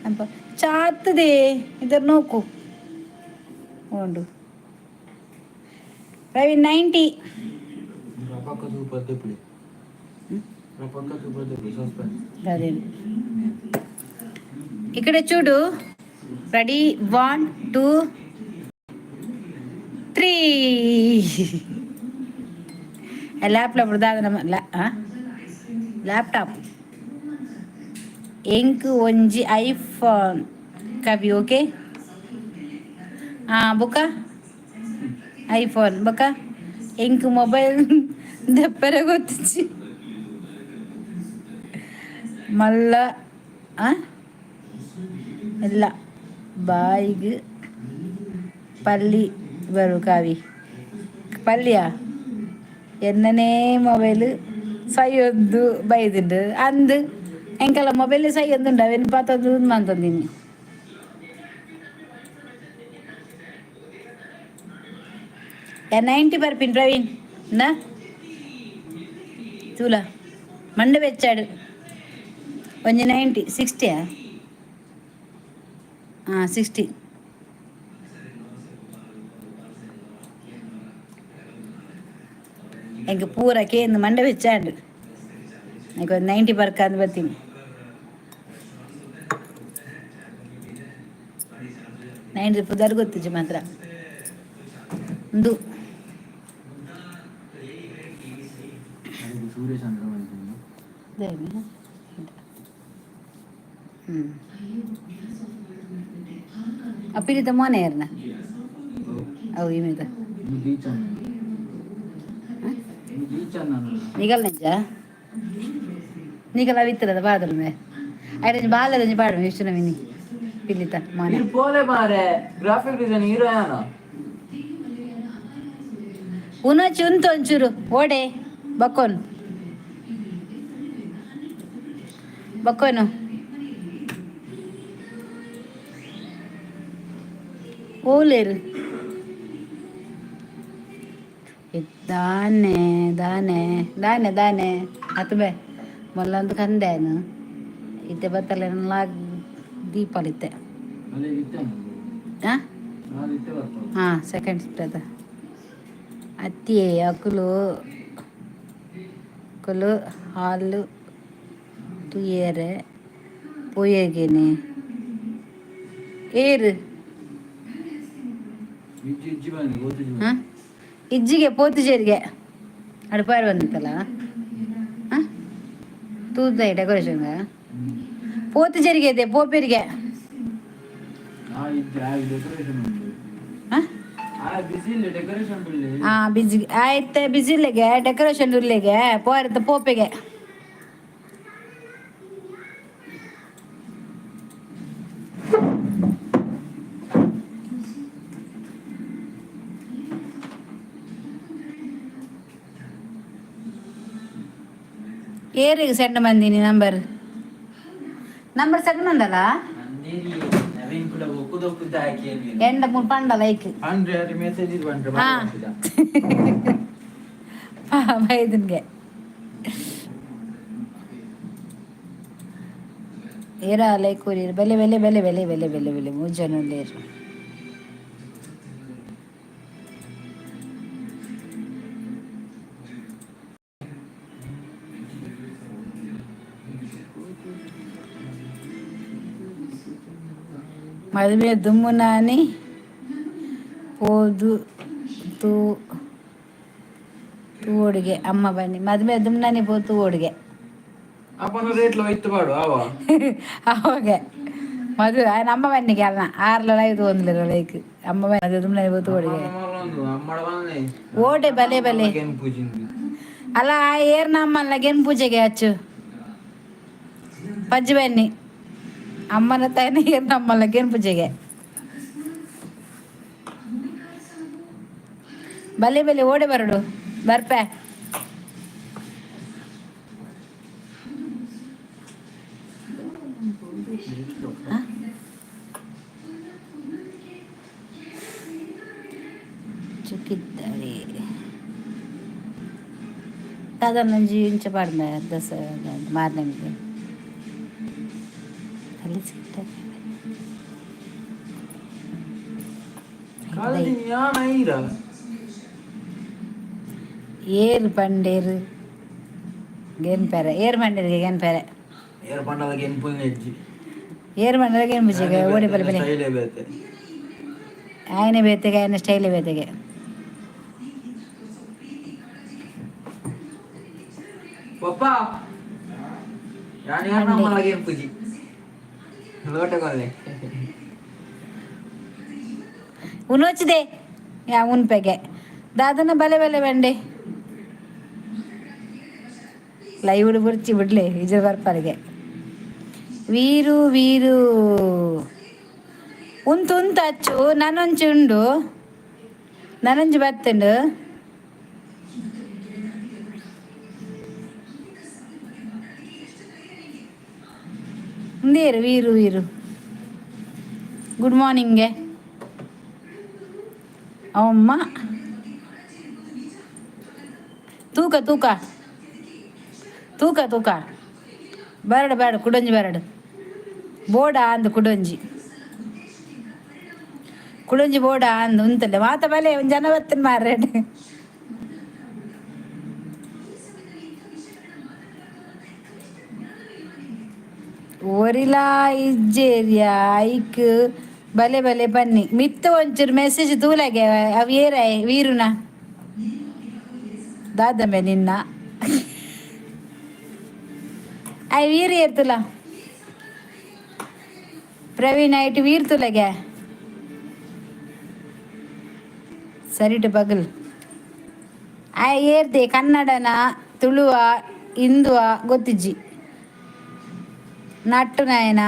ಅಲ್ಪ ಚಾತ್ತದೆ ಇದರ ನೋಕು ಉಂಡು. ಪ್ರವೀಣ್ 90. అదే ఇక్కడ చూడు. రెడీ, 1 2 3. ల్యాప్టాప్ ಲ್ಯಾಪ್ಟಾಪ್ ಎಂಕ್ ಒಂಜಿ ಐಫೋನ್ ಕವಿ. ಓಕೆ, ಬುಕ್ಕ ಐಫೋನ್ ಬೊಕ್ಕ ಎಂಕ್ ಮೊಬೈಲ್ ದೆಪ್ಪರೆ ಗೊತ್ತಿಜ್ಜಿ ಮಲ್ಲ ಇಲ್ಲ ಬಾಯಿಗ್ ಪಲ್ಲಿ ಬರು ಕಾವಿ ಪಲ್ಲಿಯ ಎನ್ನನೇ ಮೊಬೈಲ್ ಸೈಯೊಂದು ಬೈದುಂಡು ಅಂದ್ ಎಂಕಲ ಮೊಬೈಲ್ ಸೈಯೊಂದುಂಡು ಅವೇನು ಪಾತೊಂದು ಮಂತೊಂದಿನಿ. 90 ಬರ್ಪಿನ್ ಪ್ರವೀಣ್ ಇಂದಾ ತೂಲ ಮಂಡೆ ಬೆಚ್ಚಾಡು ಒಂಜಿ 90 ಸಿಕ್ಸ್ಟಿಯಾ? ಹಾಂ, 60. ಎಂಕ್ ಪೂರ ಕೇಂದು ಮಂಡೆ ಬೆಚ್ಚಾಂಡು. ಒಂದು 90 ಬರ್ಕ ಅಂದ್ ಬತ್ತೀನಿ. 90 ಪುದರ್ ಗೊತ್ತಿಜ್ಜಿ ಮಾತ್ರ ಉಂದು. ಸೂರ್ಯ ಚಂದ್ರ. ಹ್ಞೂ, ಅಪ್ಪಿಲಿತ ಮೋನೆ ಏರ್ನ ಅವು ಇಮಿತ. ನಿಗಲ್ ನೆಂಜ ನಿಗಲ ಅವಿತ್ತರದ ಬಾದಲ್ಮೆ ಐರಂಜಿ ಬಾಲರಂಜಿ ಪಾಡು ಎಷ್ಟು ನವಿನಿ ಪಿಲಿತ ಮೋನೆ. ಪೋಲೆ ಮಾರೆ, ಗ್ರಾಫಿಕ್ ಡಿಸೈನ್ ಹೀರೋ ಯಾನ. ಉನಚಿ ಉಂತು ಒಂಚೂರು ಓಡೆ ಬಕ್ಕೋನು ಬಕ್ಕೋನು ಓಲೇರು ದಾನೆ ದಾನೆ ದಾನೆ ದಾನೆ ಅತ್ಬೆ ಮೊಲ್ಲೊಂದು ಕಂದೇನು ಇತ್ತೆ ಬತ್ತಲ್ಲ ದೀಪಾವಳಿತ್ತೆ. ಹಾಂ ಹಾಂ, ಸೆಕೆಂಡ್ ಸ್ಪ್ರೆದ ಅತ್ತಿಯೇ ಅಕುಲು ಅಕುಲು ಹಾಲು ತುಯ್ಯರೆ ಪೋಯೆಗೆನೆ ಏರು. ಹಾಂ, ಇಜ್ಜಿಗೆ ಪೋತುಜೇರಿಗೆ ಅಡುಪಾರು ಬಂದಿತ್ತಲ್ಲ. ಹಾಂ, ತೂದ ಡೆಕೋರೇಷನ್ ಪೋತುಜೇರಿಗೆ ಇದೆ ಪೋಪೇರಿಗೆ. ಹಾಂ, ಬಿಜಿ ಆಯ್ತು, ಬಿಸಿಲಿಗೆ ಡೆಕೋರೇಷನ್ ಉರ್ಲಿಗೆ ಪೋರತ್ತ ಪೋಪೆಗೆ. ಏರಿಗೆ ಸೆಂಡ್ ಬಂದೀನಿ ನಂಬರ್ ನಂಬರ್ ಸೆಂಡ್ ಬಂದಲ್ಲ. ಎಂಡ ಮೂರು ಪಂಡ ಲೈಕ್. ಹಾಂ, ಬೈದನ್ಗೆ ಏರ ಲೈಕ್ ಕೂರಿ ಬೆಲೆ ಬೆಲೆ ಬೆಲೆ ಬೆಲೆ ಬೆಲೆ ಬೆಲೆ ಬೆಲೆ ಮೂರು ಜನ ಲೇರು. ಮದುವೆ ದುಮ್ಮುನಾನಿ ಪೋದು ತೂ ತೂವೊಡುಗೆ ಅಮ್ಮ ಬನ್ನಿ ಮದುವೆ ದುಮ್ನಾನಿ ಪೋ ತೂವೊಡುಗೆ. ಅಪ್ಪನ ರೇಟ್ಲ ಇತ್ತು ಪಾಡು ಅವ. ಅವಾಗ ಮದುವೆ ನಮ್ಮ ಬನ್ನಿಗೆ ಅಲ್ಲ ಆರ್ಲ ಐದು ಒಂದ್ಲಿರ ಲೈಕ್ ಅಮ್ಮ ಬನ್ನಿ ದುಮ್ನಾನಿ ಪೋ ತೂವೊಡುಗೆ. ಓಡೆ ಬಲೆ ಬಲೆ ಅಲ್ಲ ಏರ್ ನಮ್ಮಲ್ಲ ಗೆನ್ ಪೂಜೆಗೆ ಅಚ್ಚು ಪಜ್ಜಿ ಬನ್ನಿ ಅಮ್ಮನ ತಾಯಿನ ಏರ್ ನಮ್ಮಲ್ಲ ಗೆನ್ ಪೂಜೆಗೆ ಬಲೆ ಬಲೆ ಓಡೆ ಬರಡು ಬರ್ಪೆ. ಚುಕ್ಕಿದ್ದಾರೆ ದಾದ ಇಂಚ ಪಾಡ್ಮೆ ದಸ ಮಾರನೆಗೆ ಅಲ್ಲಿ ಸಿಗ್ತದೆ. ಏರ್ ಪಂಡೇರು ಗೆನ್ ಪೆರೆ ಏರ್ ಪಂಡೇರಿಗೆ ಗೆನ್ ಪೆರೆ. ಏರ್ ಪಂಡದ ಗೆನ್ ಪುಂಜಿ. ಏರ್ ಪಂಡದ ಗೆನ್ ಪೂಜೆಗೆ ಓಡಿ ಬಲೆ ಬಲೆ ಆಯನೆ ಬೇತೆಗೆ ಆಯನ ಸ್ಟೈಲೇ ಬೇತೆಗೆ. ಪಪ್ಪ ಯಾನ್ ಯಾರ್ ನಮ್ಮಲ್ಲ ಗೆನ್ ಪೂಜಿ ಲೋಟಗೊಲ್ಲೆ. ಉನೋಚಿದೆ ಯಾ ಉನ್ಪೆಗೆ ದಾದನ ಬಲೆ ಬಲೆ ಬಂಡೆ ಲೈವ್ ಬುರ್ಚಿ ಬಿಡ್ಲೆ ಇಜರ್ ಬರ್ಪರಿಗೆ ವೀರು ವೀರು ಉಂತು ಉಂತು ಅಚ್ಚು ನಾನೊಂಚಿ ಉಂಡು ನಾನೊಂಜಿ ಬತ್ತುಂಡು. ಉಂದೇರು ವೀರು ವೀರು ಗುಡ್ ಮಾರ್ನಿಂಗ್ ಅಮ್ಮ ತೂಕ ತೂಕ ತೂಕ ತೂಕ ಬರಡು ಬೇಡ ಕುಡೊಂಜಿ ಬರಡು ಬೋಡ ಅಂದು ಕುಡೊಂಜಿ ಕುಡೊಂಜಿ ಬೋಡ ಅಂದು ಉಂತಲ್ಲ ಮಾತ ಬಲೆ ಒಂದು ಜನ ಬತ್ತನ್ ಮಾರ್ರೆ. ಒರಿಲಾ ಇಜ್ಜೇರಿಯಾ ಐಕ್ ಬಲೆ ಬಲೆ ಬನ್ನಿ ಮಿತ್ತು ಒಂಚೂರು ಮೆಸೇಜ್ ತೂಲಗೆ ಅವು ಏರಾಯ್ ವೀರುನ ದಾದಮೆ ನಿನ್ನ I Veer ಏರ್ತುಲ ಪ್ರವೀಣ್ ಐಟ್ ವೀರ್ ತುಲಗೆ ಸರಿಟು ಬಗಲ್ I ಏರ್ದೆ ಕನ್ನಡನ ತುಳುವ ಹಿಂದುವ ಗೊತ್ತಿಜ್ಜಿ ನಟ್ಟು ನಾಯನ.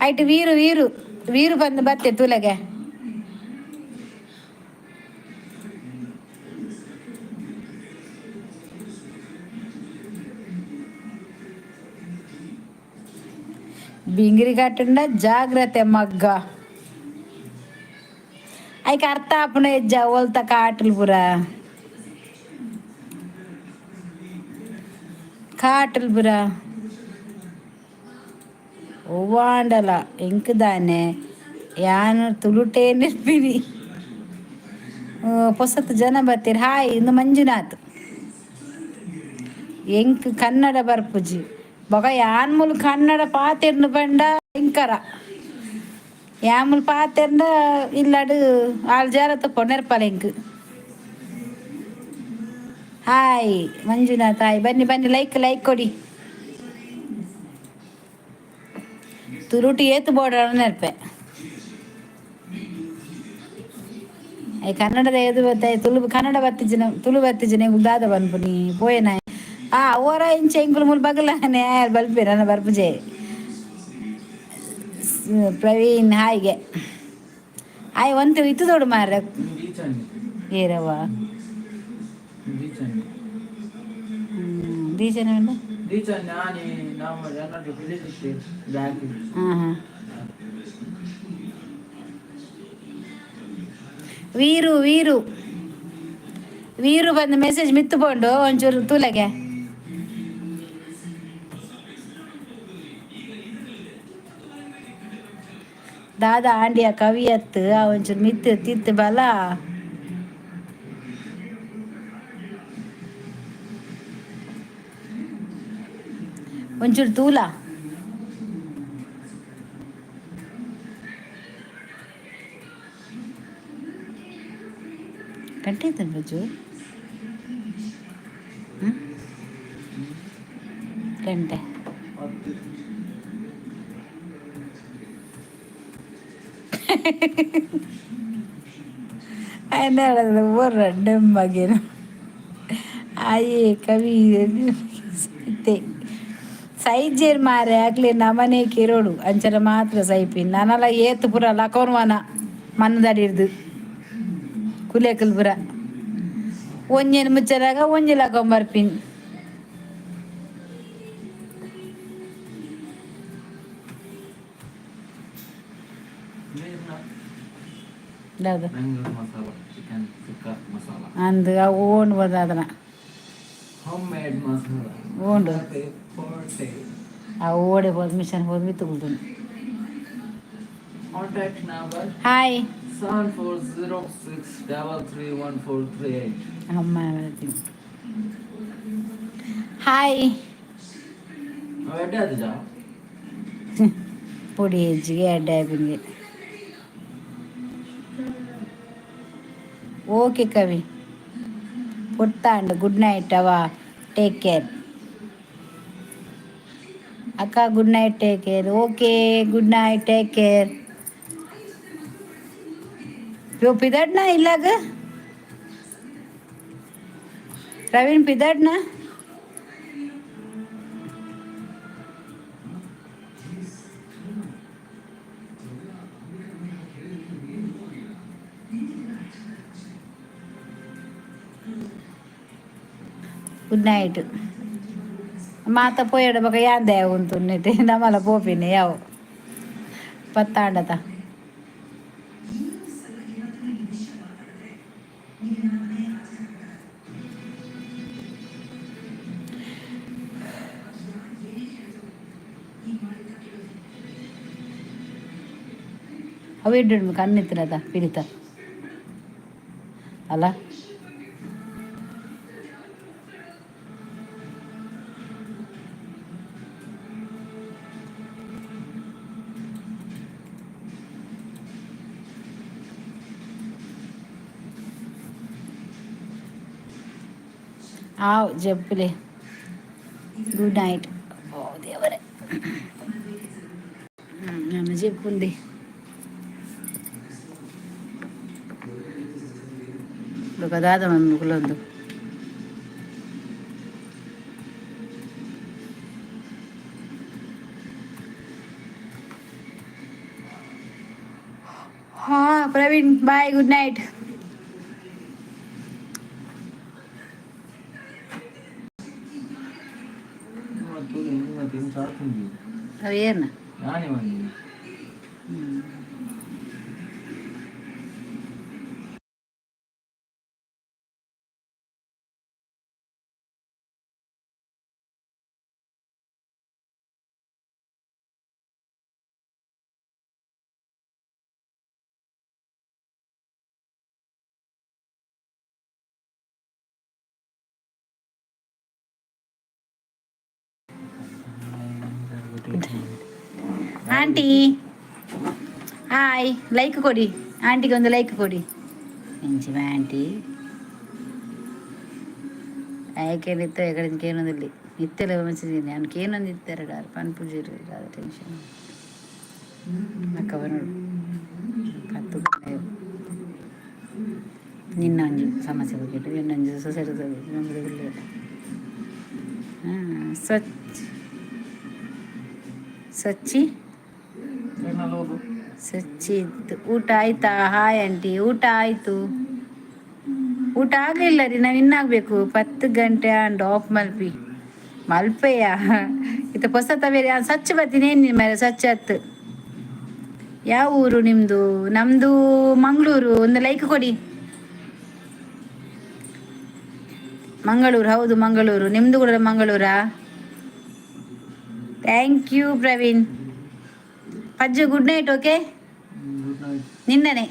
ಐಟ್ ವೀರು ವೀರು ವೀರು ಬಂದು ಬತ್ತೆ ತುಲಗೆ. ಬಿಂಗ್ರಿ ಕಟ್ಟಂಡ ಜಾಗ್ರತೆ ಮಗ್ಗ. ಐಕ್ ಅರ್ಥ ಆಪುನ ಹೆಜ್ಜ ಓಲ್ತ ಕಾಟಲ್ ಪುರ ಕಾಟಲ್ ಪುರ ಒವ್ವಾಂಡಲ ಎಂಕ್ ದಾನೆ ಯಾನ್ ತುಳುಟೇ ನೆರ್ಪಿನಿ. ಪೊಸತ್ ಜನ ಬತ್ತೀರ್. ಹಾಯ್, ಇಂದು ಮಂಜುನಾಥ್. ಎಂಕ್ ಕನ್ನಡ ಬರ್ಪುಜಿ ಬೊಕ ಯಾನ್ ಮೂಲು ಕನ್ನಡ ಪಾತೆರ್ನು ಪಂಡ ಎಂಕರ ಯಾನ್ ಪಾತೆರ್ಂಡ ಇಲ್ಲಡ್ ಆಲ್ ಜಾರತ್ತ ಪೊನೆರ್ಪಲ ಎಂಕ್. Hi Manjunath, hi. ಬನ್ನಿ ಬನ್ನಿ, ಲೈಕ್ ಲೈಕ್ ಕೊಡಿ. ತುರುಟಿ ಏತು ಬೋರ್ಡ್ ನೆರ್ಪೆ. I ಕನ್ನಡದ ಏದು ಬತ್ತ ತುಳು ಕನ್ನಡ ಬತ್ತಿಜಿನ ತುಳು ಬತ್ತಿಜಿನ ದಾದ ಬನ್ಪುನಿ ಪೋಯೆನ. ಆ ಓರ ಇಂಚ ಎಂಕುಲು ಮುಲ್ ಬಗಲಾನೆ ಬಲ್ಪೆ ನನ್ನ ಬರ್ಪುಜೆ. ಪ್ರವೀಣ್ ಹಾಯ್ಗೆ ಆಯ್ ಒಂತೆ ಇತ್ತು ತೋಡು ಮಾರ್ರೆ. ಏರವ್ವ ದೀಚನೆ. ಹಾಂ ಹಾಂ. ವೀರು ವೀರು ವೀರು ಬಂದು ಮೆಸೇಜ್ ಮಿತ್ತು ಪೋಂಡು ಒಂಚೂರು ತೂಲಗೆ. ದಾದಾ ಆಂಡಿಯ ಕವಿಯತ್ತು ಆ ಒಂಚೂರು ಮಿತ್ತು ತಿತ್ತು ಬಲ. ಒಂಚೂರು ತೂಲ. ಗಂಟೆ ಬಜ್ಜು ಗಂಟೆ. ఆయన ರೆಡ್ಡೆ ಮಗೇನು ಆಯೇ ಕವಿ ಸೈಜೇರ್ ಮಾರೆ ಆಗ್ಲಿ ನಮನೆ ಕಿರೋಡು ಅಂಚನ ಮಾತ್ರ ಸೈಪಿ ನನಲ ಏತು ಪುರ ಲಕೋನ್ವನ ಮಣ್ಣದಡಿರ್ದು ಕುಲೇಕಲ್ ಪುರ ಒಂಜೆನ್ ಮುಚ್ಚರಾಗ ಒಂಜಿ ಲಕೊಂಬರ್ಪಿನ್. ದಾದ ಅಂದು ಅವು ಓಂಡು ಬದಾದನ ಓಂಡು ಆ ಓಡೆ ಹೋದ ಮಿಷನ್ ಹೋದ ಮಿತ್ತು ಕುಲ್ದುನು. Contact number hi 7406331438. ಅಮ್ಮ ಹಾಯ್. ಪೊಡಿ ಹೆಜ್ಜಿಗೆ ಅಡ್ಡ ಆಪಿನ್ಗೆ. ಓಕೆ ಕವಿ ಪುಟ್ಟಾಂಡ್ ಗುಡ್ ನೈಟ್ ಅವ ಟೇಕ್ ಕೇರ್ ಅಕ್ಕ. Good night, take care. Okay, good night, take care. ಯೋ ಪಿದಡ್ನ ಇಲ್ಲಾಗ ಪ್ರವೀಣ್ ಪಿದಡ್ನ. ಗುಡ್ ನೈಟ್ ಮಾತ ಪೋಯಡ ಬೊಕ ಯಾಂದೆ ಉಂತು ನಮಲ ಪೋಪಿನಿ ಯಾವ ಪತ್ತಾಂಡತ. ಅವು ಎಡ್ಡು ಕಣ್ಣಿತ್ತಿನದ ಪಿಲಿತ. ಅಲ್ಲ? ಆವ್ ಜಪ್ಪುಲೆ, ಗುಡ್ ನೈಟ್. ಓ ದೇವರೇ, ನಾನು ಜೆಪ್ಪುಂದೆ. ದಾದ ಕುಲೊಂದು. ಹಾ ಪ್ರವೀಣ್, ಬಾಯ್, ಗುಡ್ ನೈಟ್. ಏನು? ನಾನೇ ಬಂದಿನಿ. Aunty, hi. ಲೈಕ್ ಕೊಡಿ ಆಂಟಿಗೆ, ಒಂದು ಲೈಕ್ ಕೊಡಿ. ಎಂಚಿನ ಆಂಟಿ ಆಯ್ಕೆ ಎಕಡೆ ಕೇನೊಂದಿಲ್ಲಿ ಇತ್ತೆಲ್ಲ ಮಂಚಿದ್ದೀನಿ ಅವ್ನು ಕೇನೊಂದು ಇತ್ತಾರೆ ಪನ್ಪುಜಿ ಅದು ಟೆನ್ಷನ್. ಅಕ್ಕ ನೋಡು, ಪತ್ತು ನಿನ್ನ ಒಂಜಿ ಸಮಸ್ಯೆ ಬಗ್ಗೆ, ಇನ್ನೊಂಜಿ ಸೊಸೈಟಿ. ಸ್ವಚ್ಛ ಸಚ್ಚಿ ಸಚ್ಚಿತ್, ಊಟ ಆಯ್ತಾ? ಹಾಯ್ ಆಂಟಿ, ಊಟ ಆಯ್ತು. ಊಟ ಆಗಲಿಲ್ಲ ರೀ, ನಾವು ಇನ್ನಾಗಬೇಕು. 10 ಗಂಟೆ ಅಂಡ್ ಆಫ್ ಮಲ್ಪಿ ಮಲ್ಪೆಯ ಇತ್ತ ಹೊಸ ತವೇರಿ ಸ್ವಚ್ಛ ಬತ್ತೀನಿ. ಏನು ಮೇಲೆ ಸ್ವಚ್ಛ ಹತ್ತು. ಯಾವ ಊರು ನಿಮ್ಮದು? ನಮ್ಮದು ಮಂಗಳೂರು. ಒಂದು ಲೈಕ್ ಕೊಡಿ. ಮಂಗಳೂರು, ಹೌದು ಮಂಗಳೂರು. ನಿಮ್ಮದು ಕೂಡ ಮಂಗಳೂರಾ? Thank you Praveen. Pajju, good night. Okay. Good night. ನಿನ್ನನೆ.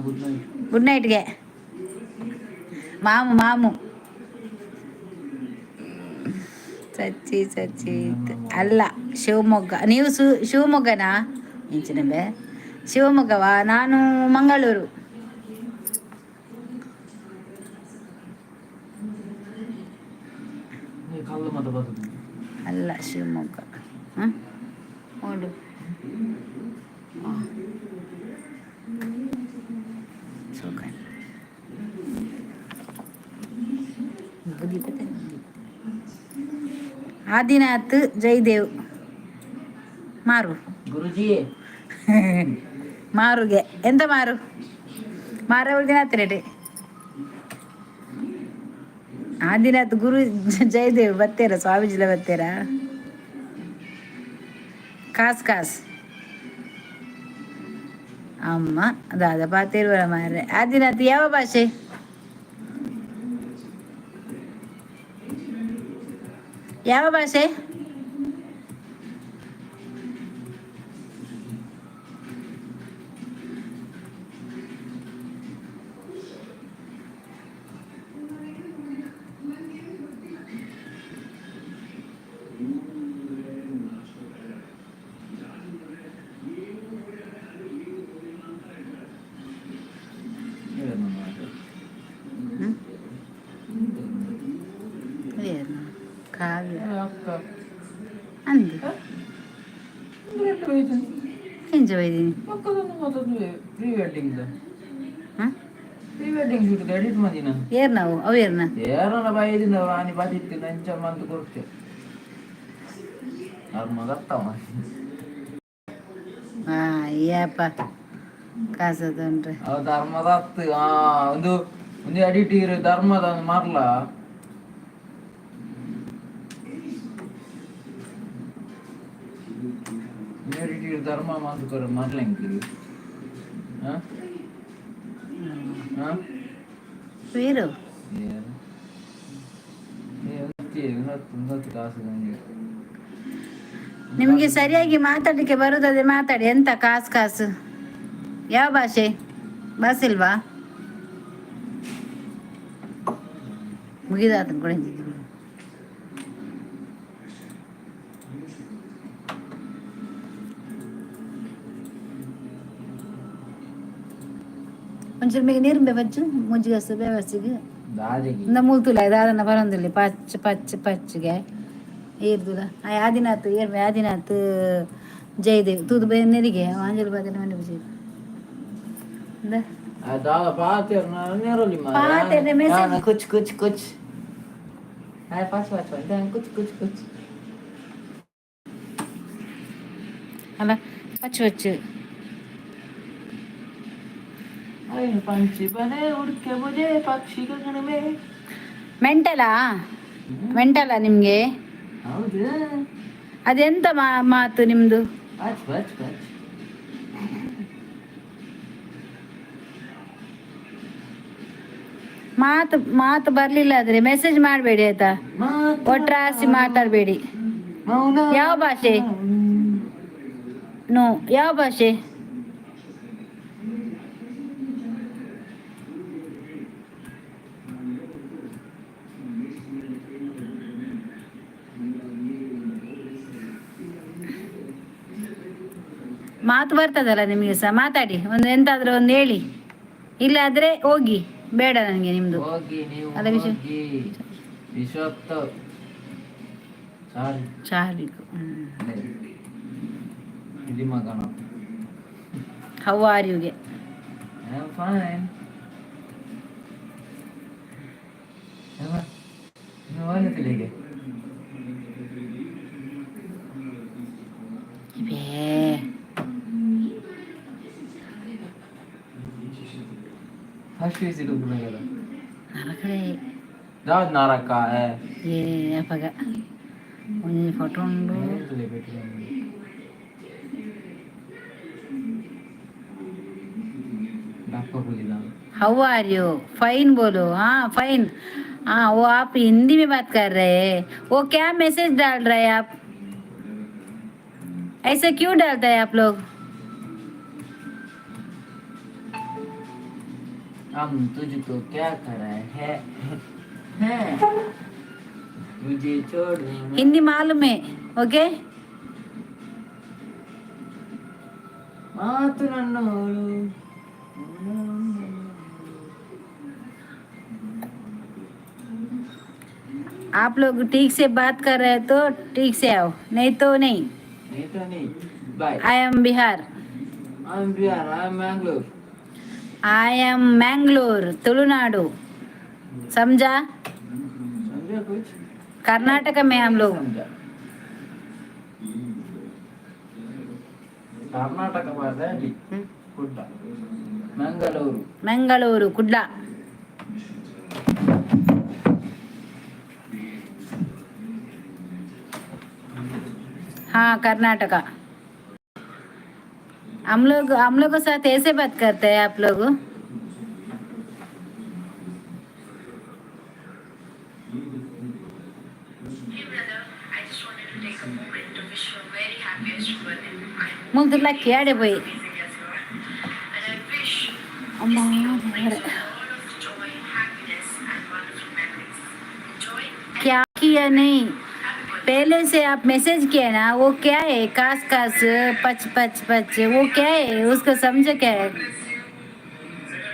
Good night. ಗುಡ್ ನೈಟ್ಗೆ ಮಾಮು ಮಾಮು. ಸಚ್ಚಿ ಸಚ್ಚಿ ಅಲ್ಲ, ಶಿವಮೊಗ್ಗ. ನೀವು ಶಿವಮೊಗ್ಗನಾ? ಇಂಚಿನ ಶಿವಮೊಗ್ಗವಾ? ನಾನು ಮಂಗಳೂರು. ಅಲ್ಲ, ಶಿವಮೊಗ್ಗ. ಹಾಂ, ನೋಡು. ಆದಿನಾಥ್ ಜಯದೇವ್ ಮಾರು. ಗುರುಜಿ. ಮಾರುಗೆ ಎಂತ ಮಾರು ಮಾರ ದಿನ. ಆದಿನಾಥ್ ಗುರು ಜಯದೇವ್ ಬತ್ತೇರ? ಸ್ವಾಮೀಜಿಲ ಬತ್ತೇರ? ಕಾಸ್ ಕಾಸ್ ಅಮ್ಮ ದಾದ ಪಾತೇರುವರ ಮಾರ್ರೆ. ಆದಿನಾಥ್, ಯಾವ ಭಾಷೆ? ಯಾವ ಭಾಷೆ? ಕಾವ್ಯ ಅಂದು ಎಂಜ ಬೈದೀನಿ. Pre wedding. ಹಾಂ. ಪ್ರೀ ವೆಡ್ಡಿಂಗ್ ಶೂಟ್ ಎಡಿಟ್ ಮಾಡಿನ. ಏರ್ ನಾವು ಅವು ಏರ್ನ? ಏರನ ಬೈದಿಂದ ರಾಣಿ ಬದಿತ್ತು ನಂಚ ಮಂತ್ ಕೊಡ್ತೆ ಅವ್ರ ಮಗತ್ತವ. ಹಾಂ, ಅಯ್ಯಪ್ಪ, ಕಾಸದುಂಡ್ರೆ. ಅವ ಧರ್ಮದ ಹತ್ತು ಆ ಒಂದು ಒಂದು ಎಡಿಟ್ ಇರು ಧರ್ಮದ ಒಂದು ಮರ್ಲ. ಎಡಿಟ್ ಇರು ಧರ್ಮ ಮಂತ್ ಕೊರ ಮರ್ಲ ಎಂಕಿರು. ಹಾ ಹಾ. ವೀರು. ಏನು ಕಾಸು ನಂಗೆ. ನಿಮಗೆ ಸರಿಯಾಗಿ ಮಾತಾಡಲಿಕ್ಕೆ ಬರುತ್ತದೆ, ಮಾತಾಡಿ. ಎಂತ ಕಾಸು ಕಾಸು? ಯಾವ ಭಾಷೆ? ಬಸ್ ಇಲ್ವಾ? ಮುಗಿದಾತನ ಕೂಡ. ಒಂಚೂರು ಮೇಗ ನೀರು ಬಚ್ಚು ಮುಂಜಿಗಸ್ತು ಬೇವಸ್ಸಿಗೆ. ದಾದಿಗೆ. ಇಂದ ಮೂಲ್ತುಲ ದಾದನ ಬರೊಂದಿಲ್ಲ, ಪಚ್ಚ ಪಚ್ಚ ಪಚ್ಚಗೆ ಏರ್ದುಲ. ಆ ಆದಿನಾಥ್ ಏರ್ ಆದಿನಾಥ್ ಜಯದೇವ್ ತೂದು ನೆರಿಗೆ ಆಂಜಲ್ ಬಾದನ ಮನೆ ಬುಜಿ. ದಾದ ಪಾತೆರ್ ನೆರೊಲಿ. ಪಾತೆರ್ನೆ message. ಕುಚ್ ಕುಚ್ ಕುಚ್ ಹಾಯ್ ಪಾಚ್ ಪಾಚ್ ಪಾಚ್ ಕುಚ್ ಕುಚ್ ಕುಚ್. ಅಲ್ಲ, ಪಚ್ಚು ಪಚ್ಚು. पंछी बने उड़ के मुझे पक्षी गगन में. ಮೆಂಟಲಾ, ಮೆಂಟಲಾ ನಿಮಗೆ? ಹೌದು. ಅದೆಂತ ಮಾತು ನಿಮ್ದು? ಪಚ್ ಪಚ್ ಪಚ್. ಮಾತು ಮಾತು ಬರ್ಲಿಲ್ಲ ಆದ್ರೆ ಮೆಸೇಜ್ ಮಾಡಬೇಡಿ, ಆಯ್ತಾ? ಒಟ್ರಾಸಿ ಮಾತಾಡಬೇಡಿ. ಮೌನ. ಯಾವ ಭಾಷೆ? ನೋ, ಯಾವ ಭಾಷೆ? ಮಾತು ಬರ್ತದಲ್ಲ ನಿಮಗೆ ಸಹ, ಮಾತಾಡಿ. ಒಂದು ಎಂತಾದ್ರೂ ಒಂದು ಹೇಳಿ, ಇಲ್ಲಾದ್ರೆ ಹೋಗಿ, ಬೇಡ ನನಗೆ ನಿಮ್ದು. ಹೋಗಿ ನೀವು. ಅಲ್ಲ ವಿಶ್ವ- ಹೋಗಿ ವಿಶ್ವತ್ತ ಸಾರಿ. ಚಾರ್ವಿಕ್. ಇಲ್ಲಿ ಮಗನ. How are ಯುಗೆ. I am fine. ನೀವು ಇವೇ. ಫಸ್ಟ್ ಪಿ ಯು ಸಿ ನರಕಡೆ. ದಾದ ನಾರಕ್ಕ. ಏ ಅಪಗ ಒಂಜಿ ಫೋಟೋ ಉಂಡು. ದಪ್ಪ ಕೂದಿಲ್ಲ. How are you? Fine बोलो. हाँ, फाइन. हाँ, वो आप हिंदी में बात कर रहे हैं. वो क्या मैसेज डाल रहे हैं आप? ऐसे क्यों डालते हैं आप लोग? हम तुझको क्या करा है है मुझे छोड़. हिंदी मालूम है, ओके. ಮಾತು ನನ್ನೋಳು. आप लोग ठीक से बात कर रहे हैं तो ठीक से आओ, नहीं तो नहीं. नहीं तो नहीं, bye. I am Bihar. I am Bihar, I am Mangalore. I am Mangalore, Tulunadu, समझा? समझा कुछ? कर्नाटक में हम लोग. समझा. ಕರ್ನಾಟಕ ಭಾಷೆ ಅಲ್ಲಿ ಕುಡ್ಲ. ಮಂಗಳೂರು. मंगलूरु, कुडला. हाँ, कर्नाटका. हम लोग के साथ ऐसे बात करते हैं आप लोग? Hey brother, I just wanted to take a moment to wish you a very happiest birthday. I hope ಮುಗ್ದಿಲ್ಲ ಕೇಳಿ ಪೋಯಿ. amazing as you are. And I wish ಅಮ್ಮ. this year brings you a lot of joy, happiness, and wonderful memories. Enjoy and क्या किया नहीं? Happy birthday. पहले से आप message किया ना, वो क्या है? कास कास पच पच पच, वो क्या है? उसको समझो क्या है?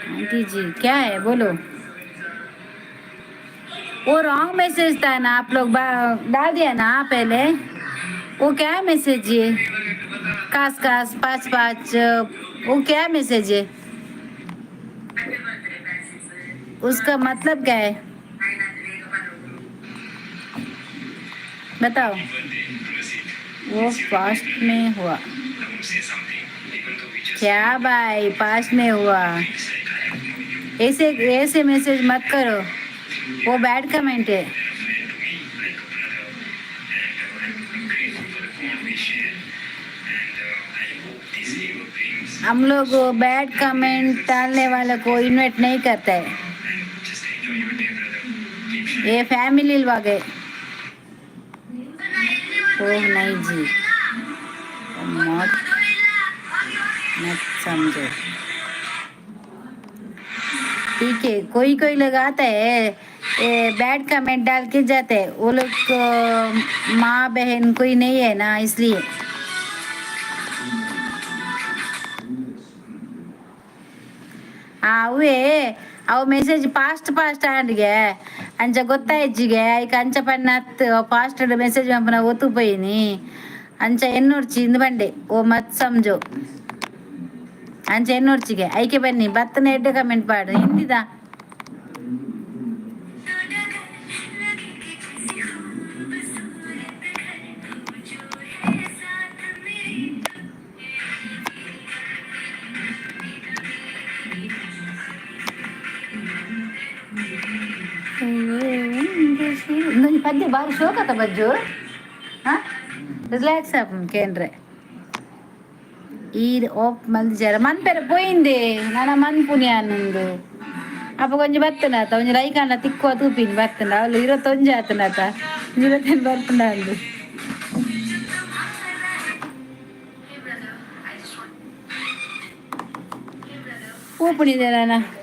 आंटी जी, क्या है बोलो. वो रॉन्ग मैसेज था ना, आप लोग डाल दिया ना पहले. वो क्या है मैसेज ये? कास कास पाँच पाँच, वो क्या मैसेज है? उसका मतलब क्या है, बताओ. वो पास्ट में हुआ क्या भाई? पास्ट में हुआ? ऐसे ऐसे मैसेज मत करो, वो बैड कमेंट है. हम लोग बैड कमेंट डालने वाले को इन्वाइट नहीं करते है. ये फैमिली वागे. ओह नहीं जी, मत मत समझो. ठीक है, कोई कोई लगाता है. ये बैड कमेंट डाल के जाते हैं। वो लोग को माँ बहन कोई नहीं है ना, इसलिए। ಅವೇ ಅವು ಮೆಸೇಜ್ ಫಾಸ್ಟ್ ಫಾಸ್ಟ್ ಆಂಡ್ಗೆ ಅಂಚ ಗೊತ್ತಾಯ್ಜಿಗೆ ಐಕ್ ಅಂಚ ಪಣ್ಣ ಅತ್ತು ಫಾಸ್ಟ್ ಮೆಸೇಜ್ ಪಂಪನ ಒತ್ತು ಪೋಯಿನಿ ಅಂಚ ಎನ್ನೊರ್ಚಿ ಇಂದು ಬಂಡೆ ಓ ಮತ್ ಸಮಜೋ ಅಂಚ ಎನ್ನೊರ್ಚಿಗೆ ಐಕೆ ಬನ್ನಿ ಬತ್ತನ ಎಡ್ಡೆ ಕಮೆಂಟ್ ಪಾಡು ಹಿಂದಿದ. ಇಂದೊಂಜಿ ಪದ್ಯ ಬಾರಿ ಶೋಕತ ಬಜ್ಜು. ಹಾಂ, ರಿಲ್ಯಾಕ್ಸ್ ಆಪುಂಡು ಕೇಂದ್ರೆ. ಈರ್ ಓಪ್ ಮಲ್ದಿಜಾರ ಮನ್ಪೆರೆ ಪೋಯಿಂದೆ ನನ ಮನ್ಪುನಿ ಅನ್ನೊಂದು ಅಪ್ಪ ಕೊಂಚ ಬತ್ತನಾತ ಒಂಜಿ ಲೈಕಾಂಡ ತಿಕ್ಕುವ ತೂಪಿನಿ ಬತ್ತಂಡ ಅವಳು ಇರತ್ತೊಂಜಿ ಆತನಾತ ಇರತ್ತೇನು ಬರ್ಪುಂಡ ಅಂದು. Hey brother, I just want. Hey brother, ಪೋಪುಣಿದೆ ನಾನ. Moment.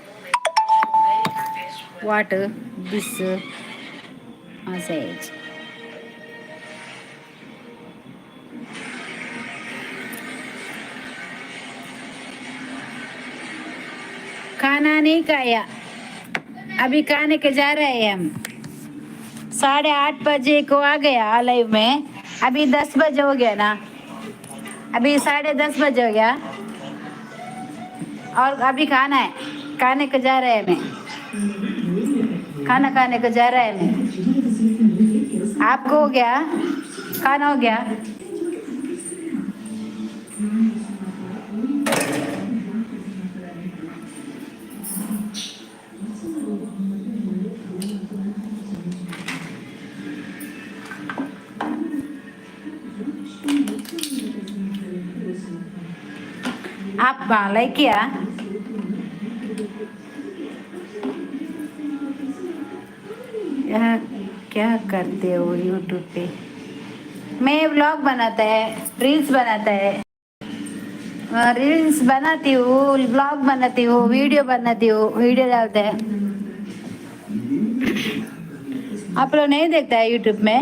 Very happiest world. What this message? खाना नहीं खाया, अभी खाने के जा रहे हैं हम। 8:30 बजे को आ गया लाइव में। अभी 10 बजे हो गया ना, अभी 10:30 बजे हो गया और अभी खाना है। खाने को जा रहे हैं। मैं खाना खाने को जा रहा है मैं। आपको हो गया? खाना हो गया? आप लाइक किया? यहाँ क्या करते हो यूट्यूब पे? मैं व्लॉग बनाता है, रील्स बनाता है, रील्स बनाती हूँ, व्लॉग बनाती हूँ, वीडियो बनाती हूँ, वीडियो डालते हैं। आप लोग नहीं देखता है यूट्यूब में?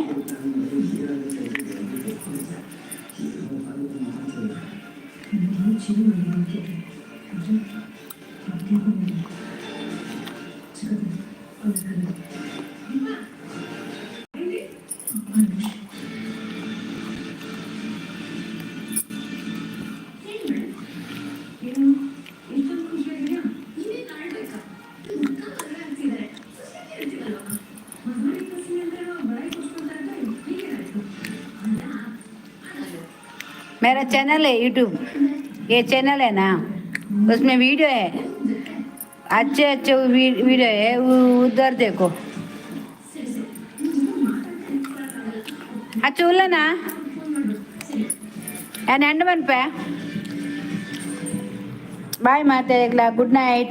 मेरा चैनल है यूट्यूब, ये चैनल है ना, उसमें वीडियो है, अच्छे अच्छे वीडियो है, उधर देखो। अच्छा उल्लना एंड मनपे. बाय माते, गुड नाइट.